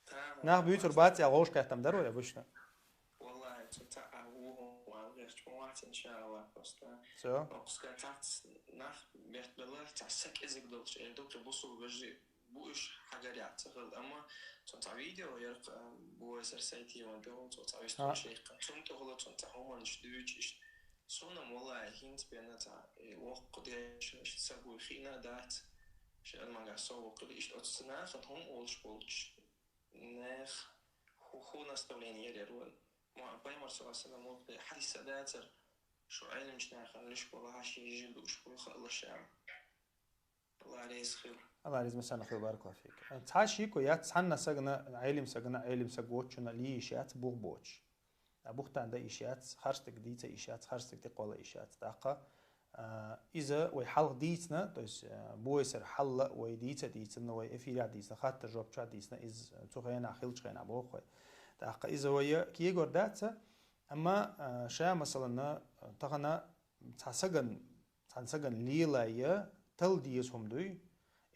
Та, Нах бюйцур бац, я гъош кайтам дару, я обычно. Валлахи, цу ца а вугу, валгеш, чумац, иншаллах, просто. Всё. Окуска цац нах бертбелар, ца сакизик долч, э, докъи бусул гажи, бу иш хагар яц, хыл, амма цун ца видео ярк, а, бу эсер сайти ван дол, цун ца висту А. шейх, цун тухула, цун ца хуман иш дюч иш. Сунам валлахи, хинц бена ца, э, вокку деш, иш ца гуй хина дац. Шер мага со вокку иш оцна, хан хум олш болч. Нех ху-, ху наставление ярер ван. Ма Пайгамбар саллаллаху алейхи ва саллям вот хадис садацар, шу айлимчнахын лиш бола хаши жижи душ бу халлашам. Аллах рейс хил. Аллах рейс масана хил, баракаллаху фик. Цхьа шико яц, цхьанна сагна, айлим сагна, айлим саг вочуна ли иш яц, бух боч. А бухтан да иш яц, харстык дица иш яц, харстык тикъвала иш яц. Такъа, а, иза вай халкъ дийцна, то есть, а, буэсер халла вай дийца дийцна, вай эфиря дийцна, хатта жопча дийцна, из цу хена, хилч хена бохвай. Такъа иза вай киегор даца, амма, а, ша масалана, тахана цхьа саган, цхьан саган лилая тал диес хум дуй,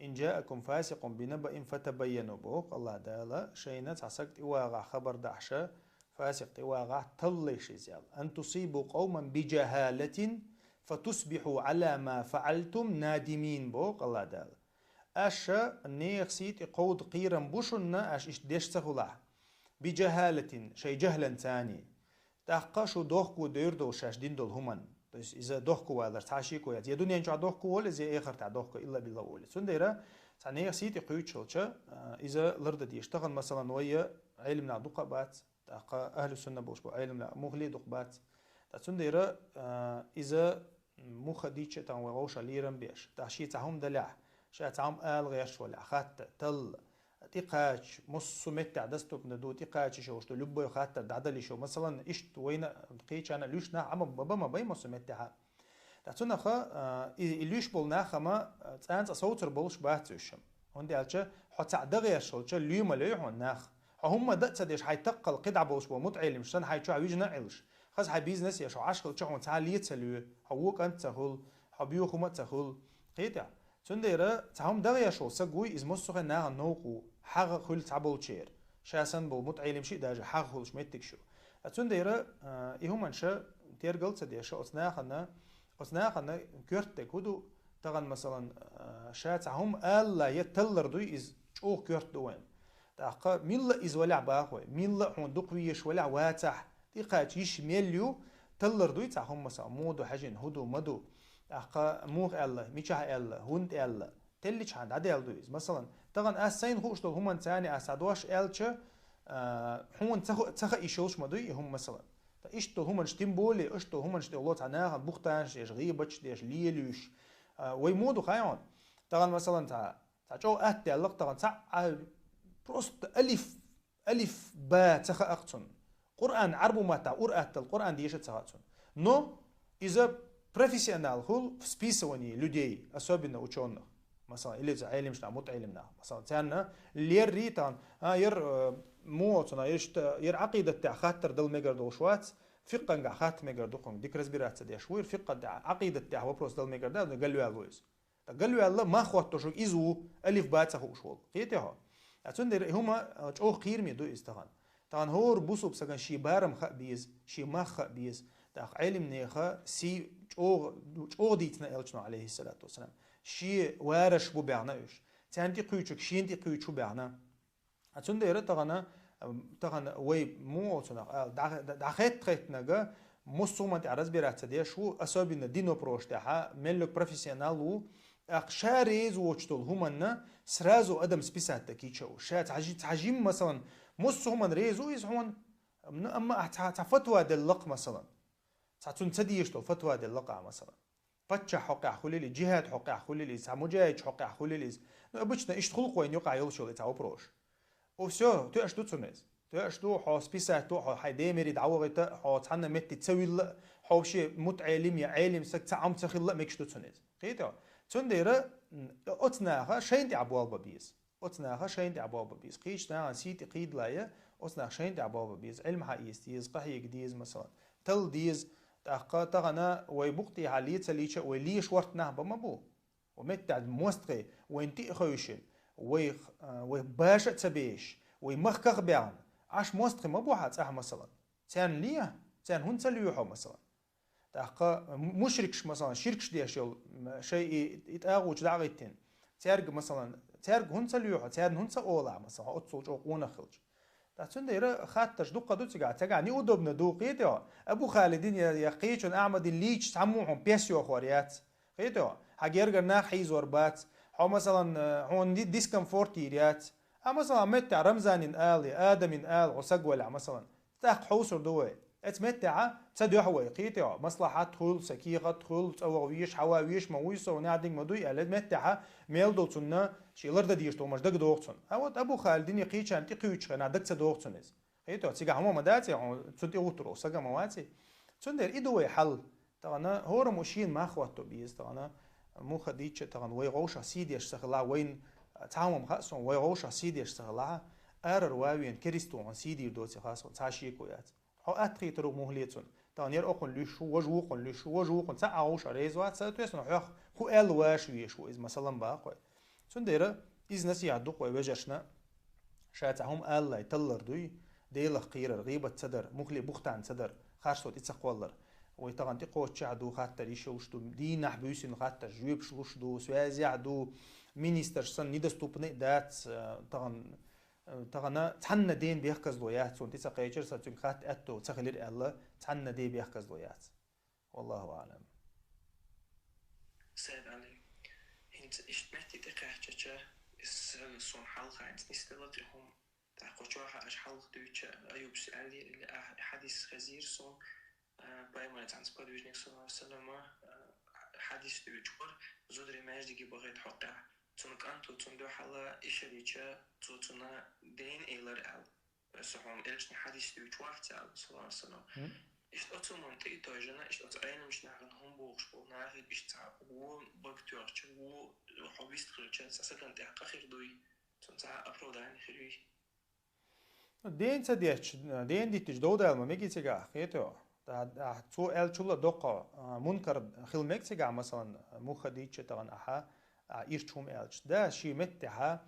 «إن جاءكم فاسق بنبإ فتبينوا», боху Аллах Дала, шайна цхьа саг тӀивагӀа хабар дахьша, фасикъ тӀивагӀа таллайш изял. «أن تصيبوا قوما بجهالة فتصبحوا على ما فعلتم نادمين», боху Аллах Дала. Аша нех сийти кховда кхийрам бушунна, аш ишт деш ца хулахь. «بجهالة», шай жахлан цани. Такъа шу дохку дойр дол шаш дин дол хуман. То есть иза дохку валар цхьа шико яц. Я дунен чохь дохку воле, я эхар та дохку илла билла воле. Цундера цхьа нех сийти кхуьйчулча, а, иза ларда деш. Тахан, масалан, вайя гӀелимна дукха бац. Такъа ахлу сунна болш бу гӀелимна мухли дукха бац. Та цундера, а, иза муха дича тан вай гӀовша лирам беш. Та ши цхьа хум даля, ша цхьа хум ала гӀерш валя, хатта, талла. ТӀикъач, муссу меттехь доступно ду, тӀикъача шо, что любой хаттар дӀадали шо. Масалан, ишт вайна кхечана луьш нах, амма баба ма бай муссу меттехьа. Та цунаха, а, и, и луьш бол нахама, а, цӀанца совцар болуш бац уьшшам. ХӀунда аьлча, хьо цхьа дагӀеш шолча, луьма лей хьон нах. Хьо хӀумма да ца деш, хьай таккхал кхидӀа болуш бо мутӀайлимш, сан хьай чохь вижна Ӏилш. Хаза хьай бизнес еш, хьо Ӏашхал чохь хьон цхьа ле ца луьй, хьо вукӀант ца хул, хьо буьйхума ца хул. Кхетя? Цундера цхьа хӀума дагӀеш вол саг вуй, иза массо а хен нахана новкъа ву, хьагӀа хуьлу цхьаболчера. Ша санна бола мутаӀелим шиъ даже хьагӀ хуьлуш меттигаш ю. Ткъа цундела, а, и хӀуманаш тергал ца деш, оцу нахана, оцу нахана коьртаг хӀун ду, тахана, масалан, а, ша цхьа хӀума алале, таллар дуй иза, чӀогӀа коьрта ду вайна. ТӀаккха милла а иза валахь бахой, милла а хьуна дукха везаш валахь вацахь, тӀекхача йиш мел ю, таллар дуй цхьа хӀума, масалан, муха ду хьаьжина, хӀун ду, ма ду. ТӀаккха муха аьлла, мичахь аьлла, хӀунда аьлла, телличхьана дӀадаьлла ду иза. Масалан, тахана ас сайна хууш долу хӀуманца царна ас цхьа дош аьлча, а, хьуна ца хо-, ца хаийш йолуш ма дуй и хӀума, масалан. Ткъа иштта долу хӀуманаш, тем более, иштта долу хӀуманаш тӀехула цхьа нахана бухтанаш деш, гӀийбаташ деш, лелош. А, вай муха ду хаий хьуна? Тахана, масалан, цхьа, цхьа чӀогӀа атта даьлла-кх тахана, цхьа а, просто алиф, алиф, ба ца хаьа-кх цунна. Къуръан Ӏарбу маттахь ур аттал, Къуръан деша ца хаьа цунна. Но иза профессионал хуьлу в списывании людей, особенно учёных. Масалан, или иза Ӏелимаш нах, мутаӀелим нах. Масалан, царна леррий тахана, а, яр, э, муха оцу нах, иштта, яр Ӏакъидат тӀехь хаттар дала мегар долуш вац, фикъхангахь хатта мегар ду кхунга, дика разбираться деш вуйр, фикъхат тӀехь, Ӏакъидат тӀехь вопрос дала мегар дац, галваьлла ву иза. ТӀаккха галваьлла, мах хӀоттош верг иза ву, алиф ба ца хууш волу. Кхетий хьо? Ткъа цундела и хӀума, а, чӀогӀа кхераме ду иза тахана. Тахана хӀора бусалба стагана шен барам хаа беза, шен мах хаа беза. ТӀаккха Ӏелимнеха сий чӀогӀа, чӀогӀа дийцина элчано, Ӏалайхиссалату вассалам. Шен вараш бу баьхна уьш. Царна тӀекхуьучург шена тӀекхуьучу баьхна. А цундела тахана, ам, тахана вай муха оцунах, а, дӀа-, дӀа-, дӀахетта-хеттинарг, массо а хӀуманна тӀехь разбираться деш ву, особенно дин вопросаш тӀехь, меллиг профессионал ву, тӀаккха ша реза воцуш долу хӀуманна сразу адам списать дан кийча ву. Ша цхьа жи-, цхьа жимма, масалан, массо а хӀуманна реза ву иза хьуна, ну, амма ахь цхьа, цхьа фатва делла-кх, масалан. Цхьа цунна ца дезаш долу фатва делла-кх ахь, масалан. Паччахь хьокъехь хуьлийла иза, джихад хьокъехь хуьлийла иза, цхьа муджахид хьокъехь хуьлийла иза. Ну, обычно иштта хуьлу-кх вайна юкъахь йолуш йолу и цхьа вопрос. О, всё, тоьаш ду цунна иза. Тоьаш ду, хьо списать ду, хьо хьайн ден мери дӀавахийта, хьо цхьанна метте ца вилла, хьо вообще мутаӀелим я Ӏелим стаг цхьа Ӏам ца хилла мегаш ду цунна иза. Кхетий хьо? Цундела, м, оцу наха шайна тӀехь болх бан беза. Оцу наха шайна тӀехь болх бан беза. Кхечу нахана сий тӀе кхийдале, оцу наха шайна тӀехь болх бан беза. Ӏилма хьаэца деза, къахьега деза, масалан. Талла деза. ТӀаккха тахана вай букъ тӀехьа ле ца лийча, вай леша ворта нах бан ма бу. Вай меттехь мостагӀий, вайна тӀе а хевшина, вай, а, вай баша а ца беш, вай махках а баьхна, Ӏаш мостагӀий ма бу хьан цӀахь, масалан. Царна ле, царна хӀунда ца лоьхьу, масалан. ТӀаккха мушрикаш, масалан, ширкаш деш йолу, м, шайн и, и тӀагӀуташ дӀа а гӀиттина. Цаьрга, масалан, цаьрга хӀунда ца лоьхьу, цаьрна хӀунда ца олу ахь, масалан, хьо оццул чӀогӀа къонах хилча. Ткъа цундела хаттарш дуккха ду цигахь, цигахь неудобно ду, кхетий хьо? Абу Халидин я, я кхечун Ахьмадин лийча цхьаммо хьуна пес йохор яц. Кхетий хьо? Хьан гергара нах хьийзор бац. Хьо, масалан, хьуна ди-, дискомфорт йийр яц. А, масалан, меттехь Рамзанин ала, Адамин ала, хьо саг валахь, масалан. ТӀаккха хьовсур ду вай. Эцу меттехьа ца дуьхьа вай, кхетий хьо, маслахьат хуьлу, сан кехат хуьлу, цӀа ваха веш, хьава веш, ма вуй со, нах динг ма дуй аьлла, меттехьа мел долу цунна шен лардан дезаш долу хӀумаш дага догӀу цунна. А вот Абу Халидин я кхечарна тӀекхуьучу хенахь дага ца догӀу цунна иза. Кхетий хьо, цигахь хӀума ма дац, хьуна цунна тӀе гӀуттур волу саг а ма вац и. Цундела и ду вай хьал. Тахана хӀораммо шена мах хӀотто беза, тахана муха дийча, тахана вай гӀовшах сий деш ца хилахь, вайна цхьа хӀума хаьа суна, вай гӀовшах сий деш ца хилахь, арара ван вена кериста хьуна сий дийр доций хаьа суна, цхьа шеко яц. Хьо атта хийтар ву мухӀле цунна. Тахана яра окхунна луьйш ву, важа вукхунна луьйш ву, важа вукхунна цхьа а гӀовшах реза вац, соответственно, хьох хӀун аьлла ваша веш ву иза, масалан, баккхой. Цундела иза насихьат ду-кх вай вежаршна, ша цхьа хӀума алале таллар дуй, Делах кхерар, гӀийбат ца дар, мухӀле бухтан ца дар, харцо тӀе ца кхоллар. Вай тахана тӀекхоччехь а ду хаттар йиш йолуш ду, дийнахь буьйсина хаттар жоьпаш луш ду, связехь а ду, министрш санна недоступный а дац, э, тахана, э, тахана цхьанна ден бехказло яц, цунна тӀе ца кхечира, сан цуьнга хатта аьтто ца хилира аьлла, цхьанна ден бехказло яц. Валлаху аълам. Сайд Али, хӀинца иштта метте тӀекхаьчча, иза суна хьалха хӀинца нисделла и хӀума. ТӀаккха кху чохь аша хьалха дуьйцуча Аюбс аьллера или ахь хьадис хезира суна, а, пайхамаран цхьана сподвижник, саллаллаху алейхи ва саллама, а, хьадис дуьйцура, зударий маьждиге бахийта хьокъехь, цуьнан кӀанто цунна дуьхьал ишар йича, цо цунна ден элира аьлла. Аса хьуна элчанан хьадис дуьйцуш вац аьлла, саллаллаху алейхи ва саллам. Мгм. Иштта оцу хӀуманна тӀе а тойжина, иштта оцу Ӏеламчу нахана хӀума бохуш болу нахе иштта цхьа вон бага тоьхча, вон хьо вистхилча, цхьа сагана тӀехь къа хир дуй, цунна цхьа оправдание хир юй. Ну, ден ца детташ, ден дитташ дов дала ма мегий цигахь, кхетий хьо. Ткъа, ткъа цо аьллачул а доккха, а, мункар хила мега цигахь, масалан, муха дийча тахана ахьа, а, ирча хӀума аьлча. Да, шен меттехьа,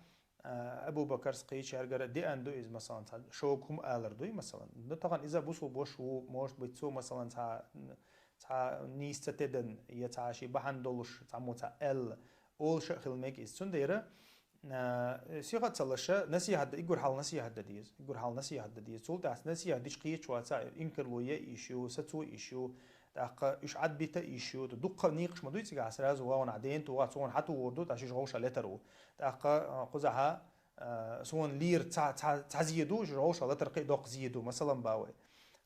а, Абу Бакарс кхычаргара деана ду иза, масалан, цхьа шога хӀума алар дуй, масалан. Ну, тахан иза бусулба воша ву, может быть, цо, масалан, цхьа, цхьа нийса ца тедана, я цхьа ший бахьана долуш, цхьаммо цхьа аьлла, олуш а хила мега иза. Цундела, а, сиха а ца лаша, насихьат да, иггур хьал насихьат да деза, иггур хьал насихьат да деза. Цул тӀаьхьа насихьат дича кхеча ваца, инкарло е йиш ю, сацо йиш ю, тӀаккха уьш Ӏадбита йиш ю, дуккха а некъаш ма дуй цигахь, сразу вахана ден тугӀа, цунна хьатугӀур ду, тӀаккха ши жовша летар ву. ТӀаккха, а, кхузахьа, а, суна лийр ца, ца, ца зе ду, ши жовша латар кхе доккха зе ду, масалан, бавай.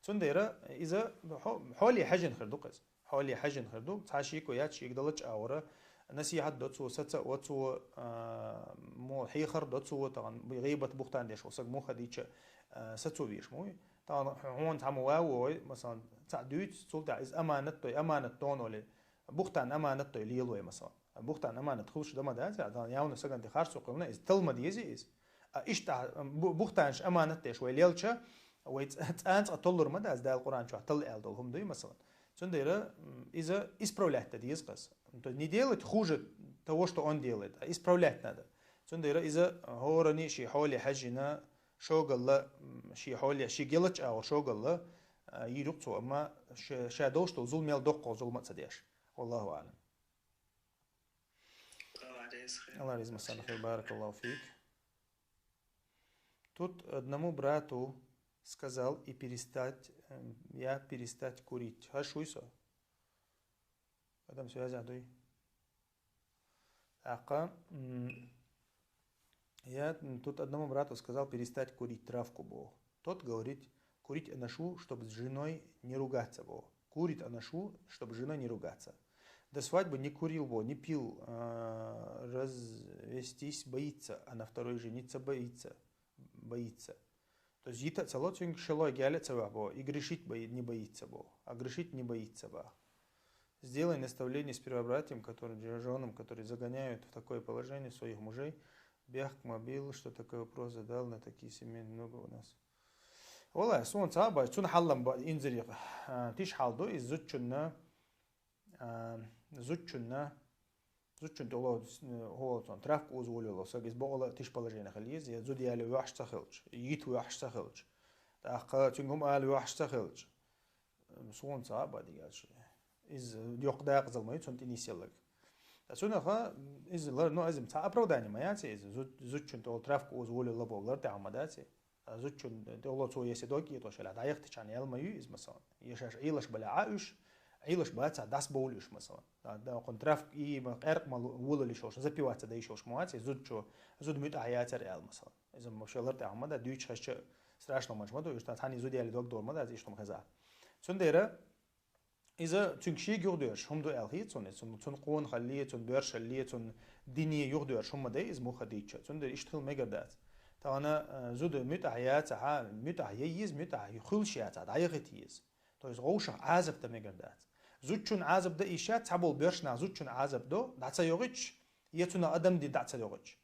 Цундела иза хьо-, хьоле хьежина хир ду кхеза. Хьоле хьежина хир ду, цхьа шеко яц шийга далача агӀора, насихьат до цо, саца а во цо, а, мо хьехар до цо, тахана гӀийбат, бухтан деш, саг муха дича, а, сацо веш ма вуй. Тахана хьона цхьаммо ван вой, масалан, цхьа дуьйцу, цул тӀаьхьа иза аманат дой, аманат дон оле, бухтан аманат дой лелой, масалан. Бухтан аманат хуьлуш дан ма дац, а, тахана явна сагана тӀе харцо кхуьлна, иза тала ма деза иза. А иштта, бу-, бухтанаш аманат деш вай лелча, вай ц-, цӀанцӀа толлур ма дац, Дала Къуръан чохь тала аьлла долу хӀума дуй, масалан. Цундела, м, иза исправлять дан деза кхеза. То есть не делать хуже того, что он делает, а исправлять надо. Цундела иза хӀоране ший хьоле хьаьжжина, шогалла, м, ший хьоле, ший гелач агӀор шогалла, а, йийр ю-кх цо, амма ша, ша долуш долу зулам мел доккхал зулам а ца деш. Валлаху аълам. Алла реза, Мусанафир, баракаллаху фик. Тут одному брату сказал и перестать, эм, я перестать курить. Хаш вуй со? Адам связь а дуй. ТӀаккха, м, я тут одному брату сказал перестать курить травку боху. Тот говорит, курить анашу, чтобы с женой не ругаться боху. Курит анашу, чтобы с женой не ругаться. До свадьбы не курил бо, не пил, а, развестись боится, а на второй жениться боится, боится. То есть йита а ца ло цуьнга, шелой гел а ца ваьхь бо, и грешить бои-, не боится бо, а грешить не боится бо. Сделай наставление с первобратьям, которые, женам, которые загоняют в такое положение своих мужей. Бехк мобил, что такой вопрос задал, на такие семьи много у нас. Валлай, суна ца бац, цуьнан хьаллам ба-, инзаре, а, тиша хьал ду, иза зудчунна, а, зудчунна, зудчун тӀе ло, э, хӀо, цунна травка уза волавелла саг, иза бакъала тиша положение хила еза, я зуда яле воьхьаш ца хилча, йита воьхьаш ца хилча, тӀаккха цуьнга хӀума ала воьхьаш ца хилча. Суна ца а бац дигача. Иза йоккха дакъазалла ма ю цунна тӀе нисъелларг. Ткъа цунаха иза лар-, ну, иза цхьа оправдание ма яц иза, зуд-, зудчун тӀе ло травка уза волавелла боху лар тӀехь ма дац. Ткъа зудчун тӀе ло цо, если дог йитӀо шелахь, дӀаяхийтичхьана ял ма ю иза, масалан. Я шаьш Ӏелаш балахь а уьш, Ӏелаш бацахь дӀасабовлу уьш, масалан. ТӀаккха кхунна травка и, ма, къаьркъа ма лу-, вулалуш йолуш, запиваться дайш йолуш ма вац иза, зудчо, зуда муьтӀахь яцара аьлла, масалан. Иза ма шен лар тӀехь ма дац, дуьйцуш хезча, страшно ма ма ду, уьш, тхан хьан и зуда яле дог дор ма дац, иштта хӀума хезахь. Цундела иза цуьнга шега юхадоьрзуш хӀума ду аьлла хета суна, цунна, цунна къонахалле, цунна боьршалле, цунна дине юхадоьрзуш хӀума ма дай иза муха дийцча. Цундела иштта хила мегар дац. Тахана, а, зуда муьтӀахь яцахь, муьтӀахь я иза, муьтӀахь хуьлуш яцахь, дӀаяхийта еза. То есть вовшах Ӏазап дан мегар дац. Зудчун Ӏазап дан йиш яц, цхьаболу боьрша нах зудчун Ӏазап до, дӀа ца йогӀуьйтуш, я цунах адам дин дӀа ца йогӀуьйтуш.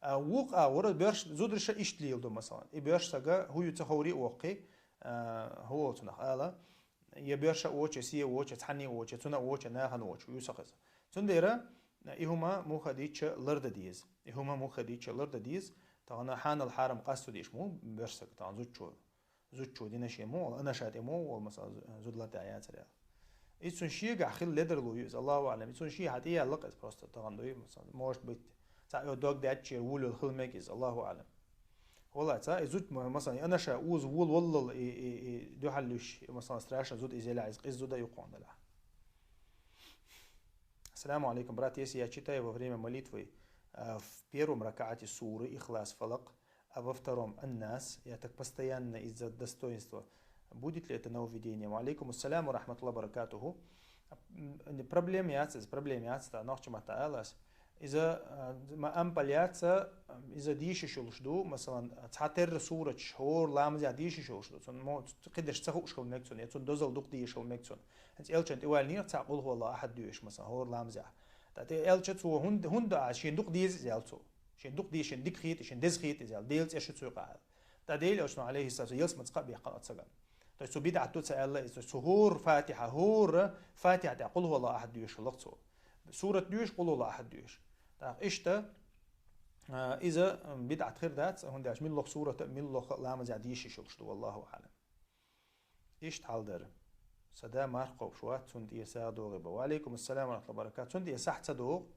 А, вукху агӀора боьрш-, зударша иштта леладо, масалан. И боьрша сага хӀу ю ца ховре а воккхий, а, хӀу волу цунах ала, я боьрша а воцуш, се а воцуш, цхьанне а воцуш, цунна а воцуш, нахана а воцуш, ю ца хеза. Цундела и хӀума муха дийцча лардан деза. И хӀума муха дийцча лардан деза. Тахана хьанал хьарам къасто деш ма ву боьрша сага, тахана зудчо. Зудчо дина шен мо, анаша тӀе мо, вол, масала, зу-, зуда лар тӀехь яцара аьлла. Иза цунна шегахь хила ледарло ю иза, Аллаху аълам. Иза цунна шен хьан тӀе яьлла-кх иза просто тахана дуй, масала. Может быть, цхьа оьгу дог даьччера вулвелла хила мега иза, Аллаху аълам. Валлай, цхьа и зуда, ма-, масала, и анаша уза вулвелла и, и, и дуьхьал луьш, и, масала, страшно зуда иза елахь, иза къиза зуда а ю кхунна делахь. Ассаламу алейкум, брат. Если я читаю во время молитвы, а, в первом ракаате суры Ихлас, Фалак, а во втором Ан-Нас, я так постоянно из-за достоинства. Будет ли это нововведением? Ва алейкум ассалам ва рахматуллахи ва баракатуху. М, проблема яц иза, проблема яц, тӀаккха нохчийн маттахь ала ас. Иза, а, ма ампал яц, а, иза дийшаш йолуш ду, масалан, цхьатерра сураташ хӀора ламазехь дийшаш йолуш ду. Цунна мо-, кхидерш ца хууш хила мега цунна, я цунна дозалла дукха дийшаш хила мега цунна. ХӀинца элчан тӀе ваьллинера цхьаъ Къулху Аллаху ахьад доьшуш, масалан, хӀора ламазехь. ТӀаккха элча цо хӀунда, хӀунда а шен дукха деза иза аьлла цо. Шен дукха деза, шен дика хета, шен деза хета иза аьлла. Делан цӀе шу цуьйкъахь аьлла. ТӀаккха Делан элчано, алейхиссалату, ялсамаца кхаъ бехкан оцу сагана. То есть цо бидӀат ду ца аьлла иза. Цо хӀора Фатихьа, хӀора Фатихьа тӀехь Къулху Аллаху ахьад доьшуш хилла-кх цо. Сурат доьшу, Къулху Аллаху ахьад доьшу. ТӀаккха иштта, А, иза бидӀат хир дац, хӀунда аьлча милла сурат а, милла ламаза дийша йиш йолуш ду, валлаху аӀлам. Иштта хьал дара. Сан да марха кхобуш вац, цунна тӀера сагӀа догӀий бан. Ва алейкум ассалам ва рахматуллахи ва баракатух. Цунна тӀера сахь ца догӀу,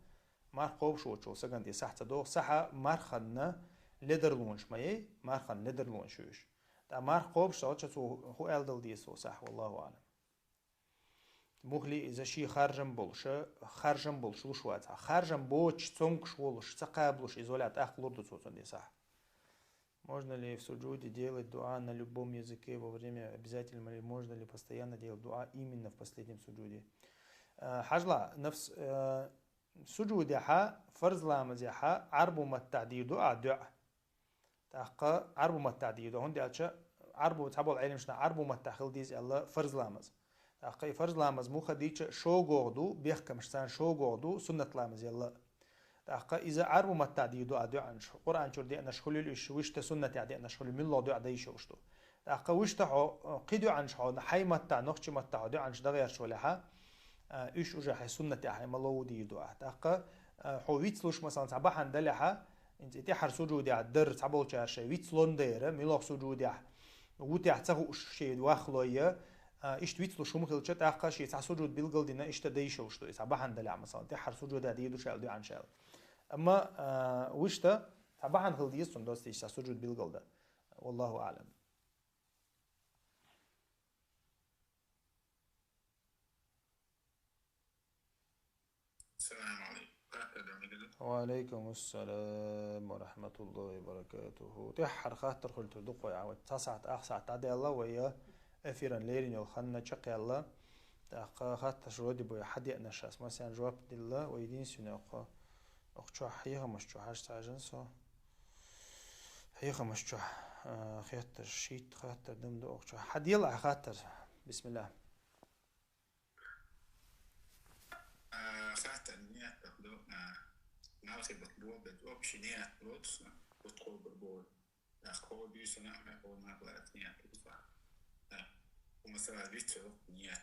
марха кхобуш воцучул сагана тӀера сахь ца догӀу. Сахьа марханна ледарлонаш ма яй, марханна ледарлонаш ю уьш. ТӀаккха марха кхобуш ца хилча, цо хӀун аьлла дала деза цо сахь, валлаху аӀлам. Мухли иза ший харжам болуша, харжам болуш луш вац. Харжам боцуш, цомгуш волуш, ца кхабалуш, иза валахь тӀаккха лур ду цо цунна тӀера сахь. Можно ли в суджуде делать дуа на любом языке во время? Обязательно ли, можно ли постоянно делать дуа именно в последнем суджуде? Э, хьажал, нафс, э, суджудехьа, фарз ламазехьа, Ӏарбу маттахь дийр ду ахь дуьӀа. ТӀаккха Ӏарбу маттахь дийр ду, хӀунда аьлча Ӏарбу, цхьаболу Ӏеламнаха Ӏарбу маттахь хила деза аьлла фарз ламаз. ТӀаккха и фарз ламаз муха дийча шогогӀа ду, бехкамаш царна шогогӀа ду, суннат ламаз елла. ТӀаккха иза Ӏарбу маттахь дийр ду а дуьӀанаш, Къуръан чуьра деанаш хуьлийла уьш, вуьшта суннатехь деанаш хуьлийла, милла дуьӀа дайша йолуш ду. ТӀаккха вуьшта хьо, кхин дуьӀанаш хьо, хьайн маттахь, нохчийн маттахь хьо дуьӀанаш дан гӀерташ валахь, а, уьш уже хьайн суннатехь хьайн ма лову дийр ду ахь. ТӀаккха, а, хьо вицлуш, масалан, цхьа бахьана далахь, хӀинца и тӀаьххьара суджудехь дар цхьаболчара шайн вицлон дара, милла суджудехь, вутехь ца хууш шен вахлой, а, иштта вицлуш хӀума хилча, тӀаккха шен цхьа суджуд билгал дина, иштта дайша йолуш ду, и цхьа бахьана далахь, масалан, тӀаьххьара суджуда дийр ду ша аьлла дуьӀанаш аьлла. Амма, а, вуьшта цхьа бахьана хила деза цунна доцу, иштта цхьа суджуд билгал дан. Валлаху аӀлам. Салам алейкум. Ва алейкум ассалам ва рахматуллахи ва баракатуху. ТӀаьххьара хаттар хуьлуьйтур ду-кх вай, а, вот цхьа сахьт, ах сахьт дӀадаьлла вай, эфиран лерина йолу хан чекхъяьлла. ТӀаккха хаттарш вроде бы хьадеанаш ас, масен жоп дилла, вай единственный окху, окху чохь хьехамаш чу хьажа ца хьажина со. Хьехамаш чохь, а, хеттарш, шийтта хаттар дам ду окху чохь. Хьадела ахь хаттар. Бисмилла. А, хаттар ниет ду, а, налхибат бобет, общий ниет лоцу, вот хобар бор. Ах, хо дуьйсана, хьо нахлац ниет лоцу. Да. Масала, вицел ниет.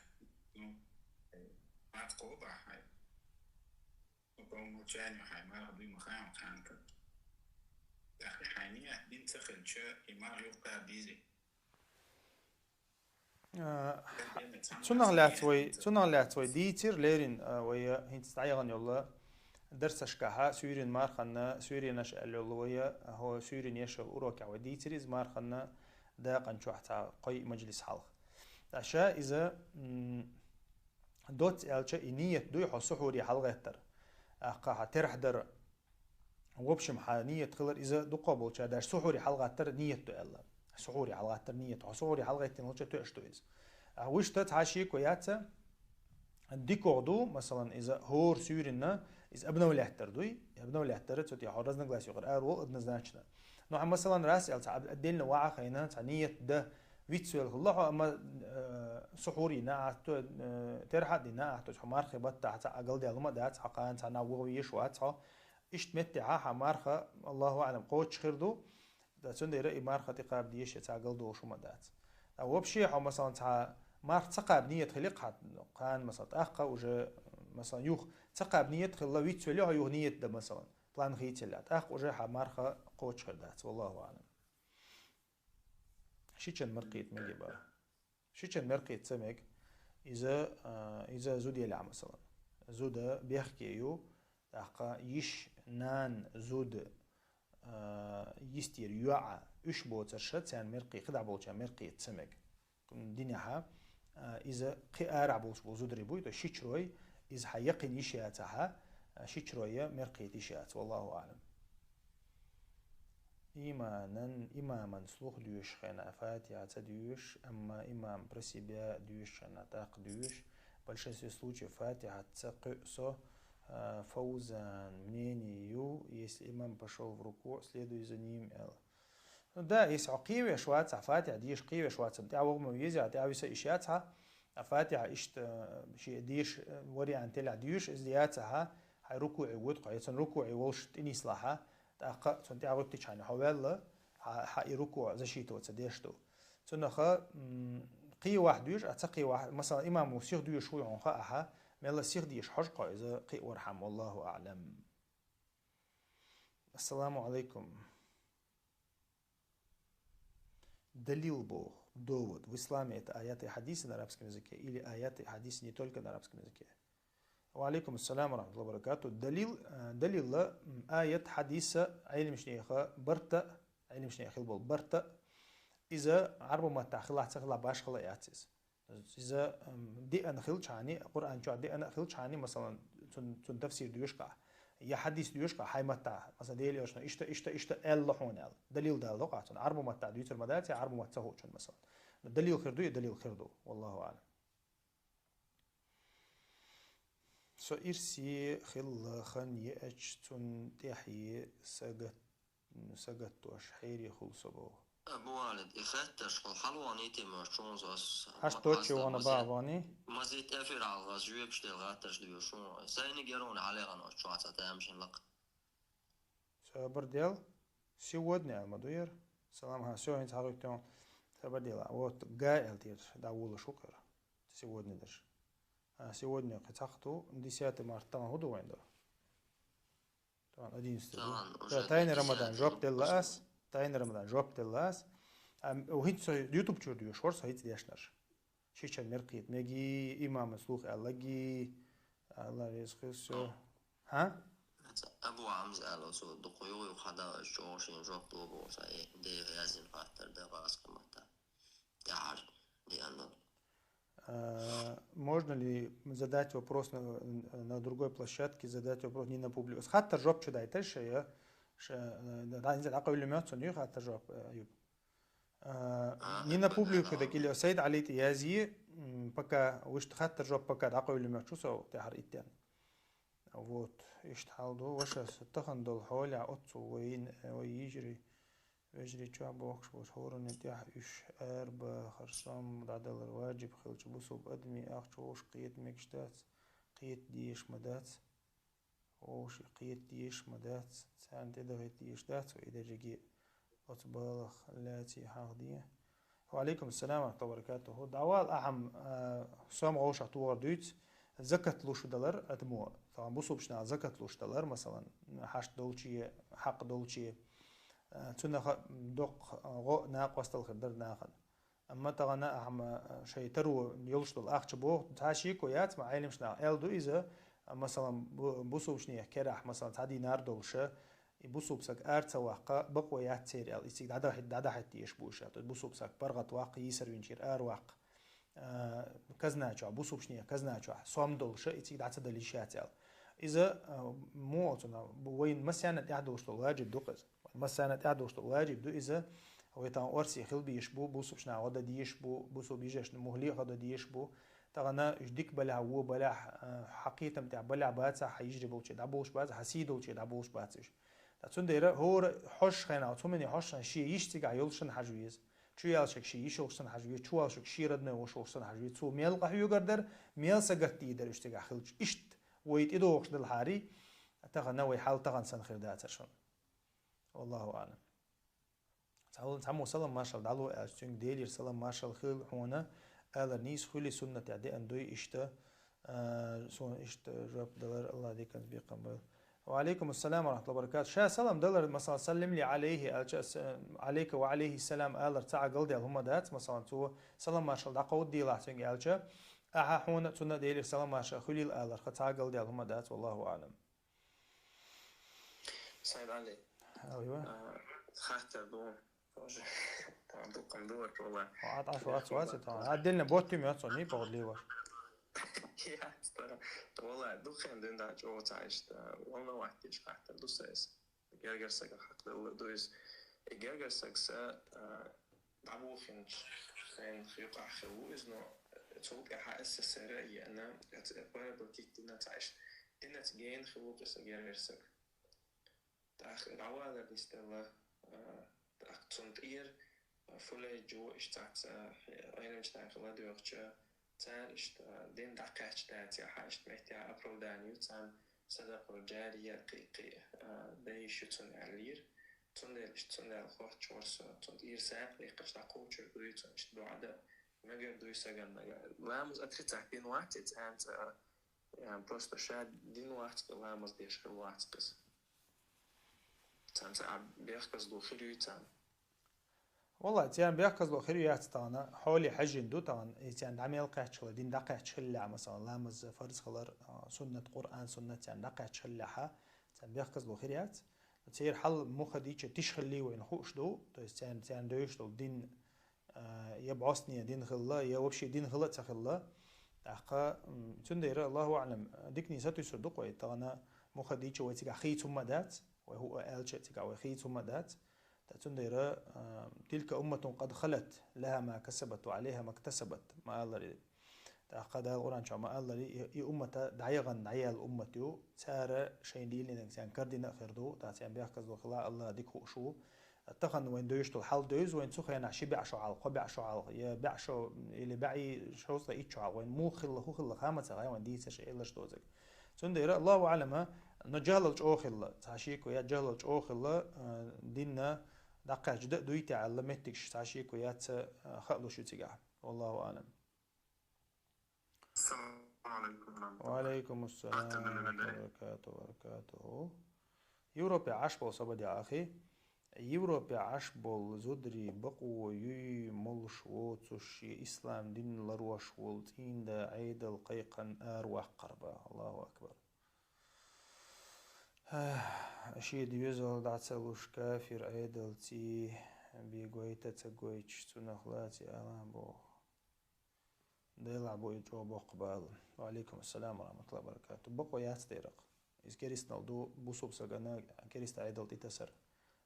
Ну, э, мат хобар хьай. Ну, по умолчанию хьай, марха дуй ма хаам кханка. Ах, хьай ниет дин ца хилча, и марха юкъа дизи. А, цунах лаьцна вай, цунах лаьцна вай дийцира, леррина, а, вай хӀинца дӀаяхана йолу дарсашкахьа, суьйрин марханна, суьйринаш аьлла йолу вай, а, хӀо суьйрин еш йолу урокехь вай дийцира иза марханна дакъан чохь цхьа кхой мажлис хьалха. Ткъа ша иза, м, доцца аьлча, и ниет дуй хьо сухьуре хьалагӀеттара. Ахкха хьан терахь дара. В общем, хьан ниет хилар иза дукхахболчара даже сухьуре хьалагӀаттар ниет ду аьлла. Сухьуре хьалагӀаттар ниет. Хьо сухьуре хьалагӀеттина волча тоьаш ду иза. А вуьшта цхьа шеко яц, дикогӀа ду, масалан, иза хӀора суьйрина, иза обновлять дар дуй. Обновлять дара, цу тӀе хьо разногласие юкъара ара волу однозначно. Ну, хьан, масалан, раз аьлла, цхьа отдельно ваӀа хайна, цхьа ниет дан вицвелла хилла хьо, амма, э, сухьур йина ахьа, э, терахь а дина ахьа, хьо мархи баттахь цхьа а галдаьлла хӀума а дац, хьан кхана цхьа нах вуха везаш вац хьо. Иштта меттехьа хьан марха, Аллаху аӀлам, кхочуш хир ду, ткъа цундела и марха тӀекхаба дезаш я цхьа галдолуш хӀума дац. Ткъа вообще хьо, масалан, цхьа марха ца кхаба ниет хили кхана, кхана, масалан, тӀаккха уже, масалан, юха ца кхаба ниет хилла, вицвелла хьо юха ниет дан, масалан, план хийцалла, тӀаккха уже хьан марха кхочуш хир дац, валлаху аӀлам. Шичан маркхийта мега бара. Шичан маркхийта ца мега. Иза, а, иза зуда елахь, масалан. Зуда бехке ю, тӀаккха йиш, нана, зуда, а, йистера йоӀа, уьш боцурша, царна маркхий, кхидӀа болча маркхийта ца мега. Динехьа, а, иза кхин арахь болуш болу зударий буй, то есть шичарой, иза хьан яккхина йиш яцахьа, а, шичарой я маркхийта йиш яц, валлаху аӀлам. Иманан, имаман слух доьшуш хенахь Фатиха ца доьшуш, амма имам про себя доьшуш хенахь тӀаккха доьшуш. В большинстве случаев Фатиха ца кхуьу со, а, Фаузан мнение ю, если имам пошёл в рукуъ, следуй за ним, аьлла. Ну да, если хьо кхевеш вацахь, Фатиха деша кхевеш вацахь, тӀаьхьа вогӀу ма веза, тӀаьхьа виса йиш яцахьа, а Фатиха иштта, э, шен деша, э, вариант елахь доьшуш, иза яцахьа, хьайн рукуъе вуьту хьо, я цунна рукуъе волуш тӀенислахьа, тӀаккха цунна тӀаьхьа гӀуьттичхьана хьо ваьлла, хьан, хьан и рукуъ защитоваться деш ду. Цунаха, м, кхевахь доьшу, а ца кхевахь, масалан, имам ву сиха доьшуш вуй хьуна хаахьа, мелла сиха деша хьожа кхо иза кхиорхьама, валлаху аӀлам. Ассаламу алейкум. Далил бо, довод. В исламе это аяты и хадисы на арабском языке или аяты и хадисы не только на арабском языке? Ва алейкум ассалам ва рахматуллахи ва баракату. Далил, э, далил ла, м, аят, хадиса, илмишнеха барта, илмишнеха хил бол барта. Иза арбу матта хила, ца хила, баш хила яц из. Иза, м, диъана хилчани, Къуръан чу диъана хилчани, масалан, цун, цун тафсир дуьшка, я хадис дуьшка, хай матта, масалан, Дела йолчна, ишта, ишта, ишта, элла хьона ал. Далил дал докъа цун. Арбу матта дуьйцур ма дац, арбу матта хучун, масалан. Но далил хир ду, я далил хир ду. Валлаху алам. Со ирси хилла хан еач цун тяхи сагат, сагаттош хӀери хул со бо. Абу Валид, и хаттарш хул хьалвани тема чун зас. Хаш точи вана ба вани? Мазит эфир алгъас, жуьпш дел хаттарш дуьш шун. Сайни герон алегъан ош чуаца тамшин лак. Сабар дел. Сегодня алма дуер. Салам, ха, всё, инц хагык тон. Сабар дела. Вот, га эл тир, да вула шукъыр. Сегодня дерш. А, сегодня кхы цахту, десятый март таган ху ду вайн да? Таган одиннадцатый ду. Таган уже. Да, тайный Рамадан, десятый жоп ду, делла ас. Тайный Рамадан, жоп делла ас. А, у хит со YouTube чур дю, шор со хит дешнаш. Шича меркит, меги имам слух алаги, Алла ризкы всё. Ха? Абу Амз ала со дукъу югъу хада чогъушин жоп лобо са, э, де язин хаттар да гъас къамата. Тяхар, де андал. А, можно ли задать вопрос на, на другой площадке, задать вопрос не на публику? Хаттар жоп чудайта ше, я, ше, э, да, да, не знаю, такой люмёт, не хаттар жоп, э, юб. А, а, не на публику, а, так или Сайд Али Тиязи, м, пока, уж хаттар жоп пока, такой люмёт, чу со, тяхар иттен. Вот, ишт хьал ду, ваша с-, тахан дол хьоля оцу вайн, э, вай йижри, вежри чу бохш, вот, хорон тях уж арба, харсом, дадалар ваджиб хилч, бусуб адми, ахчу уж киет мекш дац, киет диеш ма дац, уж киет диеш ма дац, цан те дагет диеш дац, вай дажиги оц балах лати хагди. Ва алейкум ассалам ва рахматуллахи ва баракатуху. Давал ахам, э, сом гъоша тугъар дуйц, закат луш далар, атму. Таган бусубшна закат луш далар, масалан, хаш долчи, хак долчи, э, цунаха док, э, го на къостал хир дар нахан. Амма тагана ахам, э, шайтару йолш дол ахча бо, та шико яц, ма айлимшна эл ду иза, э, масалан, бу-, бусубшни керах, масалан, та динар долша, и бусубсак арца вакъа, бакъо яц цер эл, ициг дада хит, дада хит диеш буша. То бусубсак паргат вакъа, йисар винчир ар вакъа. Э, казначу, бусубшни казначу, сом долша, ициг даца далишац эл. Иза, э, мо оцуна, бу-, вайн масяна тяхдолш дол ваджиб дукъыз. Масана тӀадушта ваджиб ду иза, вайтан орси хил бийш бу, бусубшна гъода дийш бу, бусуб йижешна мухли гъода дийш бу. Тагъана уж дик баля, во баля, э, хьакъитам тӀа баля баца, хьа йижри болчи дӀабулш баца, хьа сий долчи дӀабулш баца уж. Та цундера хӀора хьош хена, цумени хьош сан ши йиш цига йолшан хьажвиз. Чу ялшак ши йиш йолшан хьажвиз, чу ялшак ши родной вош йолшан хьажвиз. Цу мел къахьюгар дар, мел сагатти дар уж цига хилч. Ишт вай тӀидохш дал хари, тагъана вай хьал тагъан сан хир дацаршан. Валлаху аълам. Цхьа-, цхьаммо салам маршал дӀало аьлча, цуьнга Делера салам маршал хила хьона, аьлар нийса хуьли суннат я деан дуй иштта, а, суна иштта жоп далар, Аллах диканца бекхам байла. Ва алейкум ассалам ва рахматуллахи ва баракатух. Ша салам далар, масала, саллим ли алейхи аьлча, ас-, алейка ва алейхи салам алар ца Ӏагалдаьл хӀума дац, масала, цо салам маршал дӀакховдадийлахь цуьнга аьлча, ахьа хьона цунна Делера салам маршал хуьлийла аларха ца Ӏагалдаьл хӀума дац, валлаху аълам. Сайд Али. Алло. А, хаттар ду. Тоже. Там дукан дур, вала. А, а, шо, а, шо, а, шо, там. Отдельно бот ты мёд, не погодливо. Я, стара. Вала, духен дин да, чё, цаишта. Волновать тиш хаттар ду сайс. Гергер сага хаттар ду из. И гергер саг са, а, дӀаболхинчу сайна юкъахь хилла ву иза, но цул тӀаьхьа СССР а еана, эца поработить дина ца Ӏаш, динца гена хилла ву кху са гергарсаг. ТӀаккха дӀавалар нисделла, а, тӀаккха цунна тӀера, а, фулайджу иштта цхьацца, а, Ӏеламчу нахе ладоьгӀча, цара иштта дин дӀакхаьчча дацахьа, иштта меттехь оправдание ю царна, садакъа джария кхин-кхин, а, дан йиш ю цунна аьллера. Цундела иштта, цундела хоттуш вара со, цунна тӀера сагӀа лехкаш дӀакхочур дуй, цунна иштта дуӀа дан мегар дуй сагана. Ламаз отрицать дина вац иза, цӀенца, а, просто ша дина вац, ламаз деш хилла вац иза. Царна цхьа бехказло хир ю царна. Валлахь, царна бехказло хир ю яц тахана, хьоле хьежжина ду тахана, и царна дӀа мел кхаьчча хилла, дин дӀакхаьчча хиллехь, масала, ламаз фарз хилар, а, суннат, Къуръан, суннат царна дӀакхаьчча хиллехьа, царна бехказло хир яц. Церан хьал муха дийча тиша хилли вайна хууш ду, то есть царна, царна девзаш долу дин, а, я бӀостанехьа дин хилла, я вообще дин хила а ца хилла. ТӀаккха, м, цундела, Аллаху аӀлам, диканиг сатуьйсур ду-кх вай, тахана муха дийча вай цигахь хийца хӀумма а дац, вай хӀуъа аьлча а цигахь вай хийца хӀумма а дац. Ткъа цундела, а, «Тилка умматун къад халат, лаха ма касабат ва Ӏалайха ма ктасабат», ма аллара. ТӀаккха Дала Къуръан чохь ма аллара, и, и уммат дӀаяхана, дӀаяьлла уммат ю, цара шайна дийцинарг царна кара дина а хир ду, тӀаккха царна бехказло хилла, Аллах дика хууш ву. Тахана вайна девзаш долу хьал девза вайна цу хенахь ши бӀе шо хьалха, кхо бӀе шо хьалха, я бӀе шо, или бӀе шовзткъе итт шо хьалха, вайна муха хилла, хӀун хилла, ха ма ца гӀай вайна дийцарш, эларш доцург. Цундела, Аллаху аӀлама, но жахӀлал чӀогӀа хилла, цхьа шеко яц, жахӀлал чӀогӀа хилла, а, динна дӀакхаьчча дан а дуй те аьлла, меттигаш цхьа шеко яц, а, хаалуш ю цигахь. Валлаху аӀлам. Ассаламу Ӏалайкум ва рахматуллахӀи. Ва Ӏалайкум ассалам ва рахматуллахӀи ва баракатуху. Европе Ӏаш болу собар дехьа, ахи. Европе Ӏаш болу зударий бакъо юй, молуш воцуш, шен ислам дин ларош волу цӀийнда Ӏедал кхайкхина араваккхар бан. Аллаху акбар. Шен доьзал дӀа ца луш, кафир Ӏедалций бен гойта а ца гойтуш, цунах лаций ала боху. Делахь бу и чӀогӀа боккха бала. Ва Ӏалайкум ассалам ва рахматуллахӀи ва баракатуху. Бакъо яц дера-кх. Иза керстанал ду, бусалба стагана керста Ӏедал тӀетасар.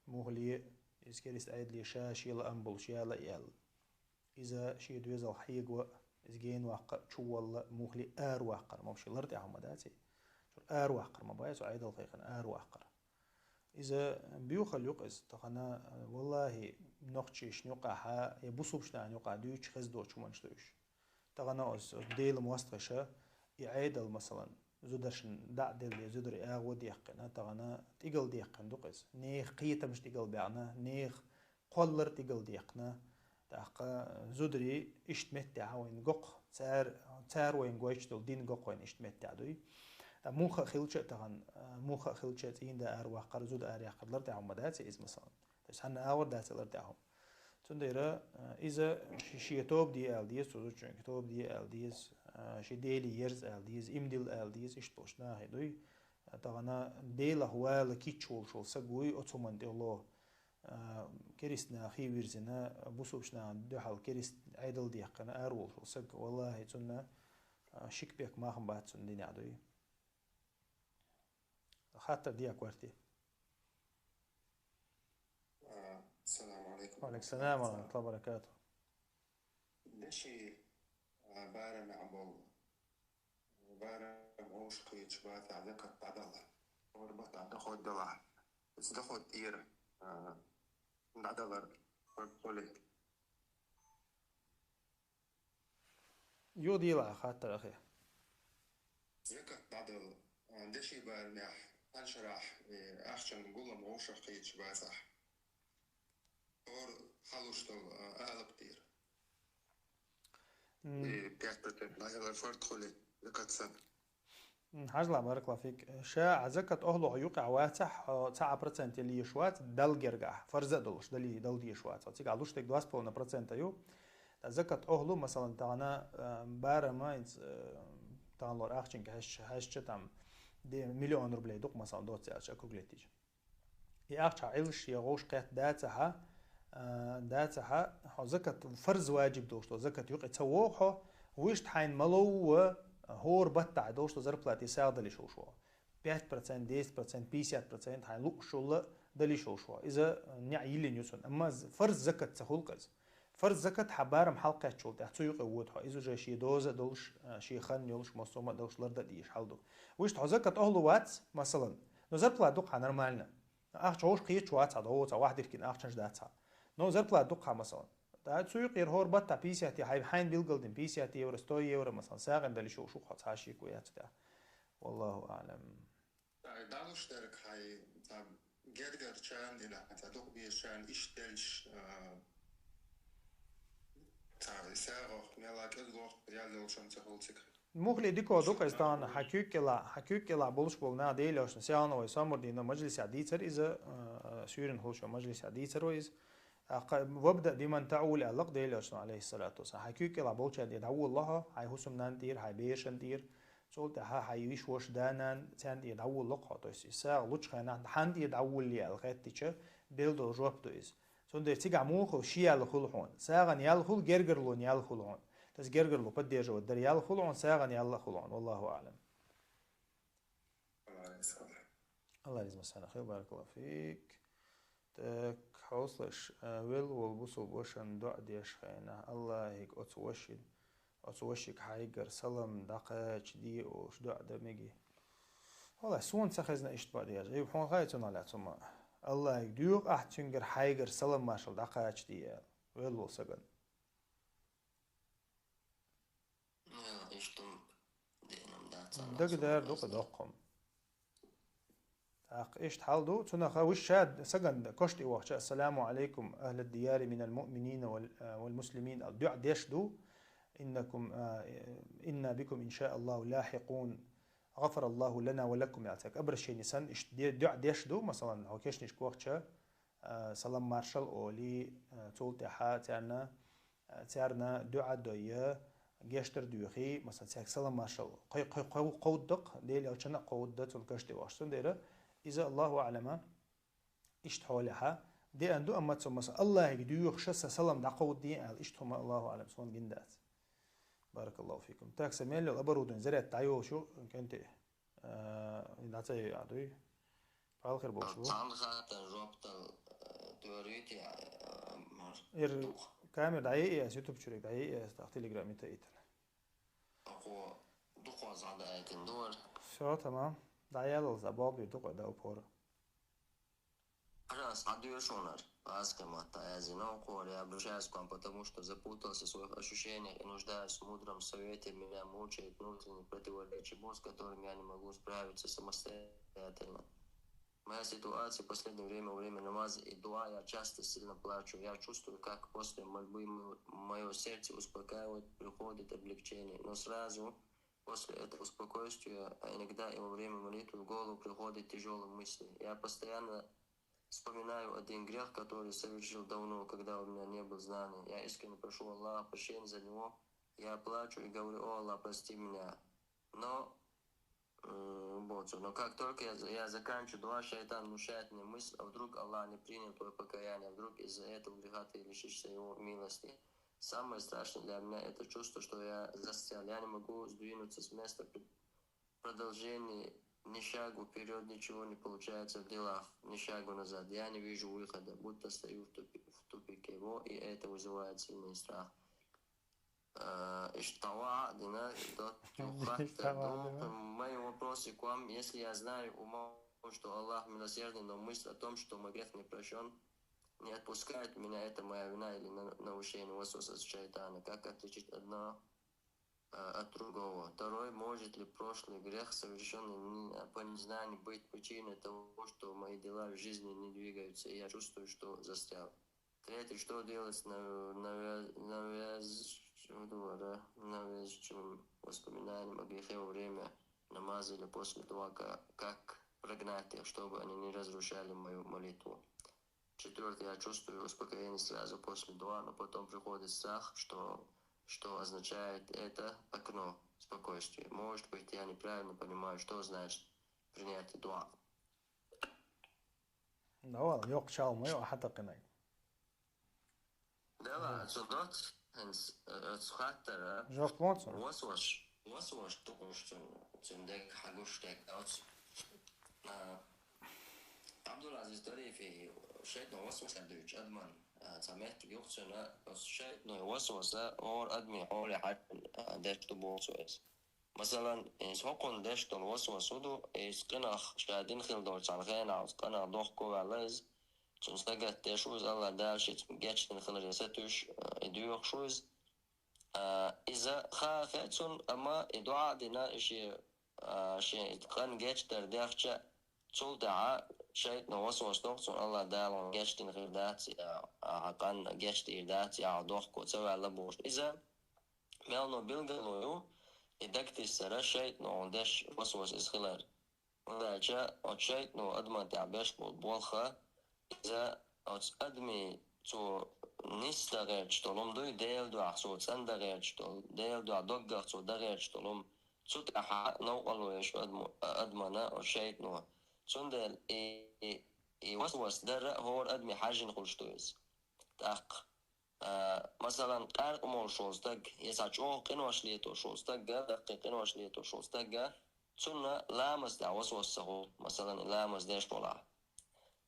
Муххале иза керста Ӏедале ша шен лаам болуш яла а яьлла. Иза шен доьзал хьега а, иза гена ваккха а, чу волла а, муххале араваккхар, ма вай шен лар тӀехь хӀума дац и. Чуьра араваккхар ма бай, цу Ӏедал кхайкхина араваккхар. Иза боьхалла ю-кх иза. Тахана, валлахӀи, нохчашна юкъахьа я бусалбачу нахана юкъахь дуьйцуш хезна доцу хӀуманаш ду уьш. Тахана оцу, оцу Делан мостагӀаша и Ӏедал, масалан, зударшна дӀа а делла, зударий агӀо а дехкина, тахана тӀигал дехкина ду-кх иза. Нехан кхетамаш тӀигал баьхна, нехан кхоллар тӀигал дехкина. ТӀаккха зударий иштта меттехь вайна го-кх, цара, цара вайна гойтуш долу дин го-кх вайна иштта меттехь дуй. Ткъа муха а хилча а тахана, муха а хилча а цӀийнда араваккхар, зуда араяккхар лар тӀехь хӀума дац иза, масалан. То есть хьанна агӀор дац лар тӀехь хӀума. Цундела, иза ши-, шен тоба де ала деза, цу зудчуьнга тоба де ала деза, шен Деле ерза ала деза, иман дилла ала деза, иштта болуш нахе дуй. Тахана Делах вала кийча волуш волу саг вуй, оцу хӀуманна тӀе ло. А, керста нахе вирзина, бусалбачу нахана дуьхьал керста Ӏедал дехкина, араволуш волу саг, валлахӀи, цунна, а, шик-бехк мах ма бац цунна динехь дуй. Хаттар дехьа корти. А, ассаламу Ӏалайкум. Ва Ӏалайкум салам ва рахматуллахӀи ва баракатуху. Деши, а, барамехь болу. Барам вовшах кхеташ бацахь, закат дӀадала. ХӀора баттахь доход далахь. Иза доход тӀера, а, дӀадалар, хӀора цо ле. Юха дийлахь хаттар, ахи. Закат дӀадала, а, деши барамехь, хьан шарахь, э, ахчан гулам вовшах кхеташ бацахь. ХӀора хьалуш долу, а, алапа тӀера. М. И пять процент дӀаялар фард хуьлу, закат санна. М, хьажал, баракаллаху фик. Ша а закат охьалуш юкъахь вацахь, хьо цхьа а процент леш вац, Далла гергахь, фарз а долуш, дали, дала деш вац. Хьо цигахь луш дерг два с половиной процента ю. Ткъа закат охьалуш, масалан, тахана, а, барам, а, тахана лор ахчанга хьаьжча, хьаьжча там, де-, миллион рублей ду-кх, масалан, доцца аьлча, округлить дича. И ахча Ӏилш я гӀовш кхетта дацахьа, а, дацахьа, хьо закат, фарз важиб долуш долу закат юкъе ца вогӀу хьо, вуьшта хьайна ма ловва, хӀора баттахь долуш долу зарплате сагӀа дала йиш йолуш вогӀу. Пять процент, десять процент, пятьдесят процент хьайна луъушулла дала йиш йолуш вогӀу. Иза неӀ йиллина ю цунна. Амма з-, фарз закат ца хуьлу-кх иза. Фарз закат хьан барам хьалакхаьччул тӀаьхьа цу юкъе вода хьо. Иза уже шен доза а долуш, а, шен хан йолуш, массо а ма долуш лардан а дезаш хьал ду. Вуьшта хьо закат охьалуш вац, масалан. Но зарплата ду-кх хьан нормально. Ахча гӀовш кхеташ вац хьан, догӀу ца вахь диркина ахчанаш дац хьан. Но зарплата ду-кх хьан, масалан. ТӀаккха цу юкъера хӀора баттахь пятьдесят, хьай-, хьайна билгалдина пятьдесят евро, сто евро, масалан, сагӀина дала йиш йолуш ву хьо, цхьа шеко яц тӀехь. Валлаху аӀлам. Ай, далуш дерг хьай, цхьа гергара чарна дина, цхьа дукха безачарна иштта делча, а, цхьа сагӀох, мела кӀезгох ял йолчун ца хуьлу цига. Мухли дико ду-кх из тахана, хьан куьг кӀелахь, хьан куьг кӀелахь болуш болу нах Делошна сягӀна вай сомурдина мажлисехь дийцар иза, а, суьйранна хуьлуш йолу мажлисехь дийцар вай иза. ТӀаккха «Вабдаъ биман таъул» аьлла-кх Делошна, алейхиссалату вассалам. Хьан куьг кӀелахь болчарна тӀе дӀаволалахь хьо, хьайн хӀусамнанна тӀера, хьайн берашна тӀера, цул тӀаьхьа хьайн йиш-ваша, да-нана, царна тӀе дӀаволалахь хьо. То есть и сагӀа лучу хенахь хьанна тӀе дӀаволале аьлла хаьттича, белла долу жоп ду иза. Цундела цигахь муха хуьлу, ши ял хуьлу хьуна. СагӀана ял хуьлу, гергарлона ял хуьлу хьуна. То есть гергарло поддерживать дар ял хуьлу хьуна, сагӀана ял а хуьлу хьуна. Валлаху аълам. Аллах реза хила, баракаллаху фик. Так, хьовсалаш, а, велла волу бусулба вашана доӀа деш хенахь, Аллахьига оцу вашин, оцу вашига хьайгара салам дӀакхачаде олуш доӀа дан мегий? Валлахь, суна ца хезна иштта баа деза. И хьуна хаьий цунах лаьцна хӀума? Аллахьига доьху ахь цуьнгара хьайгара салам-маршалла дӀакхачаде аьлла, велла волу сагана. Э, иштта динам дац. Дага дер ду-кх доккхум. ТӀаккха иштта хьал ду, цунах вуьш ша сагана кошта тӀе вахча: «Ассаламу алейкум, ахлад дияри минал муъминина вал, э, вал муслимин», аьлла, дуӀа деш ду, «Иннакум, э, инна бикум, иншааллаху, лахикун, гъафараллаху лана ва лакум», аьлла, цаьрга обращение санна, иштта де-, дуӀа деш ду, масалан, хьо кешнашка вахча, а, салам-маршалла олий, а, цул тӀаьхьа царна, а, царна дуӀа дой, гечдар доьхий, масалан, цаьрга салам-маршалла кхой-, кхой-, кхой-, кховдадо-кх, Делан элчанна а кховдадо, цунна кашта тӀе вахча. Цундела иза, Аллаху аълам, иштта хьолехь деана ду, амма цо, масалан, Аллахьига доьхуш сан салам дӀакховдаде аьлла, иштта хӀума, Аллаху аълам, суна гина дац. Баракаллаху фикум. Так, сан мел йолу оборудование зарядка дӀайолуш ю, кӀентий. Э, и дӀа ца йой ахь дуй? Пал хир болуш ву. Цхьана хаттарна жоп дала, э, тоьруьйту, э, мар-, Ир дукха. Камера дӀайиъ ас, YouTube чуьриг дӀайиъ ас, тӀаккха Telegram-м тӀе а йитина. Дукха, дукха зӀа даийтина ду вара. Всё, тамам. ДӀаялалца, болх бийр ду-кх вай, да, упора. Пожалуйста, хьан доьшонара, пасхематта азино кхура, я обращаюсь к вам, потому что запутался в своих ощущениях и нуждаюсь в мудром совете, меня мучает внутренние противоречия, с которыми я не могу справиться самостоятельно. Моя ситуация в последнее время, во время намаза и дуа, я часто сильно плачу. Я чувствую, как после мольбы мое сердце успокаивает, приходит облегчение. Но сразу после этого спокойствия, а иногда и во время молитвы в голову приходят тяжёлые мысли. Я постоянно вспоминаю один грех, который совершил давно, когда у меня не было знаний. Я искренне прошу Аллаха прощения за него. Я плачу и говорю: «О Аллах, прости меня». Но, э, вот, но как только я, я заканчиваю дуа, шайтан внушает мне мысль: «А вдруг Аллах не принял твое покаяние, а вдруг из-за этого греха ты лишишься его милости?» Самое страшное для меня — это чувство, что я застрял. Я не могу сдвинуться с места. При продолжении ни шагу вперёд, ничего не получается в делах, ни шагу назад. Я не вижу выхода, будто стою в тупи-, в тупике. Во, и это вызывает сильный страх. Э, иштта ваӀда дина, дот-, Иштта ваӀда дина. Мои вопросы к вам. Если я знаю умом, что Аллах милосердный, но мысль о том, что мой грех не прощён, не отпускает меня, это моя вина или на-, нарушение, васваса шайтана. Как отличить одно, э, от другого? Второй, может ли прошлый грех, совершённый не-, по незнанию, быть причиной того, что мои дела в жизни не двигаются, и я чувствую, что застрял? Третье, что делать с нав-, навяз-, навязчивым, да, навязчивым воспоминанием о грехе во время намаза или после дуа, ка-, как прогнать их, чтобы они не разрушали мою молитву? Четвёртое, я чувствую успокоение сразу после дуа, но потом приходит страх, что, что означает это окно спокойствия. Может быть, я неправильно понимаю, что значит принятие дуа. Давай, йоккха чалма йо, хьан такхинарг. Дела, цу доц, хӀинца, э, оцу хаттара. Жоп лоцу? Васвас, васвас тукхуш цун, цун дег хьагуш дег оцу. А, Абдулазиз Тарифи шайтан васвас дуьйцу адаман, а, цхьа меттиг юхцуна, оцу шайтан васваса ор адми хьоле хьаьжна, а, деш ду боху цо иза. Масалан, иза хӀокхунна деш долу васвас хӀун ду, иза къинах ша дина хила долчу цхьана хенахь, къинах дохко ваьлла иза, цунна сагатдеш ву иза, Аллах Дала шица гечдина хиларе сатуьйсуш, и доьхуш ву иза. А, иза хаа хи цунна, амма и дуӀа а дина, и шен, а, шен къан гечдар дехча, цул тӀаьхьа шайтан васвас доху цунна, Аллах Дала хьуна гечдина хир дац, я, а, хьан къан гечдийр дац, я хьо дохко ца ваьлла бохуш. Иза мелно билгало ю, И дагатессара шайтӀано деш васвас из хилар. ХӀунда аьлча оцу шайтӀано адаман тӀехь беш болу болх, иза оцу адамийн цо нисдан гӀерташ долу хӀума дуй, Делан дуьхьа цо цӀандан гӀерташ долу, Делан дуьхьа доггах цо дан гӀерташ долу хӀума, цу тӀехь новкъарло еш адамо-, адамана оцу шайтӀано. Цундела и, и, и васвас дара а хӀора адаме хьаьжжина хуьлуш ду иза. ТӀаккха, а, масалан, къаьркъа молуш волу стаг, я цхьа чӀогӀа къинош летош волу стагга, даккхий къинош летош волу стагга, цунна ламаз тӀехь васвас ца хуьлу, масалан, и ламаз деш волахь.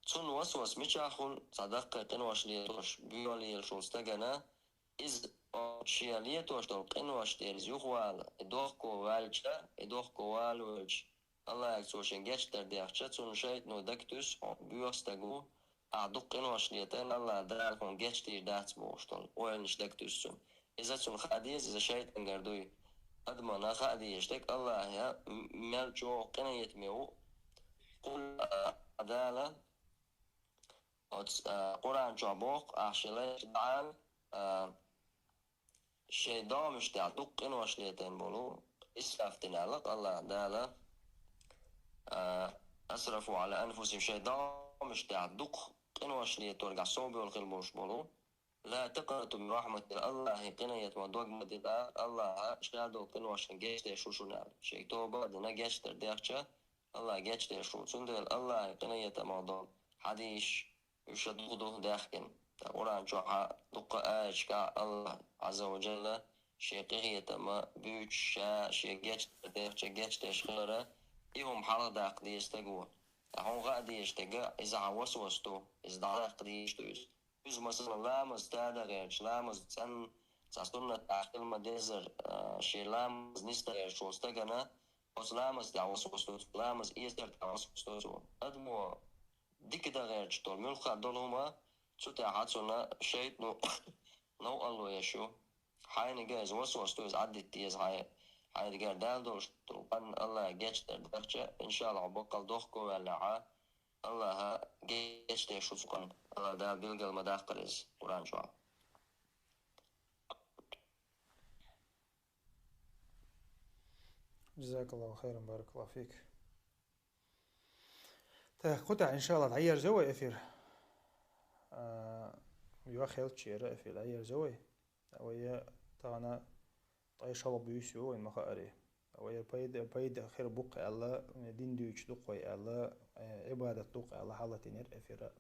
Цунна васвас мичахь хуьлу, цхьа даккхий къинош летош, боьха лелаш волу стагана, иза шен летош долу къинош тӀера иза юхавала, и дохко ваьлча, и дохко вала ваьлча, Аллахьага цо шен гечдар дехча, цунна шайтӀано дагатуьйсу, хьо боьха стаг ву, ахь дукха къинош летийна, Аллахь Дала хьуна гечдийр дац бохуш долу ойланаш дагатуьйсу цунна. Иза цунна хаа деза, иза шайтӀангара дуй. Адамана хаа дезаш дерг Аллахьа м-, мел чӀогӀа къинхетаме ву. Къул, а, Дала оцу, а, Къуръан чохь боху, ахь ши лайш даӀан, а, шайн догӀмаш тӀехь дукха къинош летийна болу, исраф дина аьлла Аллахь Дала, а, асрафу Ӏала анфусихим, шайн догӀмаш тӀехь дукха къинош летаргахь совбевлла хила болуш болу. Ла такънату мин рахматилла, Аллахьан къинхетамах дог ма дила, Аллахьа ша долу къиношна гечдеш ву шуна аьлла. Шега тоба а дина, гечдар дехча, Аллахь гечдеш ву. Цундела Аллахьан къинхетамах долу хьадисаш, уьш ша дукха ду даьхкина. Ткъа Къуръан чохь а дуккха а аяташкахь Аллахь Ӏазза ва Джалла шен къинхетама буьйцуш, ша шен гечдар дехча гечдеш хилара, и хӀума хьалха даккха деза стага. Ткъа хьуна хаа дезаш дерг, иза хьан васвас ду, иза дӀадаккха дезаш ду иза. Иза, масала, ламаз тада гӀерташ, ламаз цӀанна цхьа суннат ахь хила ма-деззара, а, шен ламаз нисдан гӀерташ волу стагана, оцу ламаз тӀехь васвас ду цо, ламаз эцар тӀехь васвас ду цо. Адамо дика дан гӀерташ долу, муьлхха долу хӀума, цу тӀехь цунна шайтӀано новкъарло еш ю. Хьайниг иза васвас ду, иза Ӏаддита деза хьайн, хьайнигара Дала долуш долу къанна Аллахьа гечдар дехча, иншаллахь, баккъал дохко ваьллехьа, Аллахьа гечдеш ву цу къанна. Аллахь Дала билгал ма даккхара иза Къуръан чохь. Джазакаллаху хайран, баракаллаху фик. Так, кху тӀехь, иншаллахь, дӀаерзайо вай эфир. А, юха хелчера эфир дӀаерзайо вай. Вай тахана ткъе шолгӀа буьйса ю вайн ма-хаарий. Вай пайда, пайда хир бу-кх аьлла, дин дуьйцуш ду-кх вай аьлла, э, Ӏибадат ду-кх аьлла, хьалатийнера эфира.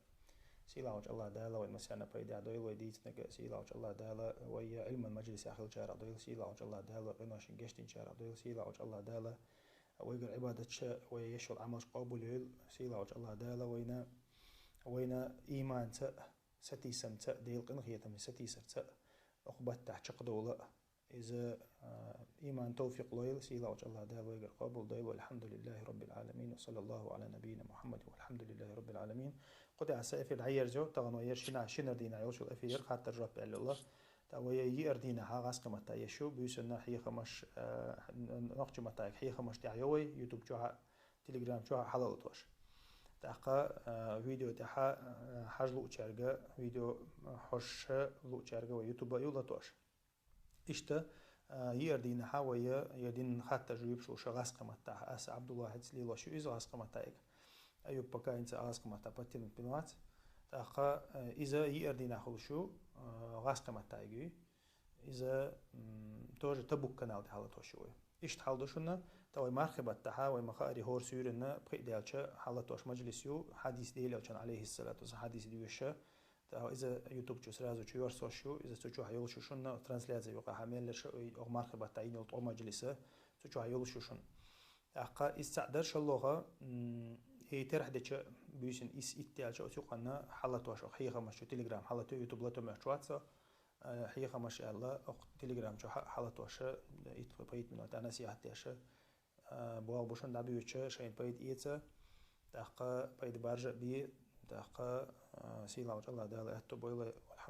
Сийлахьчу Аллахь Дала вай массарна пайда дойла, вай дийцинарг а, Сийлахьчу Аллахь Дала вай Ӏилман мажлисехь хиллачарах дойла, Сийлахьчу Аллахь Дала вай къиношна гечдинчарах дойла, Сийлахьчу Аллахь Дала вайгара Ӏибадаташ, вай еш йолу Ӏамалш къобалйойла, Сийлахьчу Аллахь Дала вайна, вайна ийманца а, сатийсамца а, Делан къинхетамца сатийсарца а, оцу баттахь чекхдовла а. Иза, а, ийман, тавфикъ лойла, Сийлахьчу Аллахь Дала вайгара къобалдойла. Валхьамдулиллахи Раббил Ӏаламин, ва саллаллаху Ӏала набийина Мухьаммадин, валхьамдулиллахи Раббил Ӏаламин. Кху тӀехь сан эфир дӀаерзайо, тахана вай ер шина-, шинара дийнахь йолчул эфир, хаттар-жоп аьлла йолу. Ткъа вай ер йиъара дийнахьа гӀазкхийн маттахь еш ю, буьйсанна хьехамаш, а, нохчийн маттахь хьехамаш тӀехь йо вай, YouTube чохь а, Telegram чохь а хьала а латош. ТӀаккха, а, видео тӀехь а, а, хьажа луучаьрга, видео, а, хьожуш луучаьрга вай YouTube а ю латош. Иштта, а, йиъара дийнахьа вай, я динан хаттар-жоьпаш луш гӀазкхийн маттахь. Аса Ӏабдулвахьица лелош ю иза гӀазкхийн маттахь. Аюб Пакаинца гӀазкхийн маттахь подтянуть бина вац. ТӀаккха, а, иза йиъара дийнахь хуьлуш ю, а, гӀазкхийн маттахь ю. Иза, м, тоже Табук канал тӀехь хьала латош ю вай. Иштта хьал ду шуна, ткъа вай мархи баттахь, вай ма-хаарий, хӀора суьйранна пхиъ даьлча хьала латош мажлис ю, хьадис, Делан Элчан, алейхиссалату вассалам, хьадис доьшуш. ТӀаккха иза YouTube чу сразу чу йоьрзуш ю, иза цу чохь йолуш ю шуна, трансляци юкъахь мел лерш а, оха мархи баттахь йина йолу ткъо мажлиса цу чохь йолуш ю шуна. ТӀаккха иза цхьаъ дара, шолгӀа, м, хӀей терахь деча буьйсанна исс-итт даьлча оцу юкъанна хьала латош, оха хьехамаш чу, Telegram хьала лато, YouTube лато моьттуш вац со, а, хьехамаш аьлла, оха Telegram чохь а хьала латош, итт-пхийтта минот а насихьат деш, а, болх бу шуна дӀабоьдуш, шайна пайда эца, тӀаккха пайда баржа а бе, тӀаккха, а, Сийлахьчу Аллахь Дала аьтто бойла, валхьамдулиллахи